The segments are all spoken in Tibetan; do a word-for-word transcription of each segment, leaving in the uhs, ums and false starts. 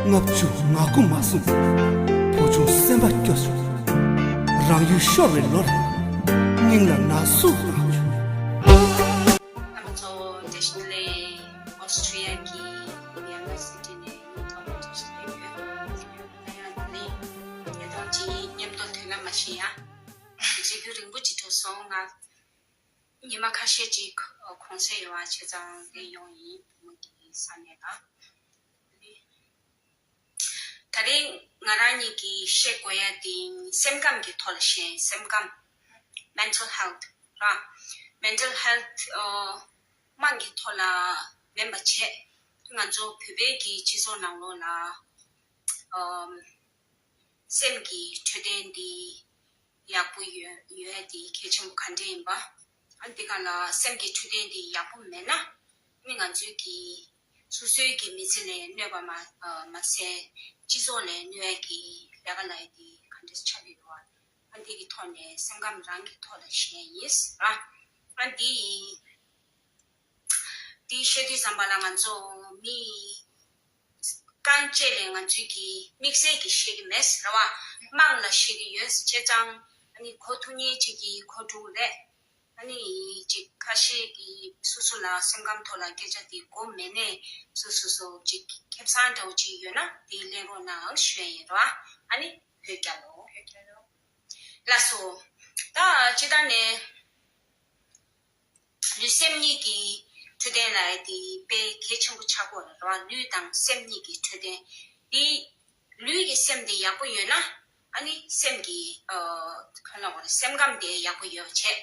ལྔ་བཅུ་ང་དགུ་མ་སོང་། བུ་ཆུང་སེམས་པ་སྐྱོ་བྱུང་། རང་ཡུལ་ཤོར་བའི་ལོར། སྙིང་ལ་ན་ཟུག་བཏང་བྱུང་། ང་ཚོ་བཀྲ་ཤིས་བདེ་ལེགས། ཨོ་སི་ཊི་ཡ་གི་ཝི་ཡ་ན་སི་ཊི་ནས་ཡིན། ཐོག་མར་བཀྲ་ཤིས་བདེ་ལེགས་ཡོད། ང་ཡང་དེ་རིང་ཉེ་དོན་ཅིག་མཉམ་དུ་ཐུག་ན་མ་ཤེས་ཡ། བརྗེད་རྒྱུ་རིང་པོ་ཅིག་འགྲོ་སོང་། ང་ཉི་མ་ཁ་ཤས་ཅིག་གུང་སེང་ཡོད་པ་བྱས་ཙང་སླེབས་ཡོང་ཡིན། བུ་མོ་གི་ས་གནས་ལ། ད་རིང་ང་རང་ཉིད་ཀྱིས་བཤད་དགོས་ཡ་དེ་སེམས་ཁམས་ཀྱི་ཐོག་ལ་བཤད། སེམས་ཁམས། Mental health ར། Mental health ཨ། དམངས་ཀྱི་ཐོག་ལ་མིན་པ་བྱས། ང་ཚོ་བོད་པའི་གི་སྤྱི་ཚོགས་ནང་ལོགས་ལ་ཨ། སེམས་ཀྱི་འཕྲོད་བསྟེན་འདི་ཡག་པོ་ཡོད་ཡོད་དེ་གལ་ཆེན་པོ་ག་འདྲ་ཡིན་པ། ཨ། འདི་ག་ལ་སེམས་ཀྱི་འཕྲོད་བསྟེན་འདི་ཡག་པོ་མེད་ན། ནི་ང་ཚོའི་གི་སོ་སོའི་གི་མི་ཚེ་ལ་གནོད་པ་མ་ཨ། མ་ཟད་སྤྱི་ཚོགས་ལ་གནོད་ཡ་གི་ལས་ཀ་ལ་ཡ་དེ་ག་འདྲ་ཆགས་ཀྱི་ཡོད་པ། ཨ། འདི་གི་ཐོག་ནས་སེམས་ཁམས་རང་གི་ཐོག་ལ་བཤད་ཡིན་ར། ཨ། འདི་ཡི་འདི་བཤད་དུས་ཙམ་པ་ལ་ང་ཚོ་མི་རྐང་བཅད་ལས་ང་ཚོའི་གི་དམིགས་བསལ་གྱི་བཤད་ཀྱི་མེད་ཟེར་བ། དམངས་ལ་བཤད་ཀྱི་ཡོད་ཟེར་བྱས་ཙང་། ཨ་ནི་གོ་ཐུབ་མཁན་ཅིག་གིས་གོ་འགྲོ་གི་རེད། ཨ་ནི་ཅིག་ཁ་ཤས་ཀྱིས་སོ་སོ་ལ་སེམས་ཁམས་ཐོག་ལ་སྐད་ཆ་དེ་གོ་མེད་ནས་སོ་སོ་སོ་ཅིག་ཁེ་བཟང་འདྲ་བོ་ཅིག་ཡོད་ན་དེ་ལེན་རོགས་གནང་ཞུ་ཡ་ཡིན་ར། ཨ་ནི་བོད་རྒྱལ་ལོ། བོད་རྒྱལ་ལོ། ལགས་སོ། ད་སྤྱིར་བཏང་ནས། ལུས་སེམས་གཉིས་ཀྱི་འཕྲོད་བསྟེན་ལབ་ཡ་དེ་དཔེ་གལ་ཆེན་པོ་ཆགས་ཀྱི་ཡོད་རེད་བ། ལུས་དང་སེམས་གཉིས་ཀྱི་འཕྲོད་བསྟེན་དེ། ལུས་ཀྱི་སེམས་དེ་ཡག་པོ་ཡོད་ན། ཨ་ནི་སེམས་ཀྱི་ཨ། ག་ལབ་དགོས་རེད། སེམས་ཁམས་དེ་ཡག་པོ་ཡོད་པ་བྱས།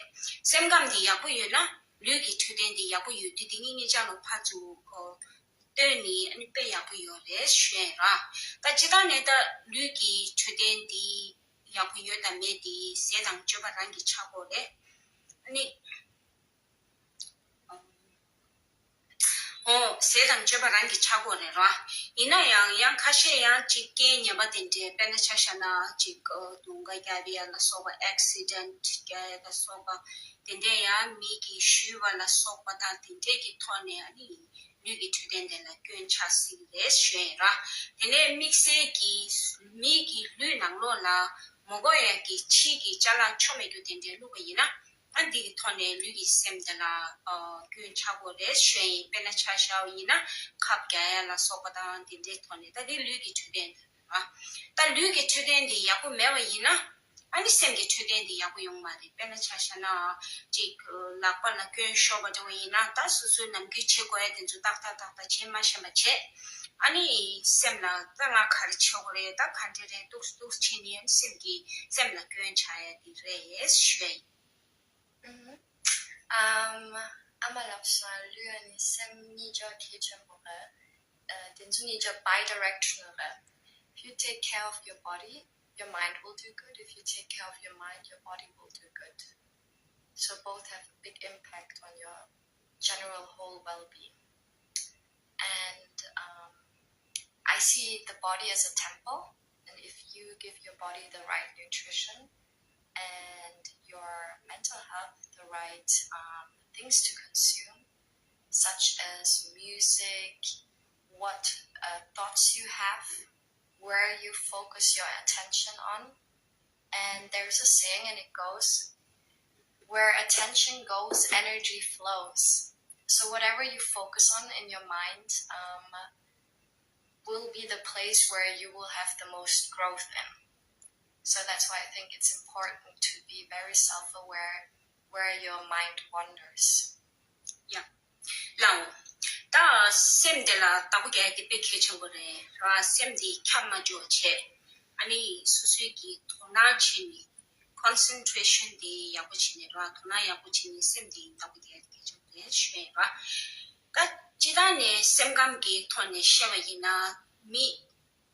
སེམས་ཁམས་དེ་ཡག་པོ་ཡོད་ན་ལུས་ཀྱི་འཕྲོད་བསྟེན་དེ་ཡག་པོ་ཡོད་དུས་དེ་གཉིས་གཉིས་ཆ་ལ་ཕར་ཚུར་ཨ། བསྟུན་ནས་ཨ་ནི་དཔེ་ཡག་པོ་ཡོད་རེད་ཞུ་ཡ་ཡིན་ར། ད་སྤྱིར་བཏང་ནས་ད་ལུས་ཀྱི་འཕྲོད་བསྟེན་དེ་ཡག་པོ་ཡོད་དང་མེད་དེ་ཟས་དང་སྤྱོད་པ་རང་གིས་ཆགས་ཀྱི་ཡོད་རེད། ཨ་ནི། འོ། ཟས་དང་སྤྱོད་པ་རང་གིས་ཆགས་ཀྱི་ཡོད་རེད་ར། ཡིན་ན་ཡང་ཡང་ཁ་ཤས་ཡང་ཅིག་རྐྱེན་ངན་པ་དེ་འདྲས། དཔེར་ན་ཆ་བཞག་ན་ཅིག་ཨ། དུང་ཁ་རྒྱབ་ཡ་ལ་སོགས་པ། ཨེག་སི་ཌེན་ཊི་རྒྱག་ཡ་ལ་སོགས་པ། དེ་འདྲས་ཡང་མི་གིས་གཞུས་པ་ལ་སོགས་པ་དང་དེ་འདྲས་ཀྱི་ཐོག་ནས་ཨ་ནི་ལུས་ཀྱི་འཕྲོད་བསྟེན་དེ་ལ་སྐྱོན་ཆགས་སྲིད་ཀྱི་རེད་ཞུ་ཡ་ཡིན་ར། དེ་ནས་དམིགས་བསལ་གྱིས་མི་གི་ལུས་ནང་ལོགས་ལ་མ་དགོས་ཡ་གི་ཕྱིའི་གི་ཅ་ལག་ཆོ་མེད་རྒྱུ་དེ་འདྲས་བླུགས་པ་ཡིན་ན། ཨ། འདི་གི་ཐོག་ནས་ལུས་ཀྱི་སེམས་དེ་ལ་ཨ། སྐྱོན་ཆགས་ཀྱི་ཡོད་རེད་ཞུ་ཡ་ཡིན། དཔེར་ན་ཆ་བཞག་པ་ཡིན་ན་ཁབ་རྒྱག་ཡ་ལ་སོགས་པ་དང་དེ་འདྲའི་ཐོག་ནས། ད་འདི་ལུས་ཀྱི་འཕྲོད་བསྟེན་དེ་རེད་བ། ད་ལུས་ཀྱི་འཕྲོད་བསྟེན་དེ་ཡག་པོ་མེད་པ་ཡིན་ན། ཨ་ནི་སེམས་ཀྱི་འཕྲོད་བསྟེན་དེ་ཡག་པོ་ཡོང་མ་རེད། དཔེར་ན་ཆ་བཞག་ན་ཅིག་ལག་པ་ལ་སྐྱོན་ཤོར་བ་འདྲ་བོ་ཡིན་ན། ད་སོ་སོའི་ནམ་རྒྱུན་བྱེད་དགོས་ཡ་དེ་ཚོ་ཏག་ཏག་ཏག་ཏག་བྱེད་མ་ཤེས་པ་བྱས། ཨ་ནི་སེམས་ལ་ད་ང་ག་རེ་བྱེད་དགོས་རེད། ད་ག་འདྲ་རེད། འདུག་འདུག་བྱས་ནས་ཨ་ནི་སེམས་ཀྱི་སེམས་ལ་སྐྱོན་ཆགས་ཡ་དེ་རེད་ཞུ་ཡ་ཡིན། ཨམ། ཨ་མ་ལགས་སོ། ལུས་ཨ་ནི་སེམས་གཉིས་ཀ་གལ་ཆེན་པོ་རེད། ཨ། དེ་ཚོ་གཉིས་ཀ་bi-directional རེད། If you take care of your body, your mind will do good. If you take care of your mind, your body will do good. So both have a big impact on your general whole well-being. And um, I see the body as a temple, and if you give your body the right nutrition and your mental health the right um, things to consume, such as music, what uh, thoughts you have, where you focus your attention on. And there's a saying, and it goes, where attention goes, energy flows. So whatever you focus on in your mind um, will be the place where you will have the most growth in. So that's why I think it's important to be very self-aware where your mind wanders. Yeah. ལའོ། ད་སེམས་དེ་ལ་བདག་པོ་རྒྱག་ཡ་དེ་དཔེ་གལ་ཆེན་པོ་རེད་ར། སེམས་དེ་འཁྱག་མ་འགྱུར་བ་བྱས། ཨ་ནི་སོ་སོའི་གི་དོ་སྣང་བྱས་ནས། Concentration དེ་ཡག་པོ་བྱས་ནས་ར། དོ་སྣང་ཡག་པོ་བྱས་ནས་སེམས་དེ་བདག་པོ་རྒྱག་ཡ་དེ་གལ་ཆེན་པོ་རེད་ཞུ་ཡ་ཡིན་ར། ད་སྤྱིར་བཏང་ནས་སེམས་ཁམས་ཀྱི་ཐོག་ནས་བཤད་པ་ཡིན་ན། མི་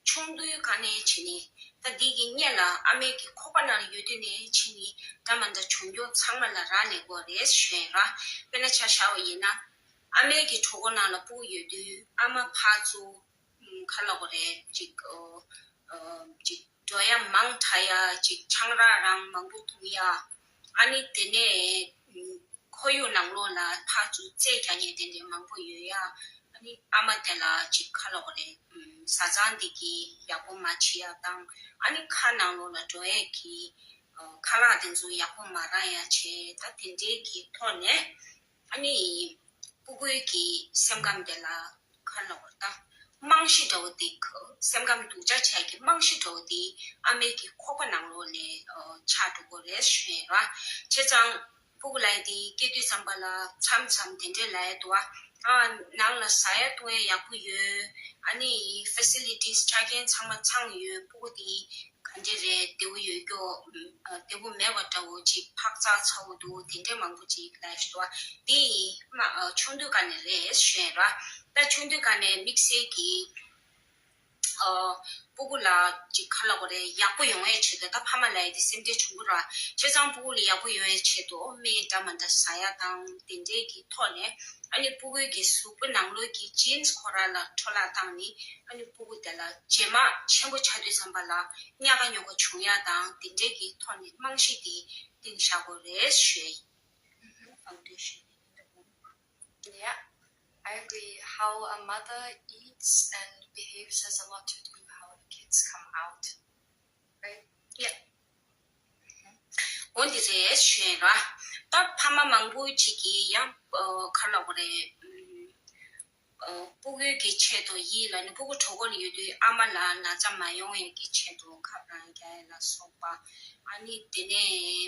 ཆུང་དུས་སྒང་ནས་བྱས་ནས། ད་འདི་གི་སྔོན་ལ་ཨ་མའི་གི་ཁོག་པ་ནང་ལ་ཡོད་དུས་ནས་བྱས་ནས་འདྲ་མ་འདྲ་བྱུང་རྒྱུ་ཚང་མ་ལ་རག་ལས་ཀྱི་ཡོད་རེད་ཞུ་ཡ་ཡིན་ར། དཔེར་ན་ཆ་བཞག་པ་ཡིན་ན། ཨ་མའི་གི་གྲོད་ཁོག་ནང་ལ་སྤུ་གུ་ཡོད་དུས་ཨ་མ་ཕར་ཚུར་ཨམ། ག་ལབ་དགོས་རེད། ཅིག་ཨ། ཨ། ཅིག་འགྲོ་ཡ་མང་དྲགས་ཡ། ཅིག་ཆང་རག་རང་མང་པོ་འཐུང་ཡ། ཨ་ནི་དེ་ནས་ཨམ། ཁོར་ཡུག་ནང་ལོགས་ལ་ཕར་ཚུར་རྩེད་རྒྱག་མཁན་དེ་འདྲ་མང་པོ་ཡོད་ཡ། ཨ་ནི་ཨ་མ་དེ་ལ་ཅིག་ག་ལབ་དགོས་རེད། ཨམ། བཟའ་ཚང་འདི་གི་ཡག་པོ་མ་བྱེད་ཡ་དང་། ཨ་ནི་ཁ་ནང་ལོགས་ལ་འགྲོ་ཡས་ཀྱི་ཨ་ཁ་ལག་དེ་ཚོ་ཡག་པོ་མ་རག་ཡ་བྱས། ད་དེ་འདྲའི་གི་ཐོག་ནས་ཨ་ནི་སྤུ་གུའི་གི་སེམས་ཁམས་དེ་ལ་ག་རེ་ལབ་དགོས་རེད། ད་རྨང་གཞི་འདྲ་བོ་དེ་ག་སེམས་ཁམས་སྡུག་ཅག་བྱས་ཀྱི་རྨང་གཞི་འདྲ་བོ་དེ་ཨ་མའི་གི་ཁོག་པ་ནང་ལོགས་ནས་ཨ་ཆགས་འགྲོ་གི་རེད་ཞུ་ཡ་ར། བྱས་ཙང་སྤུ་གུ་ལབ་ཡ་དེ་སྐྱེས་དུས་ཙམ་པ་ལ་མཚམས་མཚམས་དེ་འདྲས་ལབ་ཡ་འདུག་ཨ། ཨ་ནང་ལ་ཟ་ཡ་བཏུང་ཡ་ཡག་པོ་ཡོད། ཨ་ནི་ཕེ་སི་ལི་ཊིས་ཆ་རྐྱེན་ཚང་མ་ཚང་ཡོད། སྤུ་གུ་དེ་ག་འདྲས་རེད། བདེ་པོ་ཡོད་རྒྱུ་ཨ་བདེ་པོ་མེད་པ་འདྲ་བོ་ཅིག་འཕག་འཚག་ཚ་བོ་འདུག་དེ་འདྲས་མང་པོ་ཅིག་ལབ་ཡ་ཞིག་འདུག་ཨ། དེ་ཡིན་མ་ཨ་ཆུང་དུས་ག་ནས་རེད་ཞུ་ཡ་ར། ད་ཆུང་དུས་ག་ནས་དམིགས་བསལ་གྱི་ཨ་སྤུ་གུ་ལ་ཅིག་ག་ལབ་དགོས་རེད། ཡག་པོ་ཡོང་ཡའི་ཆེད་དུ། ད་ཕ་མ་ལབ་ཡ་དེ་སེམས་ཁྲལ་ཆེན་པོ་ར། བྱས་ཙང་སྤུ་གུ་ལ་ཡག་པོ་ཡོང་ཡའི་ཆེད་དུ་ཨོ་སྨན་འདྲ་མ་འདྲ་ཟ་ཡ་དང་དེ་འདྲའི་གི་ཐོག་ནས་ཨ་ནི་སྤུ་གུའི་གི་གཟུགས་པོ་ནང་ལོགས་ཀྱི་ཇིན་སི་ཁོ་རང་ལ་འཕྲོ་བརླག་བཏང་ནས་ཨ་ནི་སྤུ་གུ་དེ་ལ་རྗེས་མ་ཆེན་པོ་ཆགས་དུས་ཙམ་པ་ལ་ཉག་ག་ཉོག་ག་བྱུང་ཡ་དང་དེ་འདྲའི་གི་ཐོག་ནས་རྨང་གཞི་དེ་བཏིང་བཞག་དགོས་རེད་ཞུ་ཡ་ཡིན། Foundation in the womb. Yeah, I agree. How a mother eats and behaves has a lot to do how the kids come out, right? Yeah. འོ་འདི་རེད་ཞུ་ཡ་ར། ད་ཕ་མ་མང་པོ་ཅིག་གིས་ཡང་ཨ་ག་ལབ་དགོས་རེད། ཨ་སྤུ་གུའི་གི་ཆེད་དུ་ཡིད་ལ་ནི་སྤུ་གུ་གྲོད་ཁོག་ལ་ཡོད་དུས་ཨ་མ་ལ་ན་ཚ་མ་ཡོང་ཡ་གི་ཆེད་དུ་ཁབ་རང་རྒྱག་ཡ་ལ་སོགས་པ། ཨ་ནི་དེ་ནས་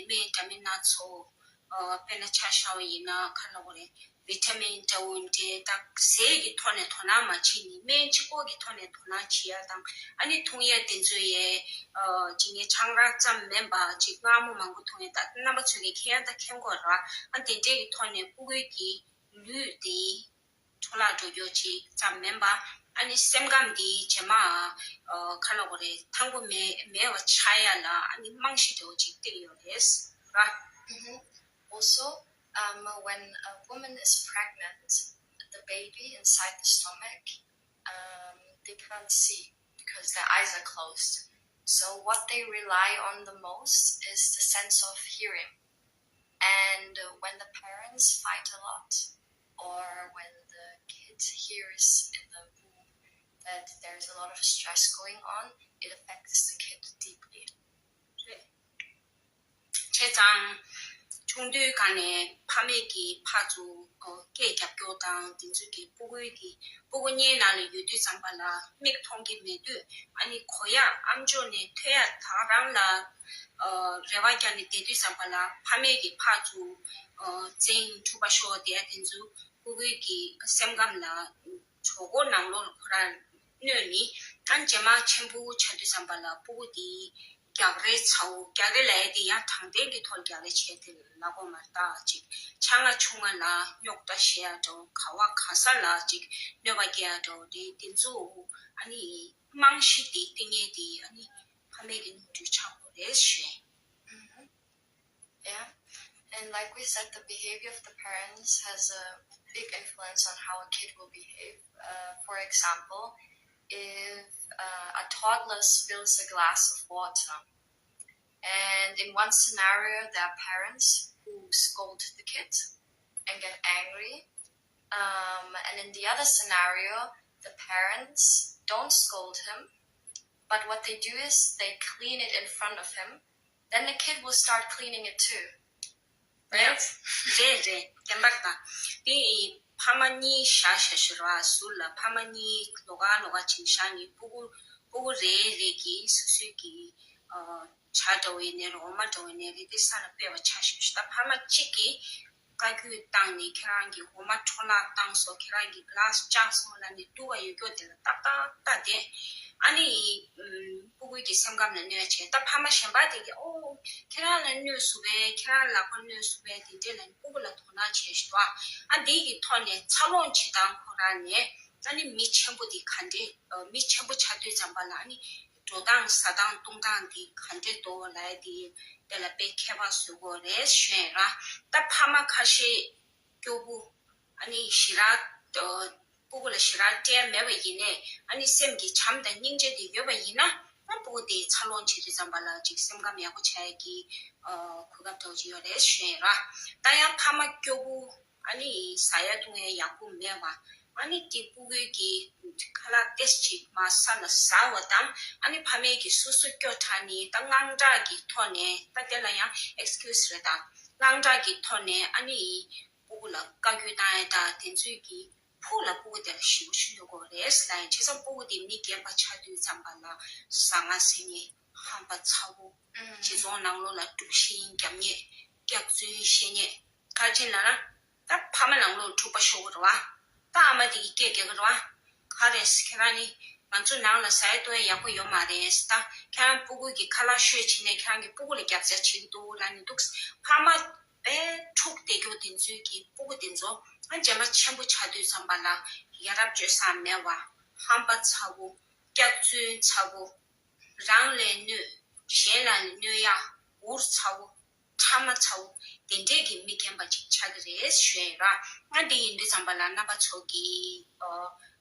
སྨན་འདྲ་མིན་སྣ་ཚོགས། ཨ་དཔེར་ན་ཆ་བཞག་པ་ཡིན་ན་ག་རེ་ལབ་དགོས་རེད། བི་ཊ་མིན་འདྲ་བོ་འདྲ་ད་ཟས་ཀྱི་ཐོག་ནས་དོ་སྣང་མ་བྱེད་ནས་སྨན་གཅིག་པོ་གི་ཐོག་ནས་དོ་སྣང་བྱེད་ཡ་དང་། ཨ་ནི་འཐུང་ཡ་དེ་ཚོ་ཡས་ཨ་ཅིག་ངས་ཆང་རག་ཙམ་མིན་པ་ཅིག་མངར་མོ་མང་པོ་འཐུང་ཡ། ད་རྣམ་པ་ཚོ་གིས་མཁྱེན་ཡ་ད་མཁྱེན་གྱི་ཡོད་རེད་བ། ཨ་དེ་འདྲས་ཀྱི་ཐོག་ནས་སྤུ་གུའི་གི་ལུས་དེ་འཕྲོ་བརླག་འགྲོ་རྒྱུ་ཅིག་ཙམ་མིན་པ། ཨ་ནི་སེམས་ཁམས་འདི་རྗེས་མ་ཨ་ག་ལབ་དགོས་རེད། ཐང་པོ་མེད་མེད་པ་ཆགས་ཡ་ལ་ཨ་ནི་རྨང་གཞི་འདྲ་བོ་ཅིག་བཏིང་ཡོད་རེད་ར། Mm-hmm. Also, um, when a woman is pregnant, the baby inside the stomach, um, they can't see because their eyes are closed. So what they rely on the most is the sense of hearing. And uh, when the parents fight a lot, or when the kid hears in the womb that there's a lot of stress going on, it affects the kid deeply. བྱས་ཙང་ཆུང་དུས་སྒང་ནས་ཕ་མས་ཀྱིས་ཕར་ཚུར་སྐད་རྒྱབ་སྐྱོར་དང་དེ་ཚོ་གིས་སྤུ་གུའི་གི་སྤུ་གུ་མངལ་ནང་ལ་ཡོད་དུས་ཙམ་པ་ལ་མིག་མཐོང་གི་མེད་དུས་ཨ་ནི་གོ་ཡ་ཨམ་ཅོག་ནས་ཐོས་ཡ་དང་རང་ལ་རེ་བ་བརྒྱབ་ནས་བསྡད་དུས་ཙམ་པ་ལ་ཕ་མས་ཀྱིས་ཕར་ཚུར་བཙན་འཁྲུག་པ་ཤོར་བསྡད་ཡ་དེ་ཚོ་སྤུ་གུའི་གི་སེམས་ཁམས་ལ་གྲོད་ཁོག་ནང་ལོགས་ལ་ཁོ་རང་གནོད་ནི། ཨ་རྗེས་མ་ཆེན་པོ་ཆགས་དུས་ཙམ་པ་ལ་སྤུ་གུ་དེ་རྒྱག་རེས་ཚ་བོ། རྒྱག་རེས་ལབ་ཡ་དེ་ཡང་དྲང་བདེན་གྱི་ཐོག་རྒྱག་རེས་བྱས་ཏེ་ལབ་དགོས་མ་རེད། ད་ཅིག་ཆ་ང་ཆུང་ང་ལ་རྙོག་དྲ་བཤད་ཡ་འདྲ་བོ། ག་བ་ག་ས་ལ་ཅིག་གནོད་པ་སྐྱེལ་ཡ་འདྲ་བོ་དེ་དེ་ཚོ་ཨ་ནི་རྨང་གཞི་དེ་བཏིང་མཁན་དེ་ཨ་ནི་ཕ་མའི་གི་ནོར་འཁྲུལ་ཆགས་དགོས་རེད་ཞུ། Yeah. And like we said, the behavior of the parents has a big influence on how a kid will behave. Uh, for example, if uh, a toddler spills a glass of water, and in one scenario, there are parents who scold the kid and get angry. Um, and in the other sscenario, the parents don't scold him, but what they do is they clean it in front of him. Then the kid will start cleaning it too. Right? རེད་རེད། བདེན་པར་ད་དེ་ཕ་མ་གཉིས་བཞག་བཞག་ཞུ་ར། ཟུར་ལ་ཕ་མ་གཉིས་ལོགས་ཀ་ལོགས་ཀ་བྱིན་བཞག་ནས་སྤུ་གུ་སྤུ་གུ་རེ་རེ་གིས་སོ་སོའི་གི་ཨ་ཇ་འདྲ་བོ་ཡིན་ནའི་རེད། འོ་མ་འདྲ་བོ་ཡིན་ནའི་རེད། དེ་ས་ལ་སྤེལ་བ་ཆགས་བཞག་ཞུ། ད་ཕ་མ་གཅིག་གིས་བཀའ་བཀྱོན་བཏང་ནས་ཁྱེད་རང་གིས་འོ་མ་འཕྲོ་བརླག་བཏང་སོང་། ཁྱེད་རང་གིས་གི་ལཱ་སི་བཅག་སོང་ལབ་ནས་འདུག་པ་ཡོད་རྒྱུ་དེ་ལ་ཏག་ཏག་ལྟ་བསྡད། ཨ་ནི་ཨམ་སྤུ་གུའི་གི་སེམས་ཁམས་ལ་གནོད་བྱས། ད་ཕ་མ་གཞན་པ་དེ་གིས་ཨོ་ཁྱེད་རང་ལ་གནོད་སོང་པས། ཁྱེད་རང་ལག་པ་གནོད་སོང་པས། དེ་འདྲས་ལབ་ནས་སྤུ་གུ་ལ་དོ་སྣང་བྱས་ཤག་པ། ཨ་འདི་གི་ཐོག་ནས་འཚར་ལོངས་བྱེད་སྟངས་ཁོ་རང་ནས་ཨ་ནི་མི་ཆེན་པོ་དེ་ག་འདྲས་ཨ་མི་ཆེན་པོ་ཆགས་དུས་ཙམ་པ་ལ་ཨ་ནི་འགྲོ་སྟངས་ཟ་སྟངས་འཐུང་སྟངས་དེ་ག་འདྲས་འདུག་ལབ་ཡ་དེ་དེ་ལ་དཔེ་ཁྱད་པར་བཟོ་དགོས་རེད་ཞུ་ཡ་ར། ད་ཕ་མ་ཁ་ཤས་སྐྱོ་པོ། ཨ་ནི་ཞེ་དྲག་ཨ་སྤུ་གུ་ལ་ཞེ་དྲག་སྤྲད་མེད་པ་ཡིན་ནའི་ཨ་ནི་སེམས་ཀྱི་བྱམས་དང་སྙིང་རྗེ་དེ་ཡོད་པ་ཡིན་ན། ཨ་སྤུ་གུ་དེ་འཚར་ལོངས་བྱེད་དུས་ཙམ་པ་ལ་ཅིག་སེམས་ཁམས་ཡག་པོ་ཆགས་ཡ་གི་ཨ་གོ་སྐབས་འདྲ་བོ་ཅིག་ཡོད་རེད་ཞུ་ཡ་ར། ད་ཡང་ཕ་མ་སྐྱོ་པོ། ཨ་ནི་ཟ་ཡ་འཐུང་ཡ་ཡག་པོ་མེད་པ། ཨ་ནི་དེ་སྤུ་གུའི་གི་ཁ་ལག་ཏེས་ཅིག་མ་ས་ལ་ཟ་བ་དང་། ཨ་ནི་ཕ་མའི་གི་སོ་སོ་སྐྱོ་དྲགས་ནི་ད་དངངས་སྐྲག་གི་ཐོག་ནས། ད་དེ་ལ་ཡང་ཨེགས་ཀིའུ་སི་རེད། ད་དངངས་སྐྲག་གི་ཐོག་ནས་ཨ་ནི་སྤུ་གུ་ལ་བཀའ་བཀྱོན་བཏང་ཡ། ད་དེ་ཚོའི་གི་ཕུགས་ལ་སྤུ་གུ་དེ་ལ་ཞེ་པོ་ཞིག་གནོད་ཀྱི་ཡོད་རེད་ལབ་ཡིན། བྱས་ཙང་སྤུ་གུ་དེ་མི་རྒན་པ་ཆགས་དུས་ཙམ་པ་ལ་ཟ་ང་ཟེར་མཁན། ཧམ་པ་ཚ་བོ། སྤྱི་ཚོགས་ནང་ལོགས་ལ་དཀྲུག་ཤིང་རྒྱབ་མཁན། སྐྱག་རྫུན་བཤད་མཁན། ག་རེ་ལབ་ན། ད་ཕ་མ་ནང་ལོགས་འཁྲུག་པ་ཤོར་གི་རེད་བ། ད་ཨ་མ་དེ་གིས་སྐད་རྒྱག་གི་རེད་བ། ག་རེ་ཟེར། ཁྱེད་རང་ནི་ང་ཚོ་ནང་ལ་ཟ་ཡ་འཐུང་ཡ་ཡག་པོ་ཡོད་མ་རེད་ཟེར། ད་ཁྱེད་རང་སྤུ་གུ་གི་ཁ་ལག་ཤོས་བྱས་ནས་ཁྱེད་རང་གི་སྤུ་གུ་ལ་རྒྱབ་རྩ་བྱེད་ཀྱི་འདུག་ལབ་ནས་འདུག། ཕ་མ་དཔེ་འཁྲུག་བསྡད་རྒྱུ་དེ་ཚོའི་གི་སྤུ་གུ་དེ་ཚོ་ཨ་རྗེས་མ་ཆེན་པོ་ཆགས་དུས་ཙམ་པ་ལ་ཡ་རབས་སྤྱོད་བཟང་མེད་བ། ཧམ་པ་ཚ་བོ། སྐྱག་རྫུན་ཚ་བོ། རང་ལས་གནོད། གཞན་ལ་གནོད་ཡ། འུར་ཚ་བོ། ཕྲ་མ་ཚ་བོ། དེ་འདྲས་ཀྱི་མི་རྒན་པ་ཅིག་ཆགས་ཀྱི་རེད་ཞུ་ཡ་ཡིན་ར། ང་འདི་ཡིན་དུས་ཙམ་པ་ལ་རྣམ་པ་ཚོ་གིས་ཨ་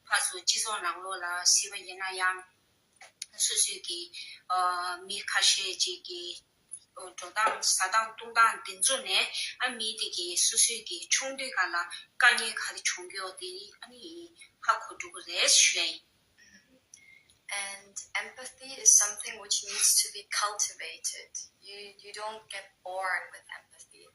ཕར་ཚུར་སྤྱི་ཚོགས་ནང་ལོགས་ལ་གཟིགས་པ་ཡིན་ན་ཡང་། སོ་སོའི་གི་ཨ་མི་ཁ་ཤས་ཅིག་གི་འགྲོ་སྟངས་ཟ་སྟངས་འཐུང་སྟངས་དེ་ཚོ་ནས་ཨ་མི་དེ་གི་སོ་སོའི་གི་ཆུང་དུས་སྒང་ལ་དཀའ་ངལ་ག་རེ་བྱུང་གི་ཡོད་དེ་ཨ་ནི་ཧ་གོ་འགྲོ་གི་རེད་ཞུ་ཡ་ཡིན། And empathy is something which needs to be cultivated. You you don't get born with empathy.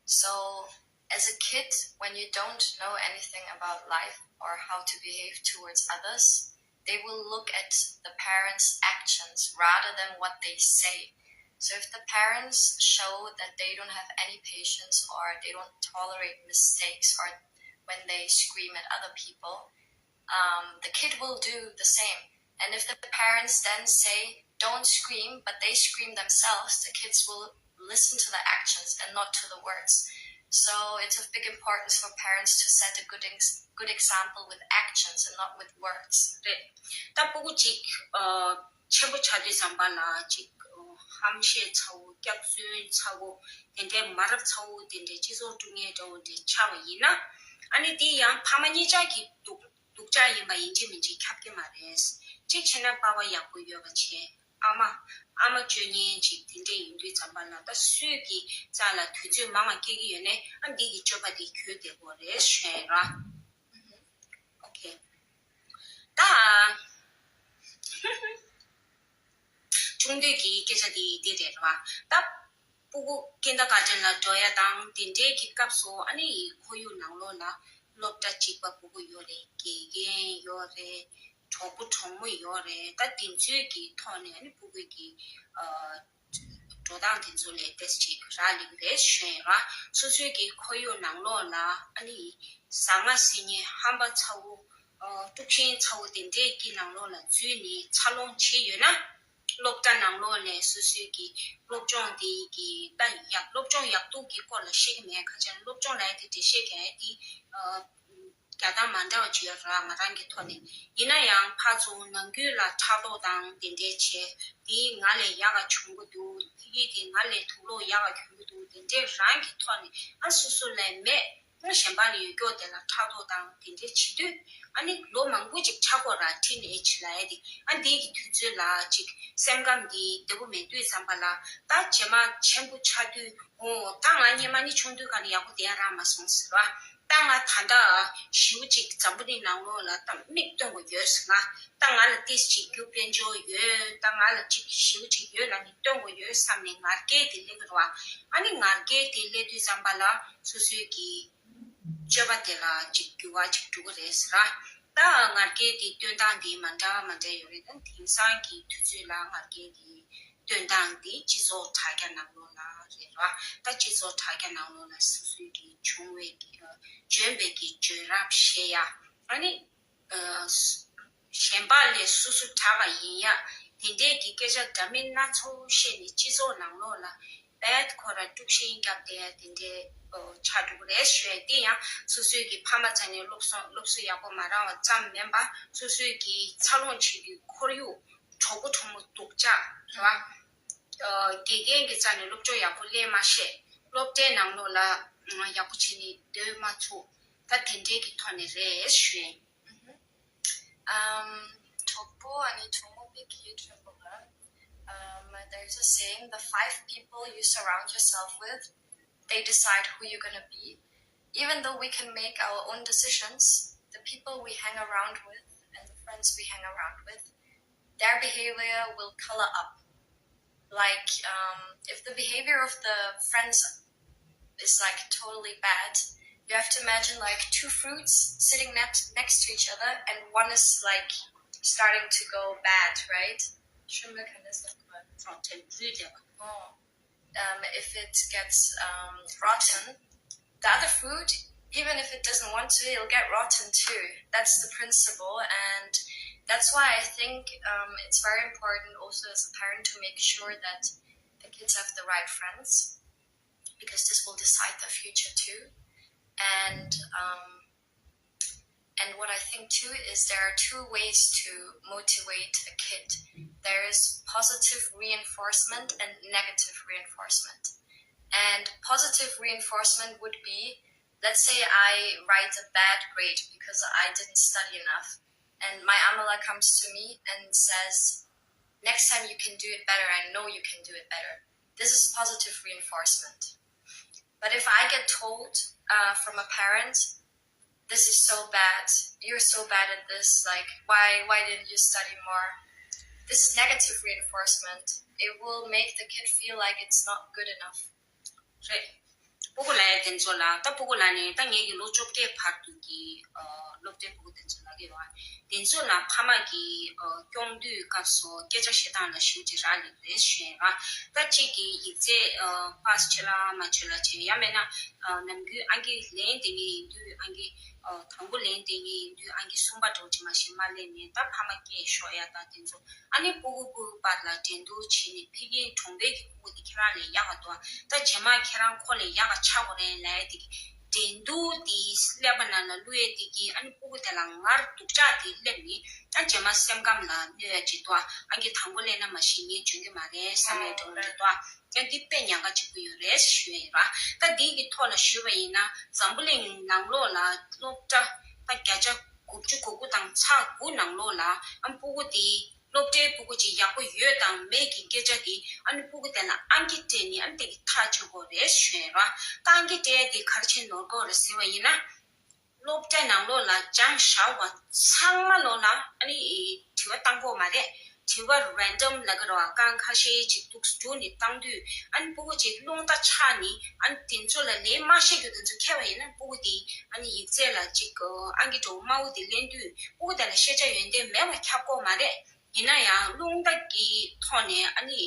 So as a kid, when you don't know anything about life or how to behave towards others, they will look at the parents' actions rather than what they say. So if the parents show that they don't have any patience or they don't tolerate mistakes or when they scream at other people, um, the kid will do the same. And if the parents then say, don't scream, but they scream themselves, the kids will listen to the actions and not to the words. So it's of big importance for parents to set a good ex- good example with actions and not with words. རེད། ད་སྤུ་གུ་ཅིག་ཨ་ཆེན་པོ་ཆགས་དུས་ཙམ་པ་ལ་ཅིག་ཨ་ཧམ་བཤད་ཚ་བོ། སྐྱག་རྫུན་ཚ་བོ། དེ་འདྲའི་མ་རབས་ཚ་བོ་དེ་འདྲའི་སྤྱི་ཚོགས་དཀྲུག་མཁན་འདྲ་བོ་འདྲ་ཆགས་པ་ཡིན་ན། ཨ་ནི་དེ་ཡང་ཕ་མ་གཉིས་ཆ་གི་སྡུག་སྡུག་ཅག་ཡིན་པ་ཡིན་གཅིག་མིན་གཅིག་ཁྱབ་ཀྱི་མ་རེད། གཅིག་བྱས་ན་པ་ཕ་ཡག་པོ་ཡོད་པ་བྱས། ཨ་མ། ཨ་མ་སྤྱོད་ངན་ཅིག་དེ་འདྲས་ཡིན་དུས་ཙམ་པ་ལ་ད་སུས་ཀྱི་རྩ་ལ་དུས་ཚོད་མང་བ་སྐྱེལ་གྱི་ཡོད་ནའི་ཨ་འདི་གི་སྤྱོད་པ་དེ་གྱོད་བསྡད་དགོས་རེད་ཞུ་ཡ་ཡིན་ར། ཨོ་ཁེ། ད་ཆུང་དུས་ཀྱི་སྐད་ཆ་དེ་འདི་རེད་ར། ད་སྤུ་གུ་ཀིན་ཌར་གྷར་ཊན་ལ་འགྲོ་ཡ་དང་དེ་འདྲའི་གི་སྐབས་སུ་ཨ་ནི་ཁོར་ཡུག་ནང་ལོགས་ལ་སློབ་གྲྭ་གཅིག་པ་སྤུ་གུ་ཡོད་རེད། དགེ་རྒན་ཡོད་རེད། གྲོགས་པོ་གྲོགས་མོ་ཡོད་རེད། ད་དེ་ཚོའི་གི་ཐོག་ནས་ཨ་ནི་སྤུ་གུའི་གི་ཨ་འགྲོ་སྟངས་དེ་ཚོ་ལ་ཏོག་ཙམ་ཅིག་རག་ལས་ཀྱི་རེད་ཞུ་ཡ་ཡིན་ར། སོ་སོའི་གི་ཁོར་ཡུག་ནང་ལོགས་ལ་ཨ་ནི་ཟ་ང་ཟེར་མཁན་ཧམ་པ་ཚ་བོ། ཨ་དཀྲུག་ཤིང་ཚ་བོ་དེ་འདྲའི་གི་ནང་ལོགས་ལ་འཛུལ་ནས་འཚར་ལོངས་བྱས་ཡོད་ན། སློབ་གྲྭ་ནང་ལོགས་ནས་སོ་སོའི་གི་སློབ་སྦྱོང་དེ་གི་ད་ཡག་སློབ་སྦྱོང་ཡག་སྡུག་གི་སྐོར་ལ་བཤད་ཀྱི་མེད། ཁ་ཆེ་སློབ་སྦྱོང་ལབ་ཡ་དེ་འགྲེལ་བཤད་རྒྱག་ཡ་དེ་ཨ་རྒྱག་སྟངས་མ་འདྲ་བ་ཅིག་ཡོད་ར། ང་རང་གི་ཐོག་ནས་ཡིན་ན་ཡང་ཕར་ཚུར་ནང་ཁུལ་ལ་ཕྲག་དོག་དང་དེ་འདྲའི་བྱས། དེ་ང་ལས་ཡག་ག་བྱུང་གི་འདུག་ཕ་གི་དེ་ང་ལས་དུག་ལོག་ཡག་ག་གྱོན་གི་འདུག་དེ་འདྲའི་རང་གི་ཐོག་ནས་ཨ་སོ་སོ་ལས་མེད། ཨ་གཞན་པ་ལ་ཡོད་སྐྱོ་དེ་ལ་ཕྲག་དོག་དང་དེ་འདྲའི་བྱེད་དུས་ཨ་ནི་ལོ་མང་པོ་ཅིག་ཆགས་དགོས་ར། ཊིན་ཨེཇ་ལབ་ཡ་དེ། ཨ་འདི་གི་དུས་ཚོད་ལ་ཅིག་སེམས་ཁམས་འདི་བདེ་པོ་མེད་དུས་ཙམ་པ་ལ་ད་རྗེས་མ་ཆེན་པོ་ཆགས་དུས་འོ་ད་ང་སྔོན་མ་ནི་ཆུང་དུས་ག་ནས་ཡག་པོ་བསྡད་ཡ་རག་མ་སོང་ཟེར་བ། ད་ང་ད་ལྟ་ཞེ་པོ་ཅིག་འཛམ་བུ་གླིང་ནང་ལོགས་ལ་ད་མིག་སྟོན་དགོས་ཡོད་ཟེར་ན། ད་ང་ལ་ཏོག་ཙམ་ཅིག་རྒྱུ་དཔལ་འབྱོར་ཡོད། ད་ང་ལ་ཅིག་ཞེ་པོ་ཅིག་ཡོད་ལབ་ནས་སྟོན་དགོས་ཡོད་བསམ་ནས་ང་རྒྱལ་དེ་སླེབས་ཀྱི་རེད་བ། ཨ་ནི་ང་རྒྱལ་དེ་སླེབས་དུས་ཙམ་པ་ལ་སོ་སོའི་གི་སྤྱོད་པ་དེ་ལ་ཅིག་འགྱུར་བ་ཅིག་འགྲོ་གི་རེད་ཟེར་ར། ད་ང་རྒྱལ་དེ་སྟོན་སྟངས་དེ་མ་འདྲ་བ་མ་འདྲ་ཡོད་རེད། ད་དེང་སང་གི་དུས་ཚོད་ལ་ང་རྒྱལ་དེ་སྟོན་སྟངས་དེ་སྤྱི་ཚོགས་དྲ་རྒྱ་ནང་ལོགས་ལ་རེད་ར། ད་སྤྱི་ཚོགས་དྲ་རྒྱ་ནང་ལོགས་ལ་སོ་སོའི་གི་བྱུང་བའི་གི་འཇོན་པའི་གི་བརྗོད་རབས་བཤད་ཡ། ཨ་ནི་གཞན་པ་ལས་སོ་སོ་དྲག་པ་ཡིན་ཡ། དེ་འདྲའི་གི་སྐད་ཆ་འདྲ་མིན་སྣ་ཚོགས་བཤད་ནས་སྤྱི་ཚོགས་ནང་ལོགས་ལ་བད་ཁོ་ར་དཀྲུག་ཤིང་བརྒྱབ་བསྡད་ཡ་དེ་འདྲའི་ཆགས་འགྲོ་གི་རེད་ཞུ་ཡ། དེ་ཡང་སོ་སོའི་གི་ཕ་མ་རྩ་ནས་སློབ་གསོ་སློབ་གསོ་ཡག་པོ་མ་རག་པ་ཙམ་མིན་པ་སོ་སོའི་གི་འཚར་ལོངས་བྱེད་དུས་ཁོར་ཡུག་གྲོགས་པོ་གྲོགས་མོ་སྡུག་ཅག་རེད་བ། དགེ་རྒན་གྱི་རྩ་ནས་སློབ་སྦྱོང་ཡག་པོ་སླེབས་མ་ཤེས། སློབ་གྲྭའི་ནང་ལོགས་ལ་ཡག་པོ་བྱས་ནས་སྡོད་མ་ཚུགས། ད་དེ་འདྲའི་གི་ཐོག་ནས་རེད་ཞུ་ཡ་ཡིན། Um, གྲོགས་པོ་ཨ་ནི་གྲོགས་མོ་པའི་གི་གྲོགས་པོ་ལ། Um, there's a saying, the five people you surround yourself with, they decide who you're gonna be. Even though we can make our own decisions, the people we hang around with and the friends we hang around with, their behavior will color up. Like, um, if the behavior of the friends is like totally bad, you have to imagine like two fruits sitting next next to each other, and one is like starting to go bad, right? Shume kan das not good. Rotten. Oh. Um, if it gets um, rotten, the other fruit, even if it doesn't want to, it'll get rotten too. That's the principle, and that's why I think um, it's very important also as a parent to make sure that the kids have the right friends, because this will decide their future too. And um, and what I think too is there are two ways to motivate a kid. There is positive reinforcement and negative reinforcement. And positive reinforcement would be, let's say I write a bad grade because I didn't study enough, and my amala comes to me and says, "Next time you can do it better. I know you can do it better." This is positive reinforcement. But if I get told uh, from a parent, "This is so bad. You're so bad at this. Like, why why didn't you study more?" This is negative reinforcement. It will make the kid feel like it's not good enough. རེད། སྤུ་གུ་ལབ་ཡ་དེ་ཚོ་ལ། ད་སྤུ་གུ་ལབ་ནས་ད་ངེད་ཀྱི་ལོ་བཅོ་བརྒྱད་བར་དུ་གི་ཨ་སློབ་གྲྭའི་སྤུ་གུ་དེ་ཚོ་ལབ་ཀྱི་ཡོད། དེ་ཚོ་ལ་ཕ་མ་གིས་ཨ་སྐྱོང་དུས་སྐབས་སུ་སྐད་ཆ་བཤད་སྟངས་ལ་ཞེ་པོ་ཅིག་རག་ལས་རེད་ཞུ་ཡ་ར། ད་གཅིག་གིས་ཡིག་ཚད་ཨ་པཱ་སི་བྱེད་ལ་མ་བྱེད་ལ་བྱེད། ཡང་མེད་ན་ཨ་ནམ་རྒྱུན་ཨང་ཀི་ལེན་བསྡད་མཁན་ཡིན་དུས། ཨང་ཀི་ཨ་དང་པོ་ལེན་བསྡད་མཁན་ཡིན་དུས་ཨང་ཀི་གསུམ་པ་འདྲ་བོ་ཅིག་མ་གཞི་མ་ལེན་ནས། ད་ཕ་མ་སྐད་ཤོར་ཡ་དང་དེ་ཚོ། ཨ་ནི་སྤུ་གུ་སྤུ་གུ་བར་ལ་འགྲན་བསྡུར་བྱས་ནས་ཕ་གིའི་གྲོང་པའི་གི་སྤུ་གུ་དེ་ཁྱེད་རང་ལས་ཡག་ག་འདུག་ད་རྗེས་མ་ཁྱེད་རང་ཁོ་ལས་ཡག་ག་ཆགས་དགོས་རེད་ལབ་ཡ་དེ་གི་འགྲན་བསྡུར་དེ་ཀླད་པ་ནང་ལ་བླུག་ཡ་དེ་གིས་ཨ་ནི་སྤུ་གུ་དེ་ལ་ངར་སྡུག་ཅག་དེ་སླེབས་ནས། ཨ་རྗེས་མ་སེམས་ཁམས་ལ་གནོད་ཡ་ཅིག་འདུག་ཨ་ནི་དང་པོ་ལེན་ན་མ་གཞི་ངས་འཇོན་གི་མ་རེད་བསམ་ཡ་འདྲ་བོ་ཅིག་འདུག་ཨ་ཡང་འདི་དཔེ་ཉག་ག་གཅིག་པུ་ཡོད་རེད་ཞུ་ཡ་ཡིན་ར། ད་འདི་གི་ཐོག་ལ་ཞུས་པ་ཡིན་ན། འཛམ་བུ་གླིང་ནང་ལོགས་ལ་སློབ་གྲྭ་ད་བརྒྱ་ཆ་དགུ་བཅུ་གོ་དགུ་དང་ཚེག་དགུ་ནང་ལོགས་ལ་ཨ་སྤུ་གུ་དེ། སློབ་གྲྭའི་སྤུ་གུ་ཅིག་ཡག་པོ་ཡོད་དང་མེད་ཀྱི་སྐད་ཆ་དེ་ཨ་ནི་སྤུ་གུ་དེ་ལ་ཨང་ཀི་སྤྲད་ནས་ཨ་ནི་དེ་གི་ཐག་གཅོད་དགོས་རེད་ཞུ་ཡ་ཡིན་ར། ད་ཨང་ཀི་སྤྲད་ཡ་དེ་ག་རེ་བྱས་ནོར་གི་ཡོད་རེད་ཟེར་བ་ཡིན་ན། སློབ་གྲྭའི་ནང་ལོགས་ལ་སྦྱངས་བཞག་པ་ཚང་མ་ལོགས་ལ་ཨ་ནི་དྲི་བ་བཏང་གི་ཡོད་མ་རེད། དྲི་བ་རན་ཌམ་ལབ་ཀྱི་རེད་བ། རྐང་ཁ་ཤས་ཅིག་འདུག་སེ་བསྒྲུགས་ནས་བཏང་དུས། ཨ་ནི་སྤུ་གུ་ཅིག་རླུང་རྟ་ཆགས་ནས། ཨ་ནི་དེ་ཚོ་ལ་ལན་མ་བཤད་རྒྱུ་དེ་ཚོ་ཁྱེར་བ་ཡིན་ན། སྤུ་གུ་དེ་ཨ་ནི་ཡིག་ཚད་ལ་ཅིག་ཨང་ཀི་འདྲ་བོ་དམའ་བོ་དེ་ལེན་དུས། སྤུ་གུ་དེ་ལ་ཤེས་བྱ་ཡོན་ཏན་མེད་པ་ཁྱབ་ཀྱི་ཡོད་མ་རེད། ཡིན་ན་ཡང་རླུང་རྟ་གི་ཐོག་ནས་ཨ་ནི་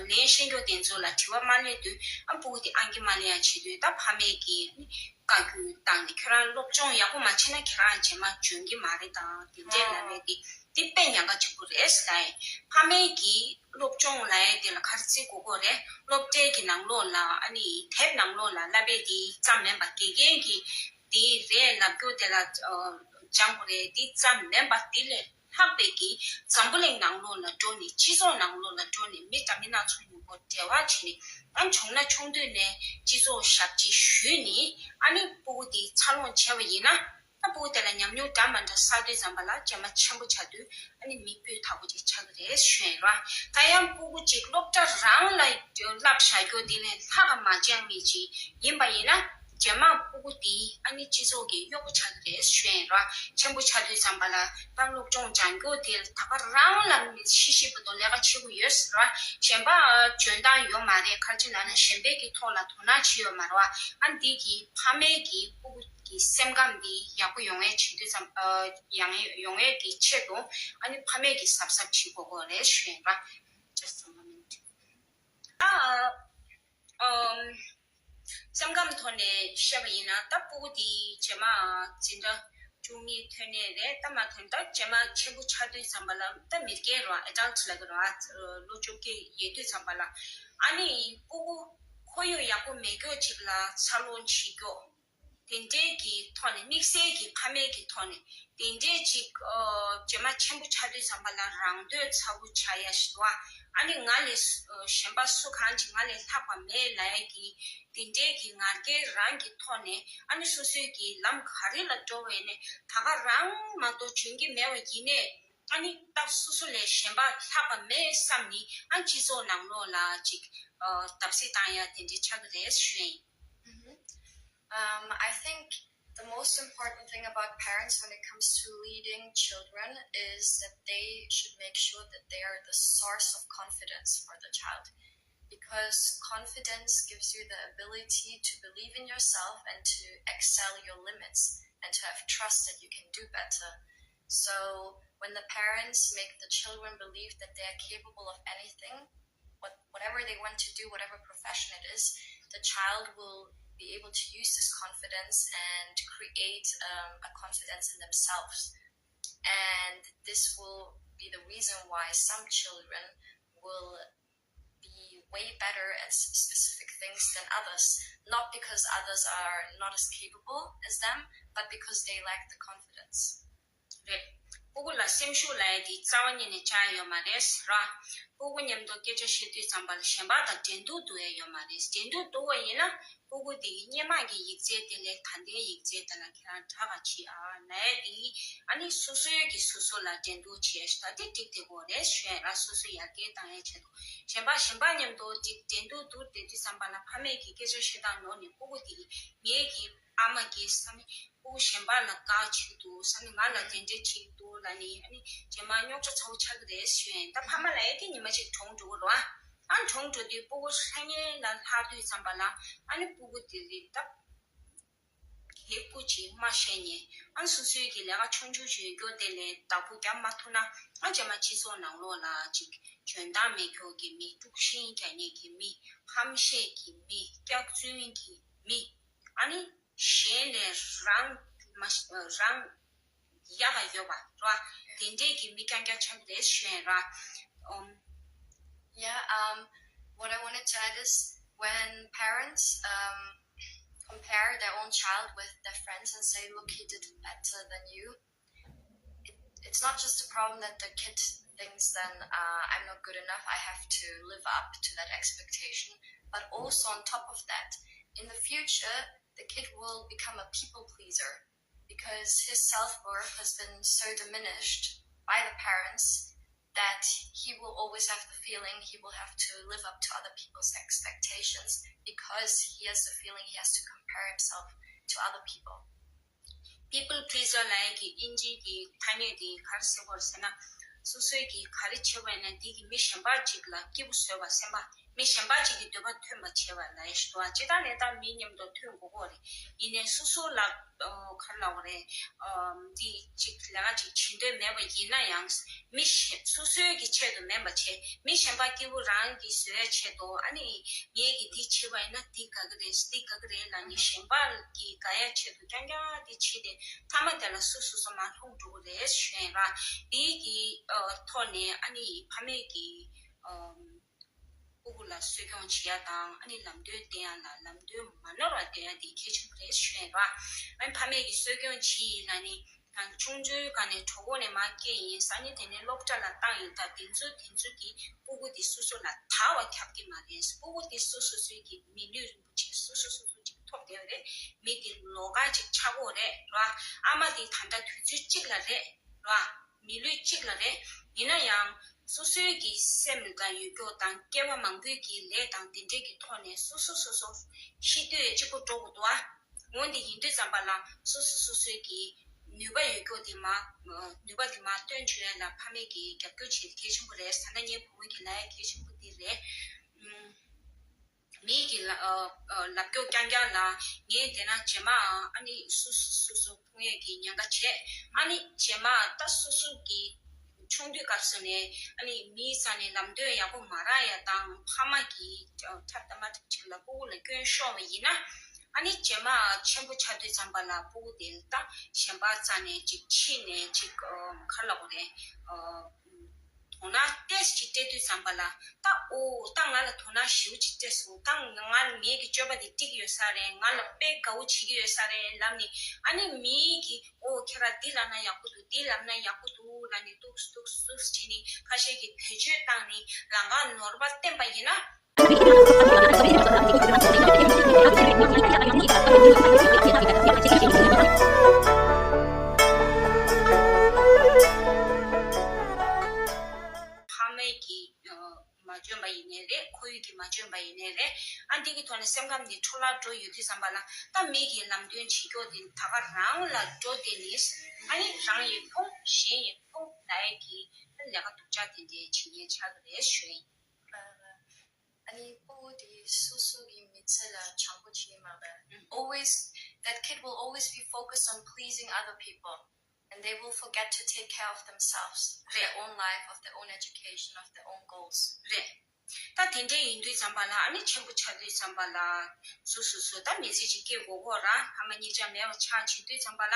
ལན་ཤེས་མཁན་དེ་ཚོ་ལ་དྲི་བ་མ་ལེན་དུས། ཨ་སྤུ་གུ་དེ་ཨང་ཀི་མ་ལེན་ཡ་བྱེད་དུས། ད་ཕ་མས་ཀྱིས་ཨ་ནི་བཀའ་བཀྱོན་བཏང་ནས། ཁྱོད་རང་སློབ་སྦྱོང་ཡག་པོ་མ་བྱས་ན་ཁྱེད་རང་རྗེས་མ་འཇོན་གྱི་མ་རེད་དང་། དེ་འདྲས་ལབ་ཡ་དེ་དེ་དཔེ་ཉག་ག་གཅིག་པུ་རེད་ལབ་ཡིན། ཕ་མས་ཀྱིས་སློབ་སྦྱོང་ལབ་ཡ་དེ་ལ་ག་རེ་བརྩི་དགོས་ཀྱི་ཡོད་རེད། སློབ་གྲྭའི་གི་ནང་ལོགས་ལ་ཨ་ནི་དེབ་ནང་ལོགས་ལ་བསླབ་པ་དེ་ཙམ་མིན་པ། དགེ་རྒན་གྱིས་དེ་རེད་ལབ་རྒྱུ་དེ་ལ་ཨ་སྦྱང་དགོས་རེད། དེ་ཙམ་མིན་པ། དེ་ལས་ལྷག་པའི་གི་འཛམ་བུ་གླིང་ནང་ལོགས་ལ་འགྲོ་ནས། སྤྱི་ཚོགས་ནང་ལོགས་ལ་འགྲོ་ནས་མི་འདྲ་མིན་སྣ་ཚོགས་མང་པོ་འབྲེལ་བ་བྱས་ནས། ཨ་ཆུང་ན་ཆུང་དུས་ནས་སྤྱི་ཚོགས་ཞབས་ཕྱི་ཞུས་ནས། ཨ་ནི་སྤུ་གུ་དེ་འཚར་ལོངས་བྱས་པ་ཡིན་ན། ཨ་སྤུ་གུ་དེ་ལ་ཉམས་མྱོང་འདྲ་མ་འདྲ་བསགས་དུས་ཙམ་པ་ལ་རྗེས་མ་ཆེན་པོ་ཆགས་དུས་ཨ་ནི་མི་སྤུས་དག་པོ་ཅིག་ཆགས་ཀྱི་རེད་ཞུ་ཡ་ཡིན་ར། ད་ཡང་སྤུ་གུ་ཅིག་སློབ་གྲྭ་རང་ལ་བསླབ་བཞག་རྒྱུ་དེ་ལས་ལྷག་ག་མ་སྦྱངས་མི་ཅིག་ཡིན་པ་ཡིན་ན། རྗེས་མ་སྤུ་གུ་དེ་ཨ་ནི་སྤྱི་ཚོགས་ཀྱི་གཡོག་པོ་ཆགས་ཀྱི་རེད་ཞུ་ཡ་ཡིན་ར། ཆེན་པོ་ཆགས་དུས་ཙམ་པ་ལ་ད་སློབ་སྦྱོང་སྦྱང་རྒྱུ་དེ་ད་ག་རང་ལ་མི་ཤེས་ཤེས་པ་དང་ལས་ཀ་བྱེད་དགོས་ཡོད་ཟེར་བ། གཞན་པ་འཇོན་ཐང་ཡོད་མ་རེད། ག་རེ་བྱས་ལབ་ན་གཞན་པའི་གི་ཐོག་ལ་དོ་སྣང་བྱེད་ཡོད་མ་རེད་བ། ཨ་འདི་གི་ཕ་མའི་གི་སྤུ་གུ་གི་སེམས་ཁམས་འདི་ཡག་པོ་ཡོང་ཡས་བྱེད་དུས་ཙམ། ཨ་ཡང་ཡོང་ཡས་ཀྱི་ཆེད་དུ་ཨ་ནི་ཕ་མས་ཀྱི་གཟབ་གཟབ་བྱེད་དགོས་ཀྱི་རེད་ཞུ་ཡིན་ར། Just a moment. ཨ་ཨམ་སེམས་ཁམས་ཐོག་ནས་བཤད་པ་ཡིན་ན། ད་སྤུ་གུ་དེ་རྗེས་མ་འཛིན་གྲྭ་བཅུ་གཉིས་ཐོན་ནས་རེད། ད་མ་ཐོན། ད་རྗེས་མ་ཆེན་པོ་ཆགས་དུས་ཙམ་པ་ལ། ད་མི་རྒན་རེད་བ། ཨེ་ཌལ་ཊི་ལབ་ཀྱི་རེད་བ། ལོ་བཅོ་བརྒྱད་ཡོལ་དུས་ཙམ་པ་ལ། ཨ་ནི་སྤུ་གུ་ཁོར་ཡུག་ཡག་པོ་མེད་རྒྱུ་ཅིག་ལ་འཚར་ལོངས་བྱེད་རྒྱུ། དེ་འདྲའི་གི་ཐོག་ནས། དམིགས་བསལ་གྱི་ཕ་མའི་གི་ཐོག་ནས་དེ་འདྲའི་ཅིག་ཨ་རྗེས་མ་ཆེན་པོ་ཆགས་དུས་ཙམ་པ་ལ་རང་འདོད་ཚ་པོ་ཆགས་ཡ་ཞིག་འདུག་བ། ཨ་ནི་ང་ལས་ཨ་གཞན་པ་སུ་གང་ཅིག་ང་ལས་ལྷག་པ་མེད་ལབ་ཡ་གི་དེ་འདྲའི་གི་ང་རྒྱལ་རང་གི་ཐོག་ནས། ཨ་ནི་སོ་སོའི་གི་ལམ་ག་རེ་ལ་འགྲོ་བ་ཡིན་ནའི་ད་ག་རང་མ་གཏོགས་འཇོན་གྱི་མེད་པ་ཡིན་ནའི། ཨ་ནི་སྟབས་སོ་སོ་ལས་གཞན་པ་ལྷག་པ་མེད་བསམ་ནས། ཨ་སྤྱི་ཚོགས་ནང་ལོགས་ལ་ཅིག་ཨ་བརྡབ་གསིག་བཏང་ཡ་དེ་འདྲའི་ཆགས་ཀྱི་རེད་ཞུ་ཡ་ཡིན། Mm-hmm. Um, I think The most important thing about parents when it comes to leading children is that they should make sure that they are the source of confidence for the child. Because confidence gives you the ability to believe in yourself and to excel your limits and to have trust that you can do better. So when the parents make the children believe that they are capable of anything, what, whatever they want to do, whatever profession it is, the child will be able to use this confidence and create um, a confidence in themselves. And this will be the reason why some children will be way better at s- specific things than others, not because others are not as capable as them, but because they lack the confidence. རེད། སྤུ་གུ་ལ་སེམས་ཤུགས་ལབ་ཡ་དེ་རྩ་བ་ཉིད་ནས་བཅག་ཡ་ཡོད་མ་རེད་ར། སྤུ་གུ་མཉམ་དུ་སྐད་ཆ་བཤད་དུས་ཙམ་པ་ལ་གཞན་པ་དང་འགྲན་བསྡུར་འདུག་ཡ་ཡོད་མ་རེད། འགྲན་བསྡུར་འདུག་པ་ཡིན་ན་སྤུ་གུ་དེ་གི་སྔོན་མ་གི་ཡིག་ཚད་དེ་ལས་ད་ལྟའི་ཡིག་ཚད་དེ་ལ་ཁྱེད་རང་དྲག་ག་ཅིག་ཨ་ལབ་ཡ་དེ། ཨ་ནི་སོ་སོའི་གི་སོ་སོ་ལ་འགྲན་བསྡུར་བྱས་ད་དེ་འགྲིག་དེ་གོ་རེད་ཞུ་ཡ་ར། སོ་སོ་ཡར་རྒྱས་བཏང་ཡ་ཆེད་དུ་གཞན་པ་གཞན་པ་མཉམ་དུ་འགྲིག་འགྲན་བསྡུར་འདུག་དེ་དུས་ཙམ་པ་ལ་ཕ་མས་ཀྱི་སྐད་ཆ་བཤད་སྟངས་ནོར་ནས་སྤུ་གུ་དེ་གི་ངའི་གི་ཨ་མ་གིས་ས་ནི་སྤུ་གུ་གཞན་པ་ལ་དགའ་བྱེད་ཀྱི་འདུག་ས་ནི་ང་ལ་དེ་འདྲས་བྱེད་ཀྱི་འདུག་ལབ་ནི་ཨ་ནི་རྗེས་མ་རྙོག་དྲ་ཚ་བོ་ཆགས་ཀྱི་རེད་ཞུ་ཡིན། ད་ཕ་མ་ལ་ཨེ་དེ་ཉི་མ་གཅིག་གྲོངས་འགྲོ་གི་རེད་བ། ཨ་གྲོངས་འགྲོ་དུས་སྤུ་གུ་ལྷ་ངན་ལ་ལྷག་དུས་ཙམ་པ་ལ་ཨ་ནི་སྤུ་གུ་དེ་རིགས་ད་གད་སྐུ་ཅིག་མ་བཤད་ཉན། ཨ་སོ་སོའི་གི་ལས་ཀ་ཆུང་ཆུང་ཞིག་ཡོད་རྒྱུ་དེ་ལས་བདག་པོ་རྒྱབ་མ་ཐུབ་ན་ཨ་རྗེས་མ་སྤྱི་ཚོགས་ནང་ལོགས་ལ་ཅིག་འཇོན་ཐང་མེད་མཁན་གྱི་མི། དཀྲུག་ཤིང་རྒྱག་མཁན་གྱི་མི། ཧམ་བཤད་ཀྱི་མི། སྐྱག་རྫུན་གྱི་མི། ཨ་ནི་གཞན་ལས་རང་མ་རང་ཡག་ག་ཡོད་པ་རེད་བ། དེ་འདྲས་ཀྱི་མི་རྐྱང་རྐྱང་ཆགས་ཀྱི་རེད་ཞུ་ཡིན་ར། ཨམ། Yeah, um, what I wanted to add is when parents um, compare their own child with their friends and say, "Look, he did better than you," it, it's not just a problem that the kid thinks, "Then uh, I'm not good enough, I have to live up to that expectation." But also, on top of that, in the future, the kid will become a people pleaser because his self worth has been so diminished by the parents that he will always have the feeling he will have to live up to other people's expectations because he has the feeling he has to compare himself to other people. People pleaser ལབ་ཡག་གི་དབྱིན་ཇིའི་གི་ཐ་སྙད་དེ་ག་རེ་ཟེར་དགོས་རེད་ཟེར་ན། སོ་སོའི་གི་ག་རེ་བྱས་པ་ཡིན་ན་དེ་གི་མི་གཞན་པ་ཅིག་ལ་སྐྱིད་པོ་བཟོས་པ་སེམས་པ། མི་གཞན་པ་ཅིག་གི་འདོད་པ་ཐོན་པ་བྱས་པ་ལབ་ཡག་ཞིག་འདུག་ཨ། ཇི་ལྟར་ལས་ལྟར་མི་མཉམ་དུ་ཐོན་དགོས་ཀྱི་རེད། ཡིན་ནའི་སོ་སོ་ལ་ཨོ་ག་རེ་ལབ་དགོས་རེད། ཨོ་འདི་ཅིག་ལས་ཀ་ཅིག་བྱེད་འདོད་མེད་པ་ཡིན་ན་ཡང་མི་གཞན་སོ་སོའི་གི་ཆེད་དུ་མིན་པ་བྱས། མི་གཞན་པ་སྐྱིད་པོ་རང་གིས་བཟོ་ཡག་ཆེད་དུ། ཨ་ནི་ངས་ཀྱིས་འདི་བྱས་པ་ཡིན་ན་འདི་དགའ་གི་རེད། འདི་དགའ་གི་རེད་ལབ་ནི་གཞན་པ་གིས་དགའ་ཡག་ཆེད་དུ་རྐྱང་རྐྱང་འདི་བྱས་ཏེ་མཐའ་མ་དེ་ལ་སུ་སོ་སོ་མར་ལྷུང་འགྲོ་གི་རེད་ཞུ་ཡིན་ར། འདི་གི་ཨོ་ཐོག་ནས་ཨ་ནི་ཕ་མས་ཀྱི་ཨོ། སྤུ་གུ་ལ་གསོ་སྐྱོང་བྱེད་ཡ་དང་ཨ་ནི་ལམ་སྟོན་སྟོན་ཡ་ལ་ལམ་སྟོན་མ་ནོར་བ་སྟོན་ཡ་དེ་གལ་ཆེན་པོ་རེད་ཞུ་ཡ་རེད་བ། ཨ་ནི་ཕ་མས་ཀྱིས་གསོ་སྐྱོང་བྱེད་ཡིན་ལབ་ནི་ཡང་ཆུང་ཆུང་སྒང་ནས་གྲོད་ཁོག་ནས་མར་སྐྱེས་ཡིན་ཟེར་ནི་དེ་ནས་སློབ་གྲྭ་ལ་བཏང་ཡིན། ད་དེ་ཚོ་དེ་ཚོ་གིས་སྤུ་གུ་དེ་སོ་སོ་ལ་དར་བ་ཁྱབ་ཀྱི་མ་རེད། སྤུ་གུ་དེ་སོ་སོ་སོའི་གི་མི་ལུས་རིན་པོ་ཆེ་སོ་སོ་སོ་སོ་ཅིག་ཐོབ་བསྡད་པ་རེད། མི་དེ་ལོགས་ཀ་ཅིག་ཆགས་ཀྱི་ཡོད་རེད་ར། ཨ་མ་དེ་ད་ལྟ་དུས་ཚོད་གཅིག་ལ་རེད་ར། མི་ལུས་གཅིག་ལ་རེད། ཡིན་ན་ཡང་སོ་སོའི་གི་སེམས་དང་ཡོད་རྒྱུ་དང་སྐྱེ་བ་མང་པོའི་གི་ལས་དང་དེ་འདྲས་ཀྱི་ཐོག་ནས་སོ་སོ་སོ་སོ་ཤི་འདོད་གཅིག་པོ་འགྲོ་དགོས་འདུག་ཨ། འོ་འདི་ཡིན་དུས་ཙམ་པ་ལ་སོ་སོ་སོ་སོའི་གི་ནུས་པ་ཡོད་རྒྱུ་དེ་མ་ནུས་པ་དེ་མ་བཏོན་བཅུག་ཡ་ལ་ཕ་མས་གི་རྒྱབ་སྐྱོར་བྱེད་གལ་ཆེན་པོ་རེད། ད་ལྟ་ངའི་བུ་མོ་གི་ལབ་ཡ་གལ་ཆེན་པོ་འདི་རེད། ཨུམ། མིའི་གི་ལ་ཨ་ཨ་ལབ་སྐྱོར་རྐྱང་རྐྱང་ལ་ངས་དེ་ན་རྗེས་མ་ཨ་ནི་སུ་སུ་སུ་སུ་ཕུང་ཡས་ཀྱི་ཉེན་ཁ་བྱས། ཨ་ནི་རྗེས་མ་ད་སུ་སུ་གི་ཆུང་དུས་སྐབས་སུ་ནས་ཨ་ནི་མིའི་རྩ་ནས་ལམ་སྟོན་ཡག་པོ་མ་རག་ཡ་དང་ཕ་མ་གི་ཨ་འཁྲབ་དང་མ་འཁྲབ་ཅིག་ལ་སྤུ་གུ་ལ་སྐྱོན་ཤོར་བ་ཡིན་ན། ཨ་ནི་རྗེས་མ་ཆེན་པོ་ཆགས་དུས་ཙམ་པ་ལ་སྤུ་གུ་དེ་ད་གཞན་པ་རྩ་ནས་ཅིག་ཕྱིས་ནས་ཅིག་ཨ་ག་ལབ་དགོས་རེད། ཨ། དོ་སྣང་ཏོག་ཙམ་ཅིག་སྤྲད་དུས་ཙམ་པ་ལ་ད་ཨོ་ད་ང་ལ་དོ་སྣང་ཞེ་པོ་ཅིག་སྤྲད་སོང་། ད་ང་ངའི་གི་སྤྱོད་པ་འདི་འགྲིག་ཡོད་ས་རེད། ང་ལ་དཔེ་དགའ་བོ་བྱེད་ཀྱི་ཡོད་ས་རེད་ལབ་ནི། ཨ་ནི་མིའི་གི་ཨོ་ཁྱེད་རང་འདི་ལབ་ན་ཡག་པོ་འདུག་འདི་ལབ་ན་ཡག་པོ་འདུག་ལབ་ནི་ཏོག་ཙམ་ཏོག་ཙམ་ཏོག་ཙམ་བྱས་ནི་ཁ་ཤས་ཀྱིས་བེད་སྤྱོད་བཏང་ནི་ལམ་ཁ་ནོར་བ་བསྟན་པ་ཡིན་ན། ཕ་མའི་གི་ཨ་མ་ འཇོན་པ་ཡིན་ནའི་རེད། ཁོར་ཡུག་གིས་མ་འཇོན་པ་ཡིན་ནའི་རེད། ཨ་འདི་གི་ཐོག་ནས་སེམས་ཁམས་འདི་འཕྲོ་བརླག་འགྲོ་ཡོད་དུས་ཙམ་པ་ལ། ད་མི་གི་ལམ་སྟོན་བྱེད་ཀྱོག་དེ་ད་ག་རང་ལ་འགྲོ་དེ་ནི། ཨ་ནི་རང་ཡི་ཕུང་གཞན་ཡི་ཕུང་ལ་ཡི་གི་ལས་ཀ་སྡུག་ཅག་དེ་འདྲའི་བྱེད་ཉེན་ཆགས་ཀྱི་རེད་ཞུ་ཡིན། ཨ་ནི་སྤོ་བོ་དེ་སོ་སོ་གི་མི་ཚེ་ལ་བྱམས་པོ་བྱེད་མ་བས། Always, that kid will always be focused on pleasing other people, and they will forget to take care of themselves, of their own life, of their own education, of their own goals. རེད། ད་དེ་འདྲས་ཡིན་དུས་ཙམ་པ་ལ། ཨ་ནི་ཆེན་པོ་ཆགས་དུས་ཙམ་པ་ལ། སོ་སོ་སོ་ད་མི་ཚེ་ཅིག་སྐྱེལ་དགོས་གོ་ར། ཕ་མ་གཉིས་ཆ་མེད་པ་ཆགས་བྱེད་དུས་ཙམ་པ་ལ།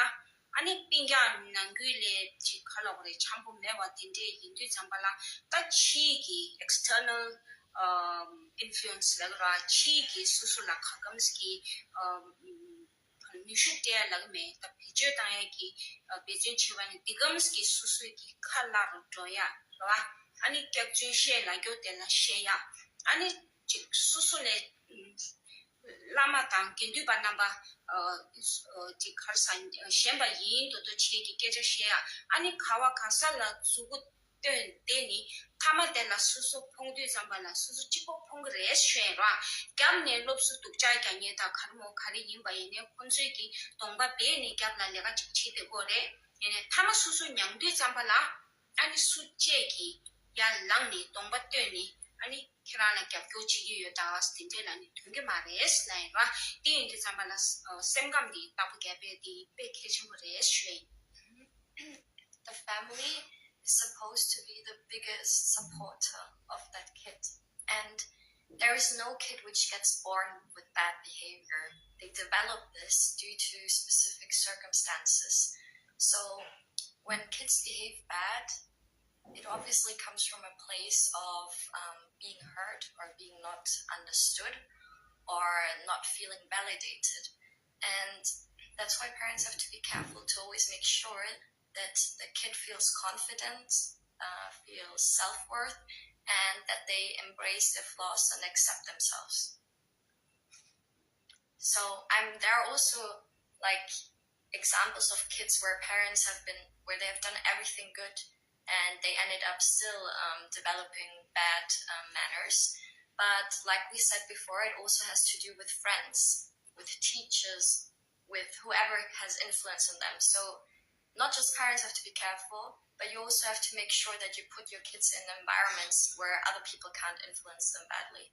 ཨ་ནི་སྤུན་ཀྱག་ནང་ཁུལ་ལས་ཅིག་ག་ལབ་དགོས་རེད། འཆམ་པོ་མེད་པ་དེ་འདྲས་ཡིན་དུས་ཙམ་པ་ལ། ད་ཕྱིའི་གི་external ཨམ་influence ལབ་ར། ཕྱིའི་གི་སོ་སོ་ལ་ག་གམ་གི་ཨམ་ནུས་ཤུགས་སྤྲད་ཡ་ལབ་གི་མེད། ད་བེད་སྤྱོད་བཏང་ཡ་གི་ཨ་འབད་བརྩོན་བྱེད་པ་ནི་འདི་གམ་གི་སོ་སོའི་གི་ཁ་བླ་རུ་འགྲོ་ཡ་རེད་བ། ཨ་ནི་སྐྱག་རྫུན་བཤད་ལབ་རྒྱུ་དེ་ལ་བཤད་ཡ། ཨ་ནི་ཅིག་སོ་སོ་ལས་བླ་མ་དང་དགེ་འདུན་པ་རྣམ་པ་ཨ་ཨ་ཅིག་ག་རེ་ཟ། ཞན་པ་ཡིན་མདོག་མདོག་བྱེད་ཀྱི་སྐད་ཆ་བཤད་ཡ། ཨ་ནི་ག་བ་ག་ས་ལ་མཛུ་གུ་སྟོན་དེ་ནི་མཐའ་མ་དེ་ལ་སོ་སོ་ཕོངས་དུས་ཙམ་པ་ལ་སོ་སོ་གཅིག་པོ་ཕོངས་ཀྱི་རེད་ཞུ་ཡིན་ར། རྒྱབ་ནས་སློབ་གསོ་སྡུག་ཅག་རྒྱག་མཁན་དང་ག་རེ་མོ་ག་རེ་ཡིན་པ་ཡིན་ནའི་ཁོང་ཚོས་ཀྱི་གདོང་པ་སྦས་ནས་རྒྱབ་ལ་ལས་ཀ་ཅིག་བྱེད་བསྡད་ཀྱི་ཡོད་རེད། ཡིན་ནའི་མཐའ་མ་སོ་སོ་མྱངས་དུས་ཙམ་པ་ལ། ཨ་ནི་སུ་གཅིག་གིས་ཡར་ལངས་ནས་གདོང་པ་སྟོན་ནས། ཨ་ནི་ཁྱེད་རང་ལ་རྒྱབ་སྐྱོར་བྱེད་ཀྱི་ཡོད་ད་དེ་འདྲས་ལབ་ནས་ཐོན་གྱི་མ་རེད་ལབ་ཡིན་ར། དེ་ཡིན་དུས་ཙམ་པ་ལ་སེམས་ཁམས་འདི་བདག་པོ་རྒྱག་པ་དེ་དཔེ་གལ་ཆེན་པོ་རེད་ཞུ་ཡིན། The family is supposed to be the biggest supporter of that kid. And there is no kid which gets born with bad behavior. They develop this due to specific circumstances. So when kids behave bad, it obviously comes from a place of um, being hurt or being not understood or not feeling validated. And that's why parents have to be careful to always make sure that the kid feels confident, uh, feels self worth, and that they embrace their flaws and accept themselves. So I'm there are also like examples of kids where parents have been where they have done everything good and they ended up still um, developing bad um, manners. But like we said before, it also has to do with friends, with teachers, with whoever has influence on them. So not just parents have to be careful, but you also have to make sure that you put your kids in environments where other people can't influence them badly.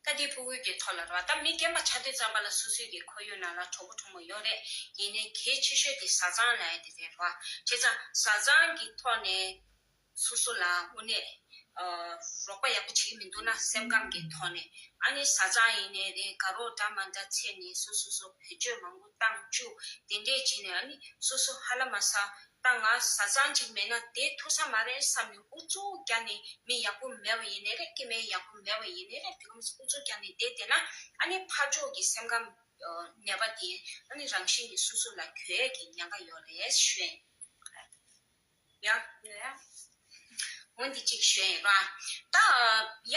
ད་དེ་ཕྲུ་གུའི་གི་ཐོག་ལ་རེད་བ། ད་མི་རྒན་པ་ཆགས་དུས་ཙམ་པ་ལ་སོ་སོའི་གི་ཁོར་ཡུག་ནང་ལ་གྲོགས་པོ་གྲོགས་མོ་ཡོད་རེད། ཡིན་ནའི་གལ་ཆེ་ཤོས་དེ་བཟའ་ཚང་ལབ་ཡ་དེ་རེད་བ། བྱས་ཙང་བཟའ་ཚང་གི་ཐོག་ནས་སོ་སོ་ལ་དངོས་གནས་ཨ་རོགས་པ་ཡག་པོ་བྱེད་ཀྱི་མི་འདུག་ན་སེམས་ཁམས་ཀྱི་ཐོག་ནས། ཨ་ནི་བཟའ་ཚང་ཡིན་ནའི་རེད། དགའ་རོགས་འདྲ་མ་འདྲ་འཚོལ་ནས་སོ་སོ་སོ་བེད་སྤྱོད་མང་པོ་བཏང་བཅུག་དེ་འདྲས་བྱས་ནས། ཨ་ནི་སོ་སོ་ཧ་ལམ་ས་ད་ང་བཟའ་ཚང་ཅིག་མེད་ན་བསྡད་ཐུབ་ས་མ་རེད་བསམ་ནས་ཨུ་ཚུགས་རྒྱག་ནས། མི་ཡག་པོ་མེད་པ་ཡིན་ནའི་རེད། སྐྱེ་དམན་ཡག་པོ་མེད་པ་ཡིན་ནའི་རེད། དེ་ག་ཨུ་ཚུགས་རྒྱག་ནས་བསྡད་བསྡད་ན། ཨ་ནི་ཕར་ཕྱོགས་ཀྱི་སེམས་ཁམས་ཨ་ནད་པ་དེ་ཨ་ནི་རང་བཞིན་གྱིས་སོ་སོ་ལ་འགོས་ཀྱི་ཉེན་ཁ་ཡོད་རེད་ཞུ་ཡིན། ཡ། འོ་འདི་གཅིག་ཞུ་ཡིན་ར། ད་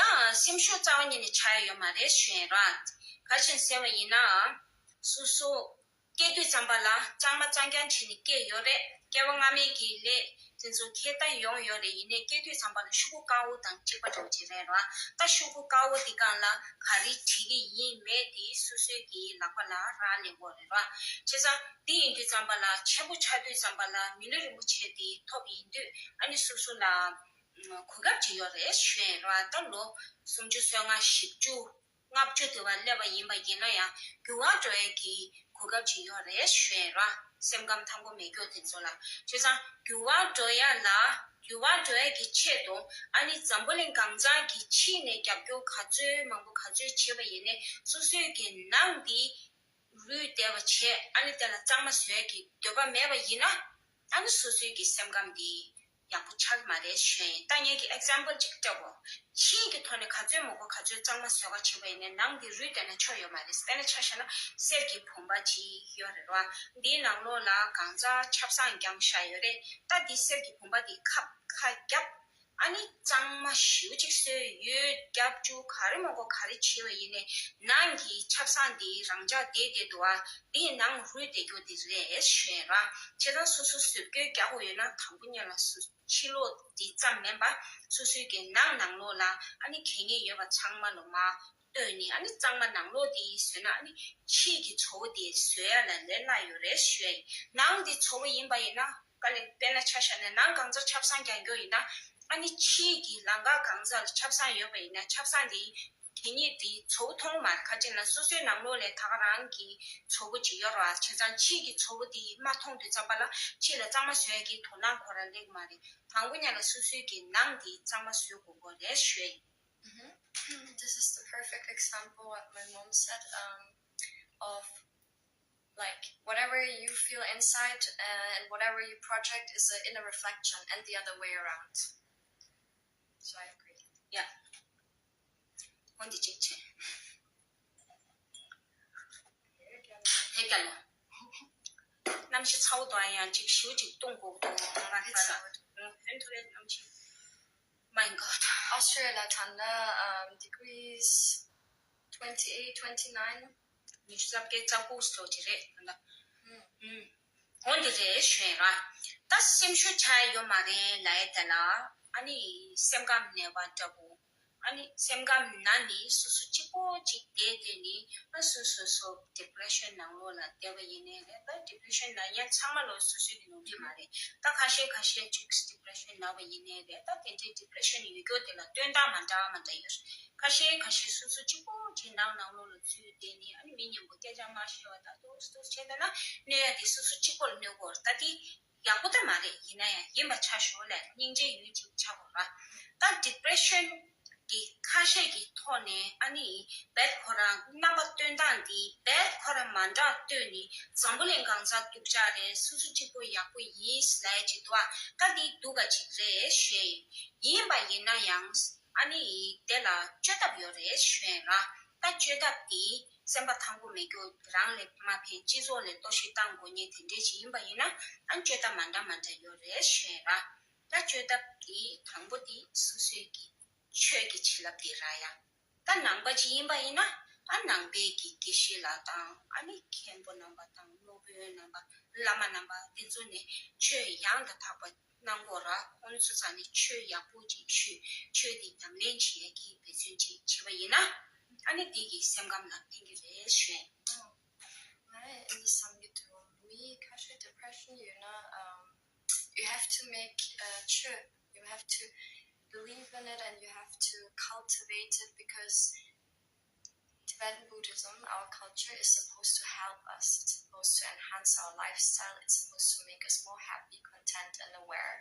ཡང་སེམས་ཤུགས་རྩ་བ་ཉིད་ནས་ཆག་ཡ་ཡོད་མ་རེད་ཞུ་ཡིན་ར། ག་རེ་བྱས་ནས་ཟེར་བ་ཡིན་ན། སོ་སོ་སྐྱེས་དུས་ཙམ་པ་ལ་གཙང་མ་གཙང་རྐྱང་བྱས་ནས་སྐྱེས་ཡོད་རེད། སྐྱེ་བ་སྔ་མའི་གི་ལས་དེ་ཚོ་འཁྱེར་བསྡད་ཡོང་ཡོད་རེད། ཡིན་ནའི་སྐྱེས་དུས་ཙམ་པ་ལ་ཤོག་གུ་དཀར་པོ་དང་གཅིག་པ་འདྲ་བོ་ཅིག་རེད་ར། ད་ཤོག་གུ་དཀར་པོ་འདི་སྒང་ལ་ག་རེ་བྲིས་ཀྱི་ཡིན་མེད་དེ་སོ་སོའི་གི་ལག་པ་ལ་རག་ལས་ཀྱི་ཡོད་རེད་ར། བྱས་ཙང་འདི་ཡིན་དུས་ཙམ་པ་ལ་ཆེན་པོ་ཆགས་དུས་ཙམ་པ་ལ་མི་ལུས་རིན་པོ་ཆེ་དེ་ཐོབ་ཡིན་དུས། ཨ་ནི་སོ་སོ་ལ་གོ་སྐབས་ཅིག་ཡོད་རེད་ཞུ་ཡིན་ར། ད་ལོ་སུམ་ཅུ་སོ་ལྔ་བཞི་བཅུ་ལྔ་བཅུ་དེ་བར་སླེབས་པ་ཡིན་པ་ཡིན་ན་ཡང་འགྱུར་བ་འགྲོ་ཡས་ཀྱི་གོ་སྐབས་ཅིག་ཡོད་རེད་ཞུ་ཡིན་ར། སེམས་ཁམས་ཐང་པོ་མེད་རྒྱུ་དེ་ཚོ་ལ། བྱས་ཙང་འགྱུར་བ་འགྲོ་ཡ་ལ་འགྱུར་བ་འགྲོ་ཡ་གི་ཆེད་དུ། ཨ་ནི་འཛམ་བུ་གླིང་གང་ཚང་གི་ཕྱི་ནས་རྒྱབ་སྐྱོར་ག་ཚོད་མང་པོ་ག་ཚོད་བྱས་པ་ཡིན་ནའི་སོ་སོའི་གི་ནང་འདི་རུལ་བསྡད་པ་བྱས། ཨ་ནི་དེ་ལ་གཙང་མ་བཟོ་ཡ་གི་འདོད་པ་མེད་པ་ཡིན་ན། ཨ་ནི་སོ་སོའི་གི་སེམས་ཁམས་འདི་ཡག་པོ་ཆགས་ཀྱི་མ་རེད་ཞུ་ཡིན། ད་ངས་ཀྱི་ཨེག་ཛམ་པལ་ཅིག་སྤྲད་གོ། ཕྱིའི་གི་ཐོག་ནས་ག་ཚོད་མང་པོ་ག་ཚོད་གཙང་མ་བཟོ་ག་བྱེད་པ་ཡིན་ནའི་ནང་འདི་རུལ་བསྡད་ན་ཆོ་ཡོད་མ་རེད། དཔེར་ན་ཆ་བཞག་ན་གསེར་གྱི་བུམ་པ་ཅིག་ཡོད་རེད་ར། འདིའི་ནང་ལོགས་ལ་གང་ཚང་ཆབ་གསང་བརྐྱངས་བཞག་ཡོད་རེད། ད་འདི་གསེར་གྱི་བུམ་པ་འདི་ཁ་ཁ་བརྒྱབ། ཨ་ནི་གཙང་མ་ ཞེ་པོ་ཅིག་བཟོས་ཡོད། སྐྱབས་བཅོལ་ག་རེ་མང་པོ་ག་རེ་བྱས་པ་ཡིན་ནའི་ནང་གི་ཆབ་གསང་འདི་རང་འཇགས་བསྡད་བསྡད་འདུག་ཨ། འདི་ནང་རུལ་བསྡད་རྒྱུ་འདི་རེད་ཞུ་ཡ་ར། བྱས་ཙང་སོ་སོ་ཟུར་བཀོལ་རྒྱག་དགོས་ཡོད་ན་དང་པོ་ཉིད་ལ་སོ་ཕྱི་ལོགས་འདི་ཙམ་མིན་པ་སོ་སོའི་གི་ནང་ནང་ལོགས་ལ་ཨ་ནི་གད་སྙིགས་ཡོད་པ་ཚང་མ་ལོ་མ་ལྟོས་ནས་ཨ་ནི་གཙང་མ་ནང་ལོགས་འདི་བཟོས་ན་ཨ་ནི་ཕྱིའི་གི་བཟོ་བོ་འདི་བཟོ་ཡ་ལ་ལས་སླ་ཡོད་རེད་ཞུ་ཡ་ཡིན། ནང་འདི་བཟོ་བོ་ཡིན་པ་ཡིན་ན། དཀའ་ལས་དཔེར་ན་ཆ་བཞག་ན་ནང་གང་ཚར་ཆབ་གསང་རྒྱག་རྒྱུ་ཡིན་ན་ཨ་ནི་ཕྱིའི་གི་ལམ་ཁ་གང་ཚར་ཆབ་གསང་ཡོད་པ་ཡིན་ན་ཆབ་གསང་དེ་གད་སྙིགས་དེ་བཙོག་མཐོང་མ་རེད། ཁ་ཅིག་ན་སོ་སོའི་ནང་ལོགས་ལས་ད་ག་རང་གི་བཙོག་པོ་ཅིག་ཡོད་རེད་བ། བྱས་ཙང་ཕྱིའི་གི་བཙོག་པོ་དེ་མ་མཐོང་དུས་ཙམ་པ་ལ་ཕྱི་ལ་གཙང་མ་བཟོ་ཡ་གི་དོ་སྣང་ཁོ་རང་སླེབས་མ་རེད། དང་པོ་ཉིད་ལ་སོ་སོའི་གི་ནང་དེ་གཙང་མ་བཟོ་དགོས་ཀྱི་རེད་ཞུ་ཡ་ཡིན། Mm-hmm. This is the perfect example what my mom said um, of like whatever you feel inside uh, and whatever you project is a inner reflection and the other way around. So I agree. ཡ། འོ་འདི་གཅིག་བྱས། ཧེ་ག་ལ། གནམ་གཤིས་ཚ་བོ་དང་ཡང་གཅིག་ཞུ་གཅིག་གཏོང་དགོས་འདུག་ང་ཚ་ལ། ཧོན་ཐོ་རེ་གནམ་གཤིས། My God. Australia ལ་ད་ལྟ um, degrees twenty eight, twenty nine. ཉི་ཤུ་རྩ་བརྒྱད་རྩ་དགུ་སོགས་ཅིག་རེད་ད་ལྟ། ཨུམ། འོ་འདི་རེད་ཞུ་ཡ་ར། ད་སེམས་ཤུགས་ཆག་ཡ་ཡོད་མ་རེད་ལབ་ཡ་དེ་ལ་ཨ་ནི་སེམས་ཁམས་ནད་པ་འདྲ་པོ། ཨ་ནི་སེམས་ཁམས་ན་ནི་སོ་སོ་གཅིག་པོ་གཅིག་བསྡད་བསྡད་ནི་ཨ་སོ་སོ་སོ་depression ནང་ལོགས་ལ་བསྡད་པ་ཡིན་ནའི་རེད། ད་depression ན་ཡ་ཚང་མ་ལོ་སོ་སོའི་གི་ནོར་འཁྲུལ་མ་རེད། ད་ཁ་ཤས་ཁ་ཤས་ཅིག་depression ན་བ་ཡིན་ནའི་རེད། ད་དེ་འདྲའི་depression ཡོད་རྒྱུ་དེ་ལ་སྟོན་སྟངས་མ་འདྲ་མ་འདྲ་ཡོད་རེད། ཁ་ཤས་ཁ་ཤས་སོ་སོ་གཅིག་པོ་གཅིག་ནང་ནང་ལོགས་ལ་འཛུལ་བསྡད་ནི་ཨ་ནི་མི་མཉམ་པོ་སྐད་ཆ་མ་བཤད་པ་ད་ཏོག་ཏོག་བྱས་ད་ན་གནོད་ཡ་དེ་སོ་སོ་གཅིག་པོ་ལ་གནོད་དགོས་རེད། ད་དེ་ཡག་པོ་ད་མ་རེད། ཡིན་ན་ཡང་ཡིན་པ་ཆ་ཞོག་ལས་སྙིང་རྗེ་ཡུལ་གཅིག་ཆགས་དགོས་ར། ད་depression གི་ཁ་ཤས་ཀྱི་ཐོག་ནས་ཨ་ནི་བེད་ཁོ་རང་རྣམ་པ་སྟོན་སྟངས་འདི་བེད་ཁོ་རང་མ་འདྲ་ལྟོས་ནི་འཛམ་བུ་གླིང་གང་ཚ་སྡུག་ཅག་རེད། སོ་སོ་གཅིག་པོ་ཡག་པོ་ཡིན་ལབ་ཡ་ཅིག་འདུག་ཨ། ད་འདི་སྡུག་ག་ཅིག་རེད་ཞུ་ཡ་ཡིན། ཡིན་པ་ཡིན་ན་ཡང་ཨ་ནི་དེ་ལ་བཅོས་ཐབས་ཡོད་རེད་ཞུ་ཡ་ར། ད་བཅོས་ཐབས་འདི་སེམས་པ་ཐང་པོ་མེད་རྒྱུ་རང་ལས་མ་ཕན་སྤྱི་ཚོགས་ལས་གཏོར་བཤིག་བཏང་དགོས་ངེས་དེ་འདྲས་ཅིག་ཡིན་པ་ཡིན་ན་ཨ་བཅོས་ཐབས་མ་འདྲ་མ་འདྲ་ཡོད་རེད་ཞུ་ཡ་ར། ད་བཅོས་ཐབས་འདི་དང་པོ་འདི་སོ་སོའི་གི་ཆོས་ཀྱི་བྱིན་རླབས་འདི་རག་ཡ། ད་ནང་པ་ཅིག་ཡིན་པ་ཡིན་ན་ཨ་ནང་པའི་གི་དགེ་བཤེས་ལགས་དང་ཨ་ནི་མཁན་པོ་རྣམ་པ་དང་སློབ་དཔོན་རྣམ་པ་བླ་མ་རྣམ་པ་དེ་ཚོ་ནས་ཆོས་ཡང་དང་དག་པ་གནང་དགོས་ར། ཁོང་ཚོ་ཚང་ནས་ཆོས་ཡག་པོ་ཅིག་ཞུས་ཆོས་འདི་ཉམས་ལེན་བྱེད་ཡ་གི་འབད་བརྩོན་ཅིག་བྱེད་པ་ཡིན་ན་ཨ་ནི་འདི་གི་སེམས་ཁམས་ལ་ཕན་གི་རེད་ཞུ་ཡ་ཡིན། ང་ཡང་ཨ་ནི་བསམ་གྱི་འདུག་མི་ཁ་ཤས་depression ཡོད་ན um, you have to make a choice. You have to believe in it and you have to cultivate it because Tibetan Buddhism, our culture, is supposed to help us. It's supposed to enhance our lifestyle. It's supposed to make us more happy, content, and aware.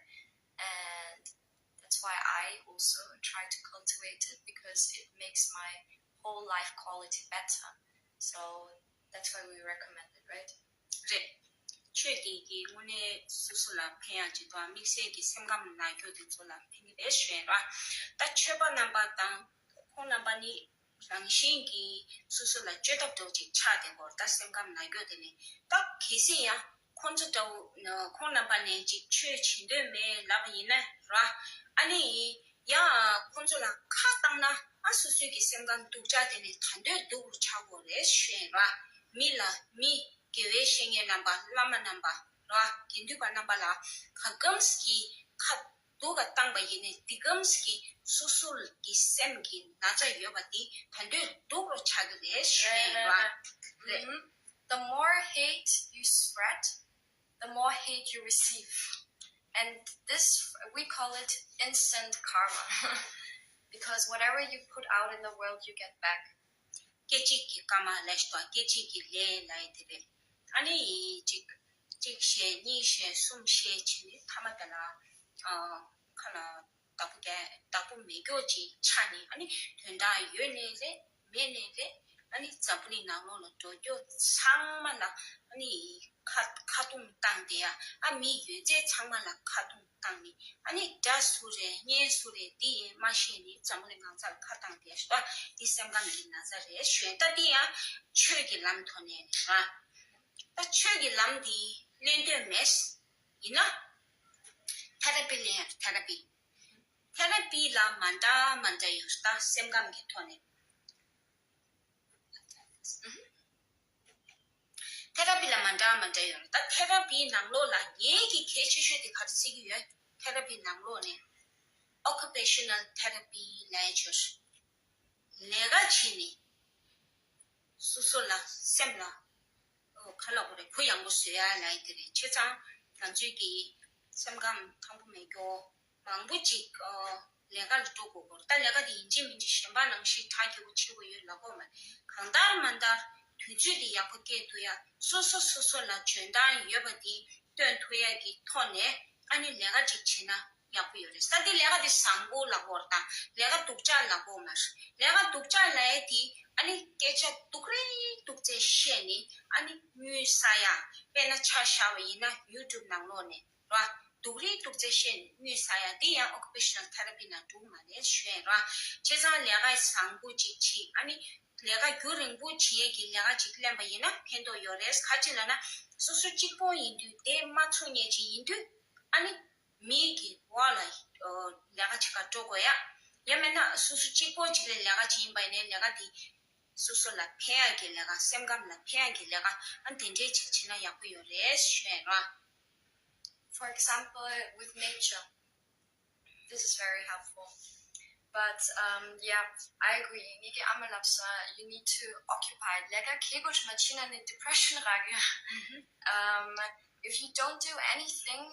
And that's why I also try to cultivate it because it makes my whole life quality better. So that's why we recommend it, right? རེད། ཆོས་དེ་གིས་དངོས་གནས་སོ་སོ་ལ་ཕན་ཡག་ཅིག་དང་དམིགས་བསལ་གྱི་སེམས་ཁམས་ནག་སྐྱོ་དེ་ཚོ་ལ་ཕན་གྱི་རེད་ཞུ་ཡ་ར། ད་ཆོས་པ་རྣམ་པ་དང་ཁོང་རྣམ་པ་ནི་རང་བཞིན་གྱིས་སོ་སོ་ལ་བཅོས་ཐབས་འདྲ་བོ་ཅིག་ཆགས་བསྡད་ཀྱི་ཡོད་རེད། ད་སེམས་ཁམས་ནག་སྐྱོ་དེ་ནི་ད་གལ་སྲིད་ཡང་ཁོང་ཚོ་འདྲ་བོ་ཁོང་རྣམ་པ་ནས་ཅིག་ཆོས་བྱེད་འདོད་མེད་ལབ་པ་ཡིན་ན་ར། ཨ་ནི་ཡང་ཁོང་ཚོ་ལ་ཁ་བཏང་ན་ཨ་སོ་སོའི་གི་སེམས་ཁམས་སྡུག་ཅག་དེ་ནི་ད་འདོད་སྡུག་རུ་ཆགས་ཀྱི་ཡོད་རེད་ཞུ་ཡ་ར། མི་ལ་མི་དགེ་བའི་བཤེས་གཉེན་རྣམ་པ་བླ་མ་རྣམ་པ་ར་དགེ་འདུན་པ་རྣམ་པ་ལ་ག་གམ་གྱི་ཁ་སྡུག་ག་བཏང་པ་ཡིན་ནའི་དེ་གམ་གྱི་སོ་སོ་གི་སེམས་ཀྱི་ན་ཚ་ཡོད་པ་དེ་ད་འདོད་སྡུག་རུ་ཆགས་ཀྱི་རེད་ཞུ་ཡ་ར། རེད། The more hate you spread, the more hate you receive. And this, we call it instant karma. Because whatever you put out in the world, you get back. སྐད་ཅིག་གི་སྐར་མ་ལ་ཞིག་དང་སྐད་ཅིག་གི་ལས་ལ་ཡི་དེ་རེད། ཨ་ནི་གཅིག་གཅིག་བཤད་གཉིས་བཤད་གསུམ་བཤད་བྱས་ནས་མཐའ་མ་དེ་ལ་ཨ་ཁ་ལ་བདག་པོ་རྒྱག་བདག་པོ་མེད་རྒྱུ་ཅིག་ཆགས་ནས་ཨ་ནི་དོན་དག་ཡོད་ནའི་རེད་མེད་ནའི་རེད། ཨ་ནི་འཛམ་བུ་གླིང་ནང་ལོགས་ལ་འགྲོ་རྒྱུ་ཚང་མ་ལ་ཨ་ནི་ཁ་ཁ་རྡུང་བཏང་བསྡད་ཡ། ཨ་མི་ཡོད་ཚད་ཚང་མ་ལ་ཁ་རྡུང་བཏང་ནི་ཨ་ནི་དགྲ་སུ་རེད་གཉེན་སུ་རེད་འདི་ཡིན་མ་ཤེས་ནི་འཛམ་བུ་གླིང་གང་ཚ་ལ་ཁ་བཏང་བསྡད་ཡ་ཞུ་ད་འདི་སེམས་ཁམས་ཀྱི་ན་ཚ་རེད་ཞུ་ད་འདི་ཡང་ཆོས་ཀྱི་ལམ་ཐོག་ནས་རེད་ར། ད་ཆོས་ཀྱི་ལམ་འདི་ལེན་འདོད་མེད། ཡིན་ན་ཐེ་ར་པི་ལེན་ཡ་ཐེ་ར་པི། ཐེ་ར་པི་ལ་མ་འདྲ་མ་འདྲ་ཡོད་རེད། ད་སེམས་ཁམས་ཀྱི་ཐོག་ནས། ཐེ་ར་པི་ལ་མ་འདྲ་མ་འདྲ་ཡོད་རེད། ད་ཐེ་ར་པིའི་ནང་ལོགས་ལ་ངེད་ཀྱི་གལ་ཆེ་ཤོས་དེ་ག་རེ་བརྩི་གི་ཡོད། ཐེ་ར་པིའི་ནང་ལོགས་ནས་ཨོ་ཀུ་པེ་ཤ་ནལ་ཐེ་ར་པི་ལབ་ཡ་ཅིག་ཡོད་རེད། ལས་ཀ་བྱས་ནས་སོ་སོ་ལ་སེམས་ལ་ཨོ་ག་ལབ་དགོས་རེད། གུ་ཡངས་པོ་བཟོ་ཡ་ལབ་ཡ་དེ་རེད། བྱས་ཙང་ང་ཚོའི་གི་སེམས་ཁམས་ཐང་པོ་མེད་རྒྱུ་མང་པོ་ཅིག་ཨོ་ལས་ཀ་ལ་འགྲོ་དགོས་སྐོར། ད་ལས་ཀ་དེ་ཡིན་གཅིག་མིན་གཅིག་གཞན་པ་ནང་བཞིན་གྲ་རྒྱས་པོ་བྱེད་དགོས་ཡོད་ལབ་དགོས་མ་རེད། གང་ལྟར་མ་ལྟར་དུས་ཚོད་དེ་ཡག་པོ་སྐྱེལ་ཐུབ་ཡ། སོ་སོ་སོ་སོ་ལ་འཇོན་ཐང་ཡོད་པ་དེ་སྟོན་ཐུབ་ཡ་གི་ཐོག་ནས་ཨ་ནི་ལས་ཀ་ཅིག་བྱེད་ན་ཡག་པོ་ཡོད་རེད། ས་དེ་ལས་ཀ་དེ་བཟང་པོ་ལབ་དགོས་རེད། ད་ལས་ཀ་སྡུག་ཅག་ལབ་དགོས་མ་རེད། ལས་ཀ་སྡུག་ཅག་ལབ་ཡ་དེ་ཨ་ནི་སྐད་ཆ་སྡུག་རེ་སྡུག་ཚད་བཤད་ནས་ཨ་ནི་དངུལ་ཟ་ཡ། དཔེར་ན་ཆ་བཞག་པ་ཡིན་ན་ཡུ་ཊུབ་ནང་ལོགས་ནས། ར། སྡུག་རུས་སྡུག་ཚད་བཤད་ནས་དངུལ་ཟ་ཡ་འདི་ཡང་ཨོ་ཀུ་པེ་ཤ་ནལ་ཐེ་ར་པི་ནང་འགྲོ་གི་མ་རེད་ཞུ་ཡ་ཡིན་ར། བྱས་ཙང་ལས་ཀ་བཟང་པོ་ཅིག་བྱེད། ཨ་ནི་ལས་ཀ་རྒྱུན་རིང་པོ་བྱེད་ཡས་ཀྱི་ལས་ཀ་ཅིག་ལེན་པ་ཡིན་ན་ཕན་ཐོགས་ཡོད་རེད། ག་ཅི་ལབ་ན་སོ་སོ་གཅིག་པོ་ཡིན་དུས་དེ་མ་ཚུགས་མཁན་ཅིག་ཡིན་དུས་ཨ་ནི་མི་གི་འོག་ལ་ལས་ཀ་བྱེད་ག་འགྲོ་དགོས་ཡ། ཡང་མིན་ན་སོ་སོ་གཅིག་པོ་ཅིག་ལ་ལས་ཀ་ཅིག་ཡིན་པ་ཡིན་ན་ལས་ཀ་དེ་སོ་སོ་ལ་ཕན་ཡ་གི་ལས་ཀ། སེམས་ཁམས་ལ་ཕན་ཡ་གི་ལས་ཀ་ཨ་ནི་དེ་འདྲས་ཅིག་བྱེད་ན་ཡག་པོ་ཡོད་རེད་ཞུ་ཡ་ཡིན་ར། For example, with nature, this is very helpful. But um, yeah, I agree. ངེད་ཀྱི་ཨ་མ་ལབ་ས། You need to occupy. ལས་ཀ་གི་གོ་ཆུ་མ་ཕྱིན་ན་ནི་depression རག་གི། Um, if you don't do anything,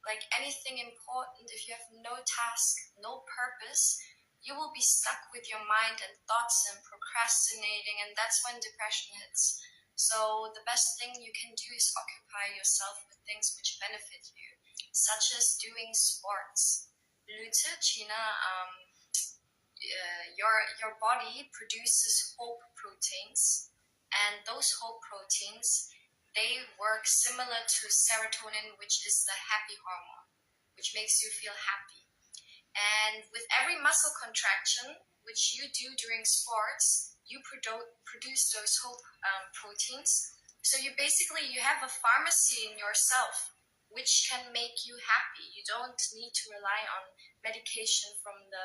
like anything important, if you have no task, no purpose, you will be stuck with your mind and thoughts and procrastinating, and that's when depression hits. So the best thing you can do is occupy yourself with things which benefit you, such as doing sports. ལུས་རྩལ་བྱས་ན um, uh, your your body produces hope proteins, and those hope proteins, they work similar to serotonin, which is the happy hormone, which makes you feel happy. And with every muscle contraction which you do during sports, you produ- produce those hope um, proteins. So you basically you have a pharmacy in yourself which can make you happy. You don't need to rely on medication from the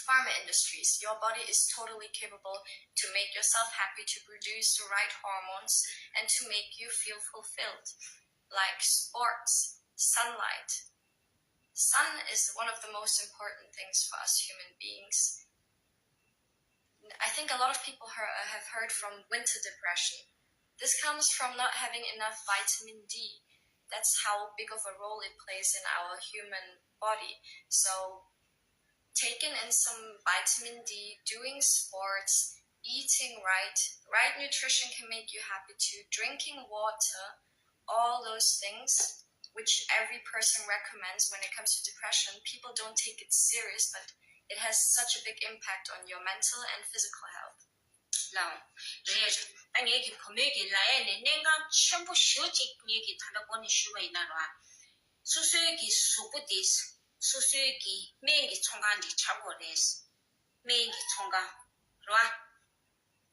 pharma industries. Your body is totally capable to make yourself happy, to produce the right hormones, and to make you feel fulfilled, like sports, sunlight. Sun is one of the most important things for us human beings. I think a lot of people he- have heard from winter depression. This comes from not having enough vitamin D. That's how big of a role it plays in our human body. So, taking in some vitamin D, doing sports, eating right, right nutrition can make you happy too. Drinking water, all those things, which every person recommends when it comes to depression, people don't take it serious, but it has such a big impact on your mental and physical health. ལའོ། རེད། ད་ངེད་ཀྱི་བུ་མོས་ཀྱི་ལ་ཡས་ནས་གནད་འགག་ཆེན་པོ་ཞེ་པོ་ཅིག་ངེད་ཀྱི་ད་ལྟ་འགོ་ནས་ཞུས་པ་ཡིན་ན་ར། སོ་སོའི་གི་གཟུགས་པོ་དེ་སོ་སོའི་གི་སྨན་གྱི་ཚོང་ཁང་འདི་ཆགས་དགོས་རེད། སྨན་གྱི་ཚོང་ཁང་ར།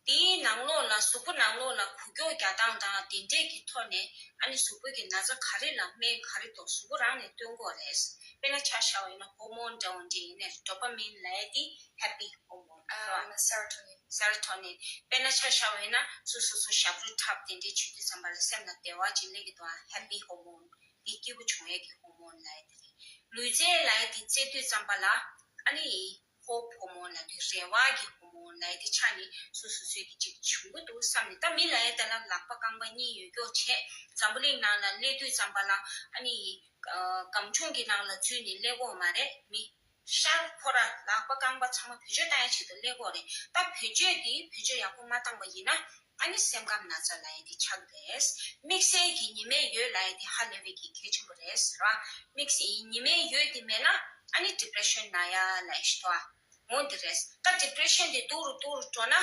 དེའི་ནང་ལོགས་ལ་གཟུགས་པོ་ནང་ལོགས་ལ་འགུལ་སྐྱོད་རྒྱག་སྟངས་དང་དེ་འདྲས་ཀྱི་ཐོག་ནས་ཨ་ནི་གཟུགས་པོའི་གི་ན་ཚ་ག་རེ་ལ་སྨན་ག་རེ་འདུག་གཟུགས་པོ་རང་ནས་སྟོན་དགོས་རེད། དཔེར་ན་ཆ་བཞག་པ་ཡིན་ན་ཧོར་མོན་འདྲ་བོ་འདྲ་ཡིན་ནའི་ཌོ་པ་མིན་ལབ་ཡ་དེ་ཧེ་པི་ཧོར་མོན་རེད་བ། Um, serotonin. Serotonin. དཔེར་ན་ཆ་བཞག་པ་ཡིན་ན་སོ་སོ་སོ་ཞབས་བྲོ་འཁྲབ་དེ་འདྲས་བྱེད་དུས་ཙམ་པ་ལ་སེམས་ལ་བདེ་བ་ཅིག་སླེབས་ཀྱི་འདུག་ཨ། ཧེ་པི་ཧོར་མོན། དེ་སྐྱིད་པོ་བྱུང་ཡས་ཀྱི་ཧོར་མོན་ལབ་ཡ་དེ་རེད། ལུས་རྩལ་ལབ་ཡ་དེ་རྩེད་དུས་ཙམ་པ་ལ་ཨ་ནི་ཧོབ་ཧོར་མོན་ལབ་དུས་རེ་བ་གི་ཧོར་མོན་ལབ་ཡ་དེ་ཆགས་ནས་སོ་སོ་སོའི་གི་ཅིག་བྱུང་གི་འདུག་བསམ་ནས། ད་མི་ལབ་ཡ་དེ་ལ་ལག་པ་རྐང་པ་གཉིས་ཡོད་མཁན་བྱས་འཛམ་བུ་གླིང་ནང་ལ་སླེབས་དུས་ཙམ་པ་ལ་ཨ་ནི་ཨ་སྒམ་ཆུང་གི་ནང་ལ་འཛུལ་ནས་སླེབས་ཀྱི་ཡོད་མ་རེད། མི་ཤར་ཁོ་ར་ལག་པ་རྐང་པ་ཚང་མ་བེད་སྤྱོད་བཏང་ཡ་ཆེད་དུ་སླེབས་ཀྱི་ཡོད་རེད། ད་བེད་སྤྱོད་དེ་བེད་སྤྱོད་ཡག་པོ་མ་བཏང་པ་ཡིན་ན་ཨ་ནི་སེམས་ཁམས་ན་ཚ་ལབ་ཡ་དེ་ཆགས་ཀྱི་རེད། དམིགས་བསལ་གྱི་ཉི་མའི་འོད་ལབ་ཡ་དེ་ཧ་ལས་པའི་གི་གལ་ཆེན་པོ་རེད་ཟེར་བ། དམིགས་བསལ་ཉི་མའི་འོད་དེ་མེད་ན་ཨ་ནི་ཌི་པི་རེ་ཤན་ན་ཡ་ལབ་ཡ་ཞིག་འདུག་ཨ། འོ་འདི་རེད། ད་ཌི་པི་རེ་ཤན་དེ་སྡུག་རུ་སྡུག་རུ་འགྲོ་ན་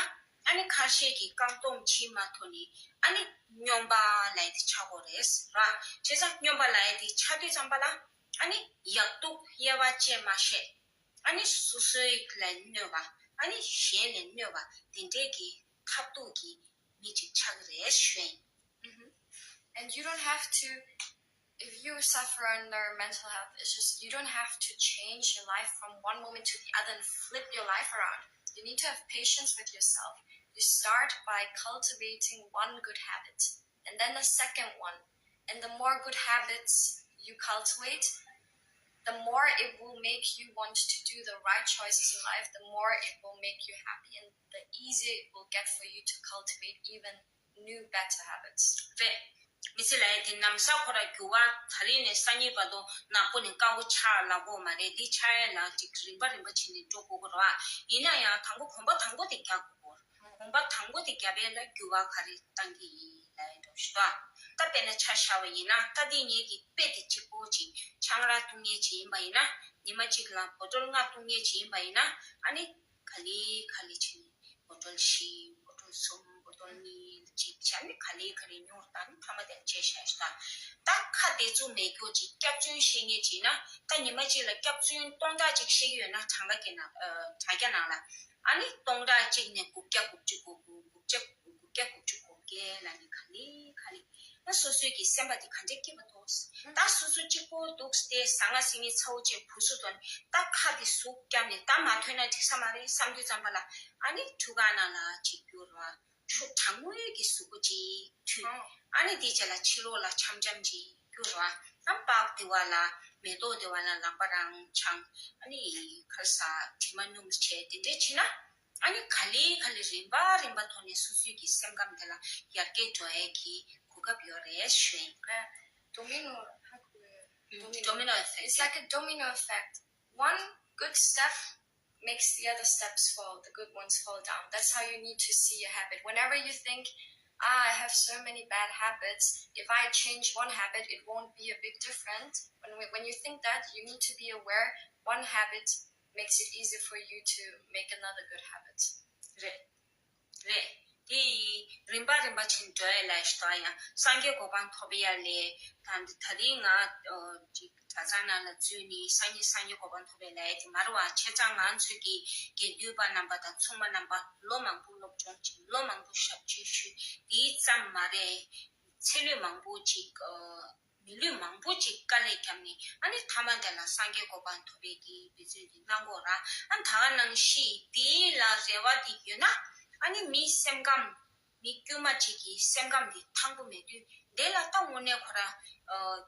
ཨ་ནི་ཁ་ཤས་ཀྱིས་བཀག་སྡོམ་བྱེད་མ་ཐུབ་ནས་ཨ་ནི་སྨྱོན་པ་ལབ་ཡ་དེ་ཆགས་ཀྱི་ཡོད་རེད་ཟེར་བ། བྱས་ཙང་སྨྱོན་པ་ལབ་ཡ་དེ་ཆགས་དུས་ཙམ་པ་ལ་ཨ་ནི་ཡག་སྡུག་དབྱེ་བ་བཅད་མ་ཤེས། ཨ་ནི་སོ་སོའི་ལ་གནོད་པ། ཨ་ནི་གཞན་ལ་གནོད་པ་དེ་འདྲའི་གི་ཐབས་སྡུག་གི་མི་ཅིག་ཆགས་ཀྱི་རེད་ཞུ་ཡིན། Mm-hmm. And you don't have to If you suffer under mental health issues, you don't have to change your life from one moment to the other and flip your life around. You need to have patience with yourself. You start by cultivating one good habit, and then the second one. And the more good habits you cultivate, the more it will make you want to do the right choices in life, the more it will make you happy, and the easier it will get for you to cultivate even new, better habits. རེད། མི་ཚེ་ལ་ཡ་དེ་ན་བཟའ་ཁོ་ར་འགྱུར་བ་ད་རེས་ནས་སང་ཉིན་བར་དུ་ནག་པོ་ནས་དཀར་པོ་ཆགས་ལབ་དགོས་མ་རེད། འདི་ཆགས་ཡ་ལ་ཅིག་རིམ་པ་རིམ་པ་བྱས་ནས་འགྲོ་དགོས་ཀྱི་རེད་བ། ཡིན་ན་ཡང་དང་པོ་གོམ་པ་དང་པོ་དེ་རྒྱག་དགོས་ཀྱི་རེད། གོམ་པ་དང་པོ་དེ་བརྒྱབ་པ་ལ་འགྱུར་བ་ག་རེ་བཏང་གི་ཡིན་ལབ་ཡ་འདྲ་ཞིག་འདུག་ད་དཔེར་ན་ཆ་བཞག་པ་ཡིན་ན་ད་ལྟའི་ངེད་ཀྱི་དཔེ་དེ་གཅིག་པོ་ཅིག་ཆང་རག་བཏུང་མཁན་ཅིག་ཡིན་པ་ཡིན་ན། ཉི་མ་གཅིག་ལ་བོ་ཊོལ་ལྔ་བཏུང་མཁན་ཅིག་ཡིན་པ་ཡིན་ན། ཨ་ནི་ག་ལེ་ག་ལེ་བྱས་ནས་བོ་ཊོལ་བཞི། བོ་ཊོལ་གསུམ། བོ་ཊོལ་གཉིས་ཅིག་བྱས་ནས་ག་ལེ་ག་ལེ་ཉུང་རུ་བཏང་ནས་མཐའ་མ་དེ་བརྗེད་བཞག་ཞིག་ད། ད་ཁ་བདེ་ཚུགས་མེད་རྒྱུ་ཅིག་སྐྱག་རྫུན་བཤད་མཁན་ཅིག་ཡིན་ན། ད་ཉི་མ་གཅིག་ལ་སྐྱག་རྫུན་སྟོང་ཕྲག་ཅིག་བཤད་ཀྱི་ཡོད་ན་གྲངས་ཀ་གི་ནང་ཨ་དྲ་རྒྱ་ནང་ལ། ཨ་ནི་སྟོང་ཕྲག་གཅིག་ནས་དགུ་བརྒྱ་དགུ་བཅུ་གོ་དགུ། དགུ་བརྒྱ་དགུ་བཅུ་གོ་བརྒྱད་ལ་ནི་ག་ལེ་ག་ལེ། ད་སོ་སོའི་གི་སེམས་པ་དེ་ག་འདྲས་སྐྱིད་པ་འདུག་ད་སོ་སོ་གཅིག་པོ་འདུག་སྟེ་ཟ་ང་ཟ་ངེ་ཚ་བོ་བྱས་བུ་སུ་དོན་ད་ཁ་དེ་ཟུག་བརྒྱབ་ནས་ད་མ་ཐོན་ན་འགྲིག་ས་མ་རེད་བསམ་དུས་ཙམ་པ་ལ། ཨ་ནི་ཁྲུས་ཁང་ནང་ལ་ཅིག་རྒྱུགས་ར། ཁྲུས་གྲང་མོའི་གི་གཟུགས་པོ་ཅིག་ཁྲུས། ཨ་ནི་དེའི་རྗེས་ལ་ཕྱི་ལོགས་ལ་འཆམ་འཆམ་ཅིག་རྒྱུགས་ར། ཨ་པག་དེ་བ་ལ་མེ་ཏོག་དེ་བ་ལ་ལག་པ་རང་འཆང་། ཨ་ནི་ཁར་ས་དྲི་མ་སྣུམ་བྱས་དེ་འདྲས་བྱས་ན། ཨ་ནི་ག་ལེ་ག་ལེ་རིམ་པ་རིམ་པ་ཐོག་ནས་སོ་སོའི་གི་སེམས་ཁམས་དེ་ལ་ཡར་རྒྱས་འགྲོ་ཡས་ཀྱི་གོ་སྐབས་ཡོད་རེད་ཞུ་ཡིན། Domino, how could we- domino. Domino effect. It's like a domino effect. One good step makes the other steps fall, the good ones fall down. That's how you need to see your habit. Whenever you think, ah, I have so many bad habits, if I change one habit, it won't be a big difference. When, we, when you think that, you need to be aware one habit makes it easier for you to make another good habit. རེད། རེད། དེ་ཡིན་རིམ་པ་རིམ་པ་ཕྱིན་འགྲོ་ཡ་ལ་ཞིག་ད་ཡང་སངས་རྒྱས་གོ་འཕང་ཐོབ་ཡ་ལས། ད་འདི་ད་རིང་ང་ཅིག་གྲྭ་ཚང་ནང་ལ་འཛུལ་ནས་སངས་རྒྱས་སངས་རྒྱས་གོ་འཕང་ཐོབ་ཡ་ལ་ཡ་དེ་མ་རེད་བ། བྱས་ཙང་ང་ཚོའི་གི་དགེ་འདུན་པ་རྣམ་པ་དང་ཚོང་པ་རྣམ་པ་ལོ་མང་པོ་སློབ་སྦྱོང་བྱས། ལོ་མང་པོ་ཞབས་ཕྱི་ཞུས། དེ་ཙམ་མ་རེད། ཚེ་ལུས་མང་པོ་ཅིག་མི་ལུས་མང་པོ་ཅིག་དཀའ་ལས་བརྒྱབ་ནས་ཨ་ནི་མཐའ་མ་དེ་ལ་སངས་རྒྱས་གོ་འཕང་ཐོབ་པའི་གི་འབད་བརྩོན་དེ་གནང་གོ་ར། ཨ་ད་ག་ནང་བཞིན་དེ་ལ་རེ་བ་དེ་ཡོད་ན། ཨ་ནི་མིའི་སེམས་ཁམས་མི་དཀྱུས་མ་ཅིག་གི་སེམས་ཁམས་དེ་ཐང་པོ་མེད་དུས་དེ་ལ་ད་དངོས་གནས་ཁོ་ར་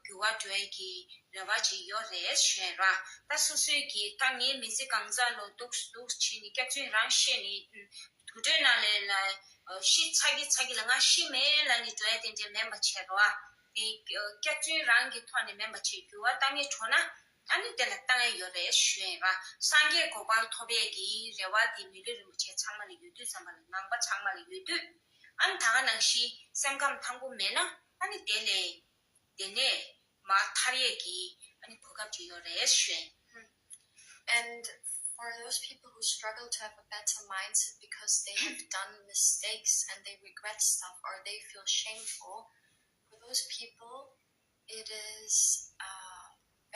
འགྱུར་བ་འགྲོ་ཡས་ཀྱི་རེ་བ་ཅིག་ཡོད་རེད་ཞུ་ཡས་ར། ད་སོ་སོའི་གི་ད་ངའི་མི་ཚེ་གང་ཟག་ལོ་འདུག་འདུག་བྱས་ནས་སྐྱག་རྫུན་རང་བཤད་ནས། དུར་ཁྲོད་ནང་ལས་ལ་ཤི་ཚར་གི་ཚར་གི་ལ་ང་ཤི་མེད་ལབ་ནས་འགྲོ་ཡ་དེ་འདྲས་མིན་པ་བྱས་རོགས། དེ་སྐྱག་རྫུན་རང་གི་ཐོག་ནས་མིན་པ་བྱས་འགྱུར་བ་བཏང་ངེས་འགྲོ་ན། ཨ་ནི་དེ་ལ་བཏང་ཡ་ཡོད་རེད་ཞུ་ཡིན་ར། སངས་རྒྱས་གོ་འཕང་ཐོབ་ཡས་ཀྱི་རེ་བ་དེ་མི་ལུས་རིན་པོ་ཆེ་ཚང་མ་ལ་ཡོད་དུས་ཙམ་པ་ལ་ནང་པ་ཚང་མ་ལ་ཡོད་དུས། ཨ་ནི་ད་ག་ནང་བཞིན་སེམས་ཁམས་ཐང་པོ་མེད་ན་ཨ་ནི་དེ་ལས། དེ་ནས་མར་ཐར་ཡས་ཀྱི་ཨ་ནི་གོ་སྐབས་ཅིག་ཡོད་རེད་ཞུ་ཡིན། And for those people who struggle to have a better mindset because they have done mistakes and they regret stuff or they feel shameful, for those people, it is uh,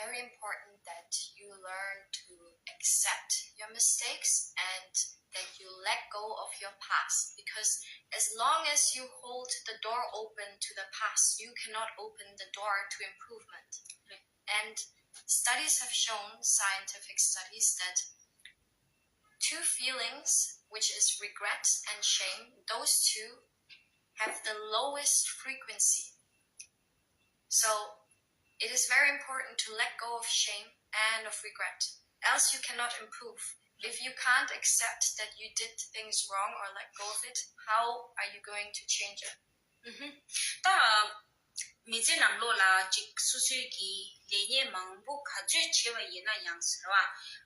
very important that you learn to accept your mistakes and that you let go of your past, because as long as you hold the door open to the past, you cannot open the door to improvement. And studies have shown, scientific studies, that two feelings, which is regret and shame, those two have the lowest frequency. So it is very important to let go of shame and of regret, else you cannot improve. If you can't accept that you did things wrong or let go of it, how are you going to change it? ད་མི་ཚེ་ནང་ལོགས་ལ་ཅིག་སོ་སོའི་གི་ལས་ངན་མང་པོ་ག་ཚོད་བྱས་པ་ཡིན་ན་ཡང་ཟེར་བ།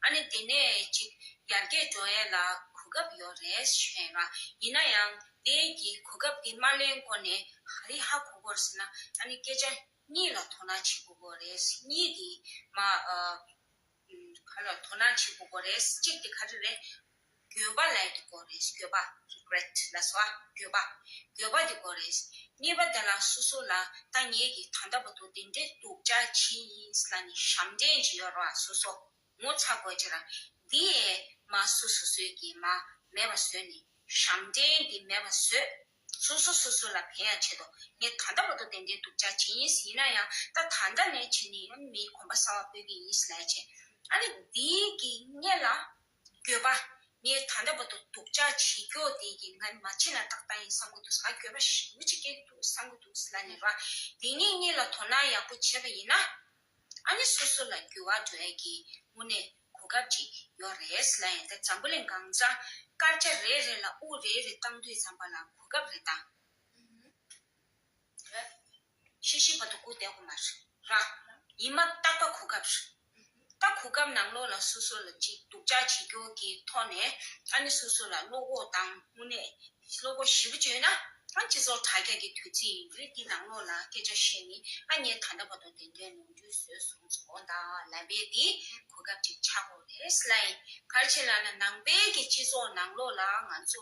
ཨ་ནི་དེ་ནས་ཅིག་ཡར་རྒྱས་འགྲོ་ཡས་ལ་གོ་སྐབས་ཡོད་རེད་ཞུ་ཡིན་ར། ཡིན་ན་ཡང་དེ་གི་གོ་སྐབས་དེ་མ་ལེན་གོང་ནས་ག་རེ་ཧ་གོ་དགོས་ཟེར་ན། ཨ་ནི་སྐད་ཆ་གཉིས་ལ་དོ་སྣང་བྱེད་དགོས་ཀྱི་རེད། གཉིས་དེ་མ་ཨ། ག་ལ་དོ་སྣང་བྱེད་དགོས་ཀྱི་རེད། གཅིག་དེ་ག་རེ་རེད། འགྱོད་པ་ལབ་ཡ་དེ་དགོས་རེད། འགྱོད་པ། regret ལབ་སོང་ཨ། འགྱོད་པ། འགྱོད་པ་དེ་དགོས་རེད། གཉིས་པ་དེ་ལ་སོ་སོ་ལ་ད་ངེད་ཀྱིས་ད་ལྟ་བར་དུ་དེ་འདྲའི་སྡུག་ཅག་བྱས་ཡིན་ལབ་ནས་ཞབས་འདྲེན་བྱེད་ཡོད་རེད་བ། སོ་སོ་ངོ་ཚ་དགོས་ཅི་ར། འདི་ཡས་མ་སོ་སོ་སོའི་གིས་མ་མེད་པ་བཟོས་ནས་ཞབས་འདྲེན་འདི་མེད་པ་བཟོས། སོ་སོ་སོ་སོ་ལ་ཕན་ཡ་ཆེད་དུ་ངས་ད་ལྟ་བར་དུ་ཏན་ཏན་སྡུག་ཅག་བྱེད་ཡིན་ཟེར་ན་ཡང་ད་ད་ལྟ་ནས་བྱེད་ནས་ཡང་མིའི་གོམ་པ་གསར་བ་སྤོ་གི་ཡིན་ཟེར་ལབ་བྱས། ཨ་ནི་འདིའི་གི་སྔོན་ལ་འགྱོད་པ། ངས་ད་ལྟ་བར་དུ་སྡུག་ཅག་བྱེད་རྒྱུ་དེ་གི་ང་མ་བྱེད་ན་ཏག་ཏག་ཡིན་བསམ་གི་འདུག་ང་འགྱོད་པ་ཞེ་པོ་ཅིག་སྐྱེ་གི་འདུག་བསམ་གི་འདུག་ལབ་ནས་ར། དེ་ངས་སྔོན་ལ་དོ་སྣང་ཡག་པོ་བྱས་པ་ཡིན་ན། ཨ་ནི་སོ་སོ་ལ་འགྱུར་བ་འགྲོ་ཡ་གི་དངོས་གནས་གོ་སྐབས་ཅིག་ཡོད་རེད་ལབ་ཡིན། ད་འཛམ་བུ་གླིང་གང་ས་སྐར་ཆ་རེ་རེ་ལ་དབུགས་རེ་རེ་བཏང་དུས་ཙམ་པ་ལ་གོ་སྐབས་རེ་བཏང་། ཤི་ཤི་བར་དུ་སྒུག་བསྡད་དགོས་མ་རེད་ར། ཉི་མ་རྟག་པ་གོ་སྐབས་རེད། ད་གོ་སྐབས་ནང་ལོགས་ལ་སོ་སོ་ལ་ཅིག་སྡུག་ཅག་བྱེད་རྒྱུ་གི་ཐོག་ནས་ཨ་ནི་སོ་སོ་ལ་བློ་ཁོག་དང་དངོས་གནས་བློ་ཁོག་ཞེ་པོ་བྱུང་ན་ཨ་སྤྱི་ཚོགས་དྲ་རྒྱ་གི་དུས་ཚིགས་ཡིན་རེད། འདི་ནང་ལོགས་ལ་སྐད་ཆ་བཤད་ནི་ཨ་ངས་ད་ལྟ་བར་དུ་དེ་འདྲའི་ནོར་འཁྲུལ་བཟོས་སོང་ཟེར་གོ་ད་ལབ་པའི་འདི་གོ་སྐབས་ཅིག་ཆགས་དགོས་རེད་ལབ་ཡིན། ག་རེ་བྱས་ལབ་ན་ནང་པའི་གི་སྤྱི་ཚོགས་ནང་ལོགས་ལ་ང་ཚོ་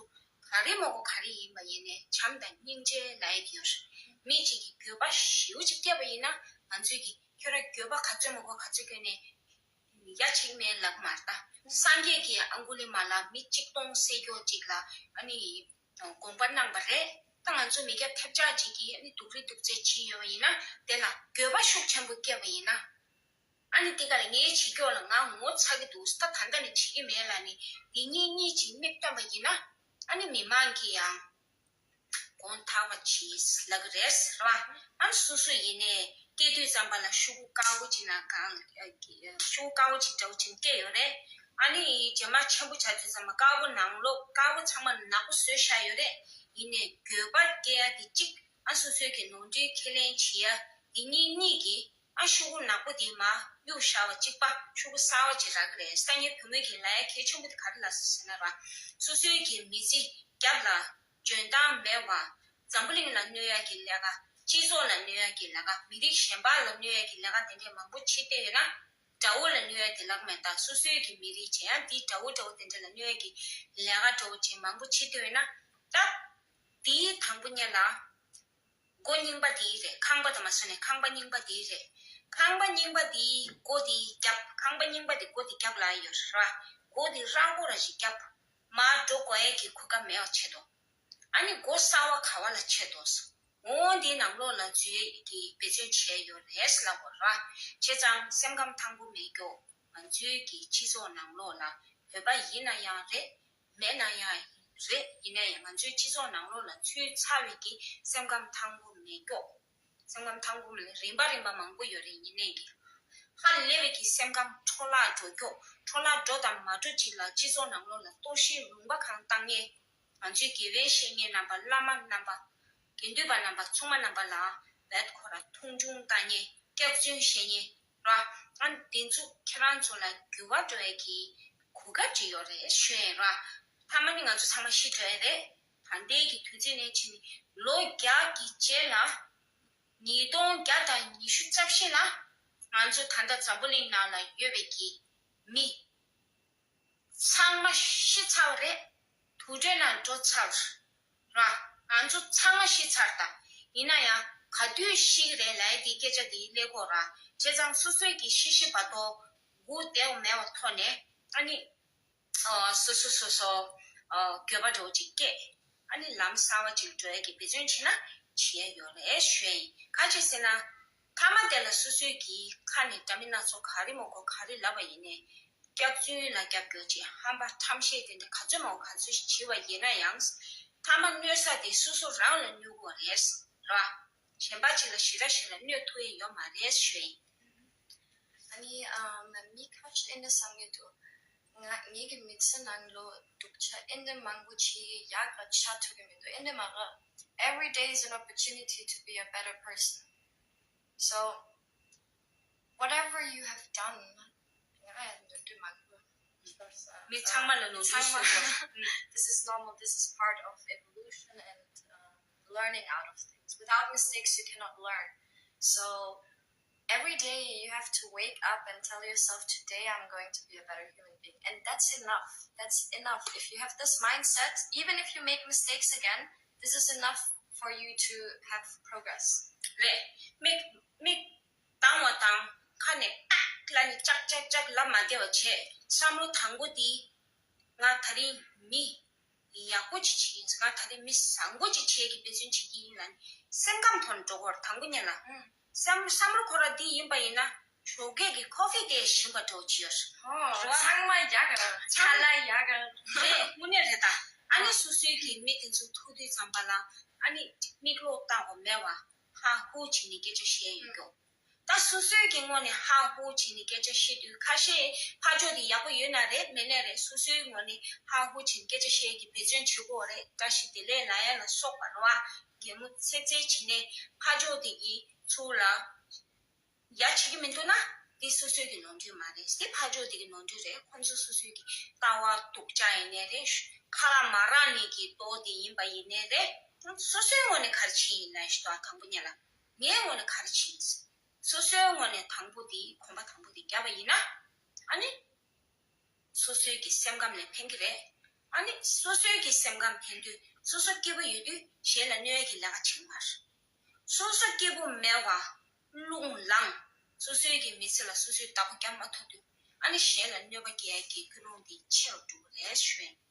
ག་རེ་མ་གོ་ག་རེ་ཡིན་པ་ཡིན་ནའི་བྱམས་དང་སྙིང་རྗེ་ལབ་ཡ་དེ་ཡོད་རེད། མི་གཅིག་གིས་འགྱོད་པ་ཞེ་པོ་ཅིག་སྐྱེས་པ་ཡིན་ན་ང་ཚོས་ཀྱི་ཁྱོད་རང་འགྱོད་པ་ག་ཚོད་མ་གོ་ག་ཚོད་སྐྱེས་ནའི་ཡ་གཅིག་མེད་ལབ་མ་རེད་ད། སངས་རྒྱས་ཀྱིས་ཨང་གུ་ལི་མ་ལ་མི་གཅིག་སྟོང་བསད་རྒྱུ་ཅིག་ལ་ཨ་ནི་དགོངས་པ་གནང་བ་རེད། ད་ང་ཚོ་མི་སྐྱ་ཐབས་ཆག་ཅིག་གིས་ཨ་ནི་སྡུག་རུས་སྡུག་ཚད་ཕྱིན་ཡོད་པ་ཡིན་ན་དེ་ལ་འགྱོད་པ་ཤུགས་ཆེན་པོ་སྐྱེས་པ་ཡིན་ན། ཨ་ནི་དེ་ག་ལ་ངའི་བྱེད་ཀྱོག་ལ་ང་ངོ་ཚ་གི་འདུག་ད་ད་ལྟ་ནས་བྱེད་ཀྱི་མེད་ལབ་ནི་འདི་གཉིས་གཉིས་ཀྱིས་མིག་སྟོན་པ་ཡིན་ན་ཨ་ནི་མི་མང་གིས་ཡང་དགོངས་དག་པ་གྱིས་ལབ་གི་རེད་ཟེར་བ། ཨ་ནི་སོ་སོ་ཡིན་ནའི་སྐྱེས་དུས་ཙམ་པ་ལ་ཤོག་གུ་དཀར་པོ་ཅིག་ན་གང་ཤོག་གུ་དཀར་པོ་ཅིག་འདྲ་བོ་ཅིག་སྐྱེས་ཡོད་རེད། ཨ་ནི་རྗེས་མ་ཆེན་པོ་ཆགས་དུས་ཙམ་པ་དཀར་པོ་ནང་ལོགས་དཀར་པོ་ཚང་མ་ནག་པོ་བཟོས་བཞག་ཡོད་རེད། ཡིན་ནའི་འགྱོད་པ་སྐྱེ་ཡ་དེ་གཅིག་ཨ་སོ་སོའི་གི་ནོར་འཁྲུལ་ཁས་ལེན་བྱེད་ཡ་འདི་གཉིས་གཉིས་ཀྱིས། ཨ་ཤོག་གུ་ནག་པོ་དེ་མར་གཡུག་བཞག་པ་གཅིག་པ་ཤོག་གུ་གསར་པ་ཅིག་རག་གི་རེད། ས་ངའི་བུ་མོས་ཀྱི་ལབ་ཡ་གལ་ཆེན་པོ་དེ་ག་རེ་ལབ་སོང་ཟེར་ན་ར། སོ་སོའི་གི་མི་ཚེ་རྒྱབ་ལ་འཇོན་ཐང་མེད་པ། འཛམ་བུ་གླིང་ལ་གནོད་ཡ་གི་ལས་ཀ། སྤྱི་ཚོགས་ལ་གནོད་ཡ་གི་ལས་ཀ། མི་རིགས་གཞན་པ་ལ་གནོད་ཡ་གི་ལས་ཀ་དེ་འདྲས་མང་པོ་བྱེད་བསྡད་ཡོད་ན། དགྲ་བོ་ལ་གནོད་ཡ་དེ་ལབ་མེད་ད། སོ་སོའི་གི་མི་རིགས་བྱས་ཡང་དེའི་དགྲ་བོ་དགྲ་བོ་དེ་འདྲས་ལ་གནོད་ཡ་གི་ལས་ཀ་འདྲ་བོ་བྱས་མང་པོ་བྱེད་བསྡད་ཡོད་ན། ད་དེའི་དང་པོ་ཉིད་ལ། མགོ་རྙིང་པ་དེ་རེད། ཁང་པ་དང་མ་སོ་ནས་ཁང་པ་རྙིང་པ་དེ་རེད། ཁང་པ་རྙིང་པ་དེའི་སྒོ་དེ་རྒྱབ། ཁང་པ་རྙིང་པ་དེ་སྒོ་དེ་རྒྱབ་ལ་ཡོད་ར། སྒོ་དེ་ར་སྒོ་ར་ཞིག་རྒྱབ། མར་འགྲོ་དགོས་ཡས་ཀྱི་གོ་སྐབས་མེད་པ་བྱེད་དོ། ཨ་ནི་སྒོ་གསར་བ་ག་བ་ལ་ཆད་དོ། འོང་འདིའི་ནང་ལོགས་ལ་འཛུལ་ཡས་ཀྱི་འབད་བརྩོན་བྱས་ཡོད་རེད་ལབ་དགོས་ར། བྱས་ཙང་སེམས་ཁམས་ཐང་པོ་མེད་ཀྱོག་ང་ཚོའི་གི་སྤྱི་ཚོགས་ནང་ལོགས་ལ་བོད་པ་ཡིན་ན་ཡང་རེད། མེད་ན་ཡང་རེད། ཡིན་ན་ཡང་ང་ཚོའི་སྤྱི་ཚོགས་ནང་ལོགས་ལ་ཚུད་ཚར་བའི་གི་སེམས་ཁམས་ཐང་པོ་མེད་ཀྱོག་སེམས་ཁམས་ཐང་པོ་མེད་རིམ་པ་རིམ་པ་མང་པོ་ཡོད་རེད། ཡིན་ནའི་གི་ཧ་ལས་པའི་གི་སེམས་ཁམས་འཕྲོ་བརླག་འགྲོ་ཀྱོག་འཕྲོ་བརླག་འགྲོ་དང་མ་འགྲོ་ཅིག་ལ་སྤྱི་ཚོགས་ནང་ལོགས་ལ་གཏོར་བཤིག་ལུང་པ་གང་བཏང་ངེས། ང་ཚོའི་དགེ་བའི་བཤེས་གཉེན་རྣམ་པ་བླ་མ་རྣམ་པ། དགེ་འདུན་པ་རྣམ་པ་ཚང་མ་རྣམ་པ་ལ་བད་ཁོ་ར་མཐོང་ཆུང་བཏང་ངེས། སྐྱག་རྫུན་བཤད་ཉེ་ར། ཨ་དེ་ཚོ་ཁྱེད་རང་ཚོ་ལ་འགྱུར་བ་འགྲོ་ཡ་གི་གོ་སྐབས་ཅིག་ཡོད་རེད་ཞུ་ཡ་ཡིན་ར། མཐའ་མ་ནི་ང་ཚོ་ཚང་མ་ཤི་འགྲོ་ཡ་རེད། ད་ལྟའི་གི་དུས་ཚོད་ནས་ཕྱིན་ནས་ལོ་བརྒྱ་གི་རྗེས་ལ། ཉིས་སྟོང་བརྒྱ་དང་ཉི་ཤུ་རྩ་བཞི་ལ་ང་ཚོ་ད་ལྟ་འཛམ་བུ་གླིང་ནང་ལ་ཡོད་པའི་གི་མི། ཚང་མ་ཤི་ཚར་བ་རེད། དུག་སྦྲུལ་ནང་འགྲོ་ཚར་བ་རེད། ང་ཚོ་ཚང་མ་ཤི་ཚར་ད། ཡིན་ན་ཡང་ག་དུས་ཤི་གི་རེད་ལབ་ཡ་དེའི་སྐད་ཆ་དེ་སླེབས་ཀྱོག་ར། བྱས་ཙང་སོ་སོའི་གི་ཤི་ཤི་བར་དོ་སྒུག་བསྡད་དགོས་མེད་པ་ཐོག་ནས་ཨ་ནི། ཨ་སོ་སོ་སོ་སོ་ཨ་འགྱོད་པ་འདྲ་བོ་ཅིག་སྐྱེས། ཨ་ནི་ལམ་གསར་བ་ཅིག་འགྲོ་ཡ་གི་འབད་བརྩོན་བྱས་ན་བྱེད་ཡ་ཡོད་རེད་ཞུ་ཡ་ཡིན། ག་ཅི་ཟེར་ན། མཐའ་མ་དེ་ལ་སོ་སོའི་གི་ཁ་ནས་འདྲ་མིན་སྣ་ཚོགས་ག་རེ་མ་གོ་ག་རེ་ལབ་པ་ཡིན་ནའི། སྐྱག་རྫུན་ལ་སྐྱབས་སྐྱོར་ཅིག་ཧམ་པ་ཁྲམ་ཤེད་དེ་འདྲ་ག་ཚོད་མང་པོ་ག་ཚོད་ཞིག་བྱས་པ་ཡིན་ན་ཡང་། མཐའ་མ་གནོད་ས་དེ་སོ་སོ་རང་ལ་གནོད་དགོས་རེད། ར། གཞན་པ་ཅིག་ལ་ཞེ་དྲག་ཞེ་དྲག་གནོད་ཐུབ་ཡ་ཡོད་མ་རེད་ཞུ་ཡ་ཡིན། ཨ་ནི་ཨ་མི་ཁ་ཤས་ཨེ་འདྲ་བསམ་གྱི་འདུག་ང་ངེད་ཀྱི་མི་ཚེ་ནང་ལོ་སྡུག་ཆ་ཨེ་འདྲ་མང་པོ་ཅིག་ཡག་ག་ཆགས་ཐུབ་ཀྱི་མི་འདུག་ཨེ་འདྲ་མ་ག Every day is an opportunity to be a better person. So whatever you have done, ང་ཡང་ནོར་འཁྲུལ་མང་པོ། མི་ཚང་མ་ལ་ནོར་འཁྲུལ་ཚང་མ་ཞིག་ཡོད། This is normal, this is part of evolution and uh, learning out of things. Without mistakes, you cannot learn. So every day you have to wake up and tell yourself, "Today I'm going to be a better human being." And that's enough. That's enough. If you have this mindset, even if you make mistakes again, this is enough for you to have progress. རེད། མིག་མིག་གདངས་པ་དང་ཁ་ནས་ཨ་ལ་ནི་ཅག་ཅག་ཅག་ལབ་མ་བདེ་བ་བྱས། བསམ་བློ་དང་པོ་འདི་ང་ད་རིང་མི་ ཡག་པོ་ཅིག་བྱེད་ཀྱི་ཡིན་ཟེར། ང་ད་རེས་མི་བཟང་པོ་ཅིག་བྱེད་ཀྱི་འབད་བརྩོན་བྱེད་ཀྱི་ཡིན་ལབ་ནས་སེམས་ཁམས་ཐོག་ནས་འགྲོ་དགོས་རེད། དང་པོ་ཉིད་ལ་བསམ་བསམ་བློ་ཁོ་རང་འདི་ཡིན་པ་ཡིན་ན་ཞོགས་ཀས་ཀྱི་ཁོ་ཧྥི་དེ་ཞིམ་པ་འདྲ་བོ་ཅིག་ཡོད་རེད། ཨོ། རེད་བ། ཚང་མ་ཡག་ག་རེད། ཚང་མ་ཡག་ག་རེད། རེད། དངོས་གནས་རེད་ད། ཨ་ནི་སོ་སོའི་གི་མི་དེ་ཚོ་ཐུག་དུས་ཙམ་པ་ལ་ཨ་ནི་མིག་ལོག་བལྟ་དགོས་མེད་པ་ཧ་ཧུ་བྱས་ནས་སྐད་ཆ་བཤད་ཡོད་ཀྱོག་ད་སོ་སོའི་གི་ངོས་ནས་ཧ་ཧུ་བྱས་ནས་སྐད་ཆ་བཤད་དུས་ཁ་ཤས་ཕར་ཕྱོགས་དེ་ཡག་པོ་ཡོད་ན་རེད། མེད་ན་རེད། སོ་སོའི་ངོས་ནས་ཧ་ཧུ་བྱས་ནས་སྐད་ཆ་བཤད་ཀྱི་འབད་བརྩོན་བྱེད་དགོས་རེད། བཀྲ་ཤིས་བདེ་ལེགས་ལབ་ཡ་ལ་སོགས་པ་རེད་བ། གད་མོ་ཚེག་ཚེག་བྱས་ནས་ཕར་ཕྱོགས་དེ་གི་ཚུར་ལ་ཡ་བྱེད་ཀྱི་མི་འདུག་ན་འདི་སོ་སོའི་གི་ནོར་འཁྲུལ་མ་རེད། འདི་ཕར་ཕྱོགས་དེ་གི་ནོར་འཁྲུལ་རེད། ཁོང་ཚོ་སོ་སོའི་གི་ལྟ་བ་སྡུག་ཅག་ཡིན་ནའི་རེད། ཁ་རག་མ་རག་ནས་གི་ལྟོ་དེ་ཡིན་པ་ཡིན་ནའི་རེད། སོ་སོའི་ངོས་ནས་ག་རེ་བྱས་ཡིན་ན་ཞུ་དང་། དང་པོ་ཉིད་ལ་ངའི་ངོས་ནས་ག་རེ་བྱས་ཡིན། སོ་སོའི་ངོས་ནས་དང་པོ་དེ་གོམ་པ་དང་པོ་དེ་བརྒྱབ་པ་ཡིན་ན། ཨ་ནི་སོ་སོའི་གི་སེམས་ཁམས་ལ་ཕན་གི་རེད། ཨ་ནི་སོ་སོའི་གི་སེམས་ཁམས་ཕན་དུས་སོ་སོ་སྐྱིད་པོ་ཡོད་དུས་གཞན་ལ་གནོད་ཡ་གི་ལས་ཀ་བྱེད་མ་རེད། སོ་སོ་སྐྱིད་པོ་མེད་པ་རླུང་ལངས། སོ་སོའི་གི་མི་ཚེ་ལ་སོ་སོའི་བདག་པོ་རྒྱབ་མ་ཐུབ་དུས་ཨ་ནི་གཞན་ལ་གནོད་པ་སྐྱེལ་ཡ་གི་ཀུན་སློང་དེ་ཆེ་རུ་འགྲོ་གི་རེད་ཞུ་ཡིན།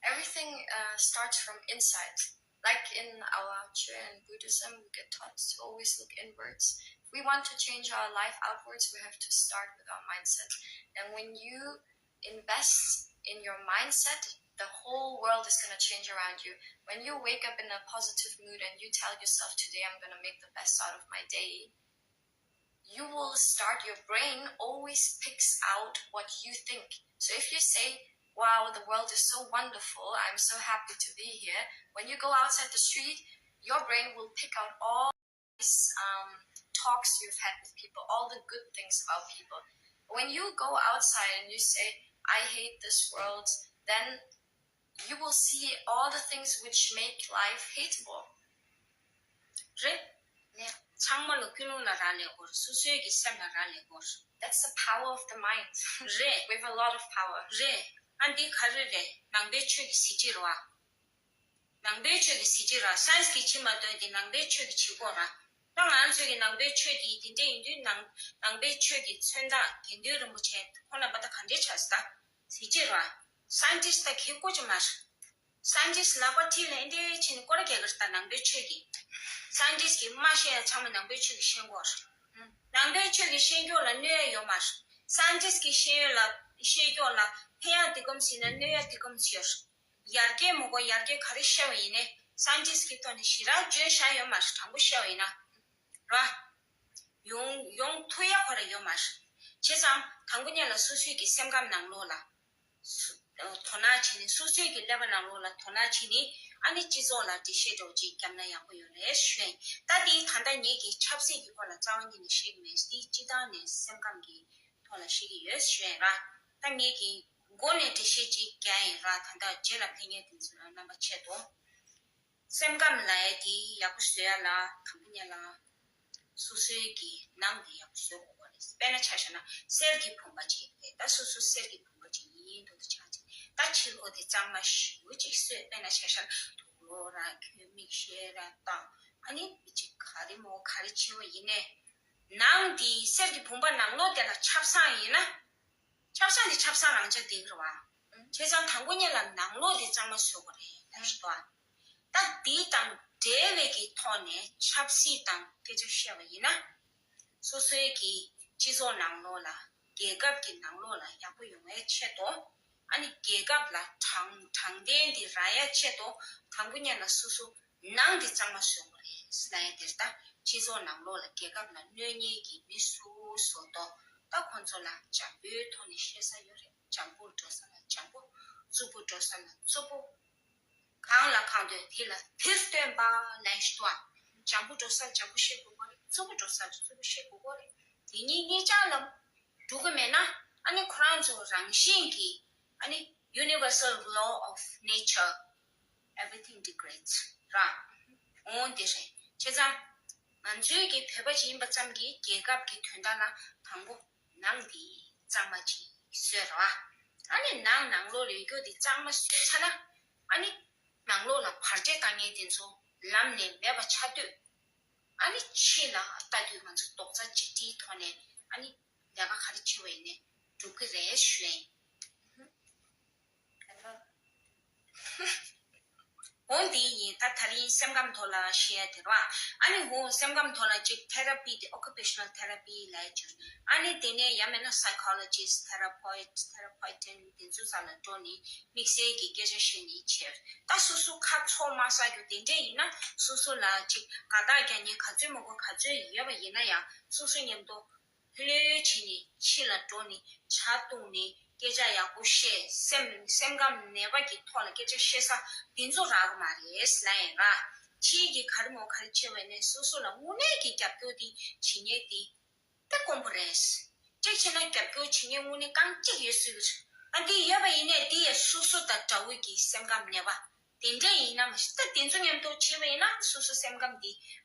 Everything uh, starts from inside. Like in our Chö and Buddhism, we get taught to always look inwards. If we want to change our life outwards, we have to start with our mindset. And when you invest in your mindset, the whole world is going to change around you. When you wake up in a positive mood and you tell yourself, "Today I'm going to make the best out of my day," you will start, your brain always picks out what you think. So if you say, "Wow, the world is so wonderful, I'm so happy to be here," when you go outside the street, your brain will pick out all these um, talks you've had with people, all the good things about people. When you go outside and you say, "I hate this world," then you will see all the things which make life hateable. རེད། ཚང་མ་ལ་ཀུན་སློང་ལ་རག་ལས་དགོས། སོ་སོའི་གི་སེམས་ལ་རག་ལས་དགོས། That's the power of the mind. རེད། We have a lot of power. རེད། ཨ་འདི་ག་རེ་རེད། ནང་པའི་ཆོས་ཀྱི་གཟི་བརྗིད་རེད་བ། ནང་པའི་ཆོས་ཀྱི་གཟི་བརྗིད་རེད་བ། སའེན་སི་གིས་བྱེད་མ་འདོད་དེ་ནང་པའི་ཆོས་ཀྱིས་བྱེད་དགོས་ར། ད་ང་ཚོས་ཀྱི་ནང་པའི་ཆོས་འདི་དེ་འདྲ་ཡིན་དུས་ནང་ནང་པའི་ཆོས་ཀྱི་མཚོན་རྟགས་དགེ་འདུན་རིན་པོ་ཆེ་ཁོ་རྣམ་པ་ད་ག་འདྲས་ཆགས་སོང་ད། གཟི་བརྗིད་རེད་བ། སའེན་ཊིསི་ད་ཁེ་གོ་ཅིག་མ་རེད། སའེན་ཊིསི་ལག་པ་མཐིལ་ལ་འདི་བྱས་ནས་སྐོར་ར་རྒྱག་གི་རེད་ད། ནང་པའི་ཆོས་ཀྱི། སའེན་ཊིསི་གིས་མ་བཤད་ཡ་ཚང་མ་ནང་པའི་ཆོས་ཀྱིས་ཤེས་དགོས་རེད། ནང་པའི་ཆོས་ཀྱིས་ཤེས་རྒྱུ་ལ་གནོད་ཡ་ཡོད་མ་རེད། སའེན་ཊིསི་གིས་ཤེས་ཡོད་ལ་ཤེས་རྒྱུ་ལ་ཕན་ཡ་འདི་གོམས་ཟིན་ན་གནོད་ཡ་འདི་གོམས་ཡོད་རེད། ཡར་རྒྱས་མི་དགོས། ཡར་རྒྱས་ག་རེ་བཤད་པ་ཡིན་ནའི་སའེན་ཊིསི་གི་ཐོག་ནས་ཞེ་དྲག་བརྗོད་བཞག་ཡོད་མ་རེད། དྲང་པོ་བཤད་པ་ཡིན་ན། ར། ཡོང་ཡོང་ཐུབ་ཡ་ཁོ་ར་ཡོད་མ་རེད། བྱས་ཙང་དང་པོ་ཉིད་ལ་སོ་སོའི་གི་སེམས་ཁམས་ནང་ལོགས་ལ། སུ་དོ་སྣང་བྱས་ནས་སོ་སོའི་གི་ཀླད་པ་ནང་ལོགས་ལ་དོ་སྣང་བྱས་ནས་ཨ་ནི་སྤྱི་ཚོགས་ལ་འགྲེལ་བཤད་འདྲ་བོ་ཅིག་བརྒྱབ་ན་ཡག་པོ་ཡོད་རེད་ཞུ་ཡིན། ད་དེ་ད་ལྟ་ངེད་ཀྱིས་ཆབ་སྲིད་ཀྱི་སྐོར་ལ་རྩ་བ་ཉིད་ནས་བཤད་ཀྱི་མེད། དེ་སྤྱི་བཏང་ནས་སེམས་ཁམས་ཀྱི་ཐོག་ལ་བཤད་ཀྱི་ཡོད་ཞུ་ཡིན་ར། ད་ངེད་ཀྱིས་མགོ་ནས་འགྲེལ་བཤད་ཅིག་རྒྱག་ཡིན་ར། ད་ལྟ་རྗེས་ལ་ཕན་མཁན་དེ་ཚོ་རྣམ་པ་ཆེད་དུ། སེམས་ཁམས་ལབ་ཡ་དེ་ཡག་པོ་བཟོ་ཡ་ལ་དང་པོ་ཉིད་ལ་སོ་སོའི་གི་ནང་དེ་ཡག་པོ་བཟོ་དགོས་པ་རེད། དཔེར་ན་ཆ་བཞག་ན་གསེར་གྱི་བུམ་པ་ཅིག་རེད། ད་སོ་སོ་གསེར་གྱི་བུམ་པ་ཅིག་ཡིན་འདུག་ད་ཆ་ཅིག་ད་ཕྱི་ལོགས་དེ་གཙང་མ་ཞེ་པོ་ཅིག་བཟོས། དཔེར་ན་ཆ་བཞག་ན་དུག་ལོག་ར་ཁྱོད་མིག་ཤེལ་ར་བཏགས། ཨ་ནི་མི་གཅིག་ག་རེ་མོ་ག་རེ་བྱེད་པ་ཡིན་ནའི་ནང་དེ་གསེར་གྱི་བུམ་པ་ནང་ལོགས་དེ་ལ་ཆབ་གསང་ཡིན་ན། ཆབ་གསང་དེ་ཆབ་གསང་རང་ཆ་དེ་གི་རེད་བ། བྱས་ཙང་དང་པོ་ཉིད་ལ་ནང་ལོགས་དེ་གཙང་མ་བཟོ་དགོས་རེད་ལབ་ཞུ་དོ། ད་དེ་དང་འབྲེལ་བའི་གི་ཐོག་ནས་ཆབ་སྲིད་དང་སྐད་ཆ་བཤད་པ་ཡིན་ན། སོ་སོའི་གི་སྤྱི་ཚོགས་ནང་ལོགས་ལ་རྒྱལ་ཁབ་ཀྱི་ནང་ལོགས་ལ་ཡག་པོ་ཡོང་བའི་ཆེད་དུ། ཨ་ནི་རྒྱལ་ཁབ་ལ་དྲང་དྲང་བདེན་དེ་རག་ཡ་ཆེད་དུ་དང་པོ་ཉིད་ལ་སོ་སོ་ནང་དེ་གཙང་མ་བཟོ་དགོས་རེད་ལབ་ཡ་དེ་རེད། ད་སྤྱི་ཚོགས་ནང་ལོགས་ལ་རྒྱལ་ཁབ་ལ་གནོད་ཉེས་ཀྱི་མི་སུ་བཟོ་དོ། ད་ཁོང་ཚོ་ལ་འཇམ་པོའི་ཐོག་ནས་བཤད་ས་ཡོད་རེད། འཇམ་པོར་འགྲོ་ས་ལ་འཇམ་པོ། རྩུབ་པོ་འགྲོ་ས་ལ་རྩུབ་པོ། གང་ལ་གང་འདོད་དེ་ལ་དེར་སྟོན་པ་ལབ་ཞུ་དོ། འཇམ་པོ་འགྲོ་ས་ལ་འཇམ་པོ་བཤད་དགོས་ཀྱི་རེད། རྩུབ་པོ་འགྲོ་ས་ལ་རྩུབ་པོ་བཤད་དགོས་ཀྱི་རེད། དེ་གཉིས་གཉིས་ཆ་ལ་འགྲོ་གི་མེད་ན་ཨ་ནི་ཁོ་རང་ཚོ་རང་བཞིན་གྱིས་ཨ་ནི་universal law of nature, everything degrades ར། འོང་དེ་རེད། བྱས་ཙང་ང་ཚོའི་གི་བོད་པ་ཅིག་ཡིན་པ་ཙམ་གྱིས་རྒྱལ་ཁབ་ཀྱི་དོན་དག་ལ་དང་པོ་ནང་འདི་གཙང་མ་ཅིག་བཟོས་ར། ཨ་ནི་ནང་ནང་ལོགས་ལ་ཡོད་རྒྱུ་འདི་གཙང་མ་བཟོས་ཚར་ན་ཨ་ནི་ནང་ལོགས་ལ་བར་ཆད་བཏང་མཁན་དེ་ཚོ་ལམ་ནས་མེད་པ་ཆགས་དུས། ཨ་ནི་ཕྱི་ལ་ལྟ་དུས་ང་ཚོ་རྡོག་རྩ་གཅིག་སྒྲིལ་ཐོག་ནས་ཨ་ནི་ལས་ཀ་ག་རེ་བྱེད་པ་ཡིན་ནའི་འགྲུབ་ཀྱི་རེད་ཞུ་ཡིན། འོ་འདི་ཡིན། ད་དེ་རིང་སེམས་ཁམས་ཐོག་ལ་བཤད་ཡ་དེ་རེད་བ། ཨ་ནི་འོ་སེམས་ཁམས་ཐོག་ལ་ཅིག་therapy དེ་occupational therapy ལབ་ཡ་ཅིག་ཨ་ནི་དེ་ནས་ཡང་མིན་ན་psychologist, therapist, therapist དེ་ཚོ་ས་ལ་འགྲོ་ནས་དམིགས་བསལ་གྱི་སྐད་ཆ་བཤད་ནས་བྱས། ད་སོ་སོ་ཁ་ཚོ་མ་ཟ་རྒྱུ་དེ་འདྲས་ཡིན་ན་སོ་སོ་ལ་ཅིག་དགའ་རྟགས་རྒྱག་མཁན་ག་ཚོད་མང་པོ་ག་ཚོད་ཡོད་པ་ཡིན་ན་ཡང་སོ་སོ་མཉམ་དུ་ལྷོད་ལྷོད་བྱས་ནས་ཕྱི་ལ་འགྲོ་ནས་ཇ་བཏུང་ནས་སྐད་ཆ་ཡག་པོ་བཤད། སེམས་སེམས་ཁམས་ནད་པ་གི་ཐོག་ལ་སྐད་ཆ་བཤད་ས་འདི་ཚོ་རག་གི་མ་རེད་ལབ་ཡིན་ར། ཕྱིའི་གི་ག་རེ་མོ་ག་རེ་བྱས་པ་ཡིན་ནའི་སོ་སོ་ལ་དངོས་གནས་ཀྱི་རྒྱབ་སྐྱོར་དེ་བྱེད་མཁན་དེ་དཔེ་དཀོན་པོ་རེད། གཅིག་བྱས་ན་རྒྱབ་སྐྱོར་བྱེད་མཁན་དངོས་གནས་རྐང་གཅིག་ཡོད་སྲིད་ཀྱི་རེད། ཨ་འདི་ཡོད་པ་ཡིན་ནའི་འདི་ཡང་སོ་སོ་དང་འདྲ་བོ་གི་སེམས་ཁམས་ནད་པ་དེ་འདྲས་ཡིན་ན་མ་གཞི། ད་དེ་ཚོ་མཉམ་དུ་བྱས་པ་ཡིན་ན་སོ་སོ་སེམས་ཁམས་འདི་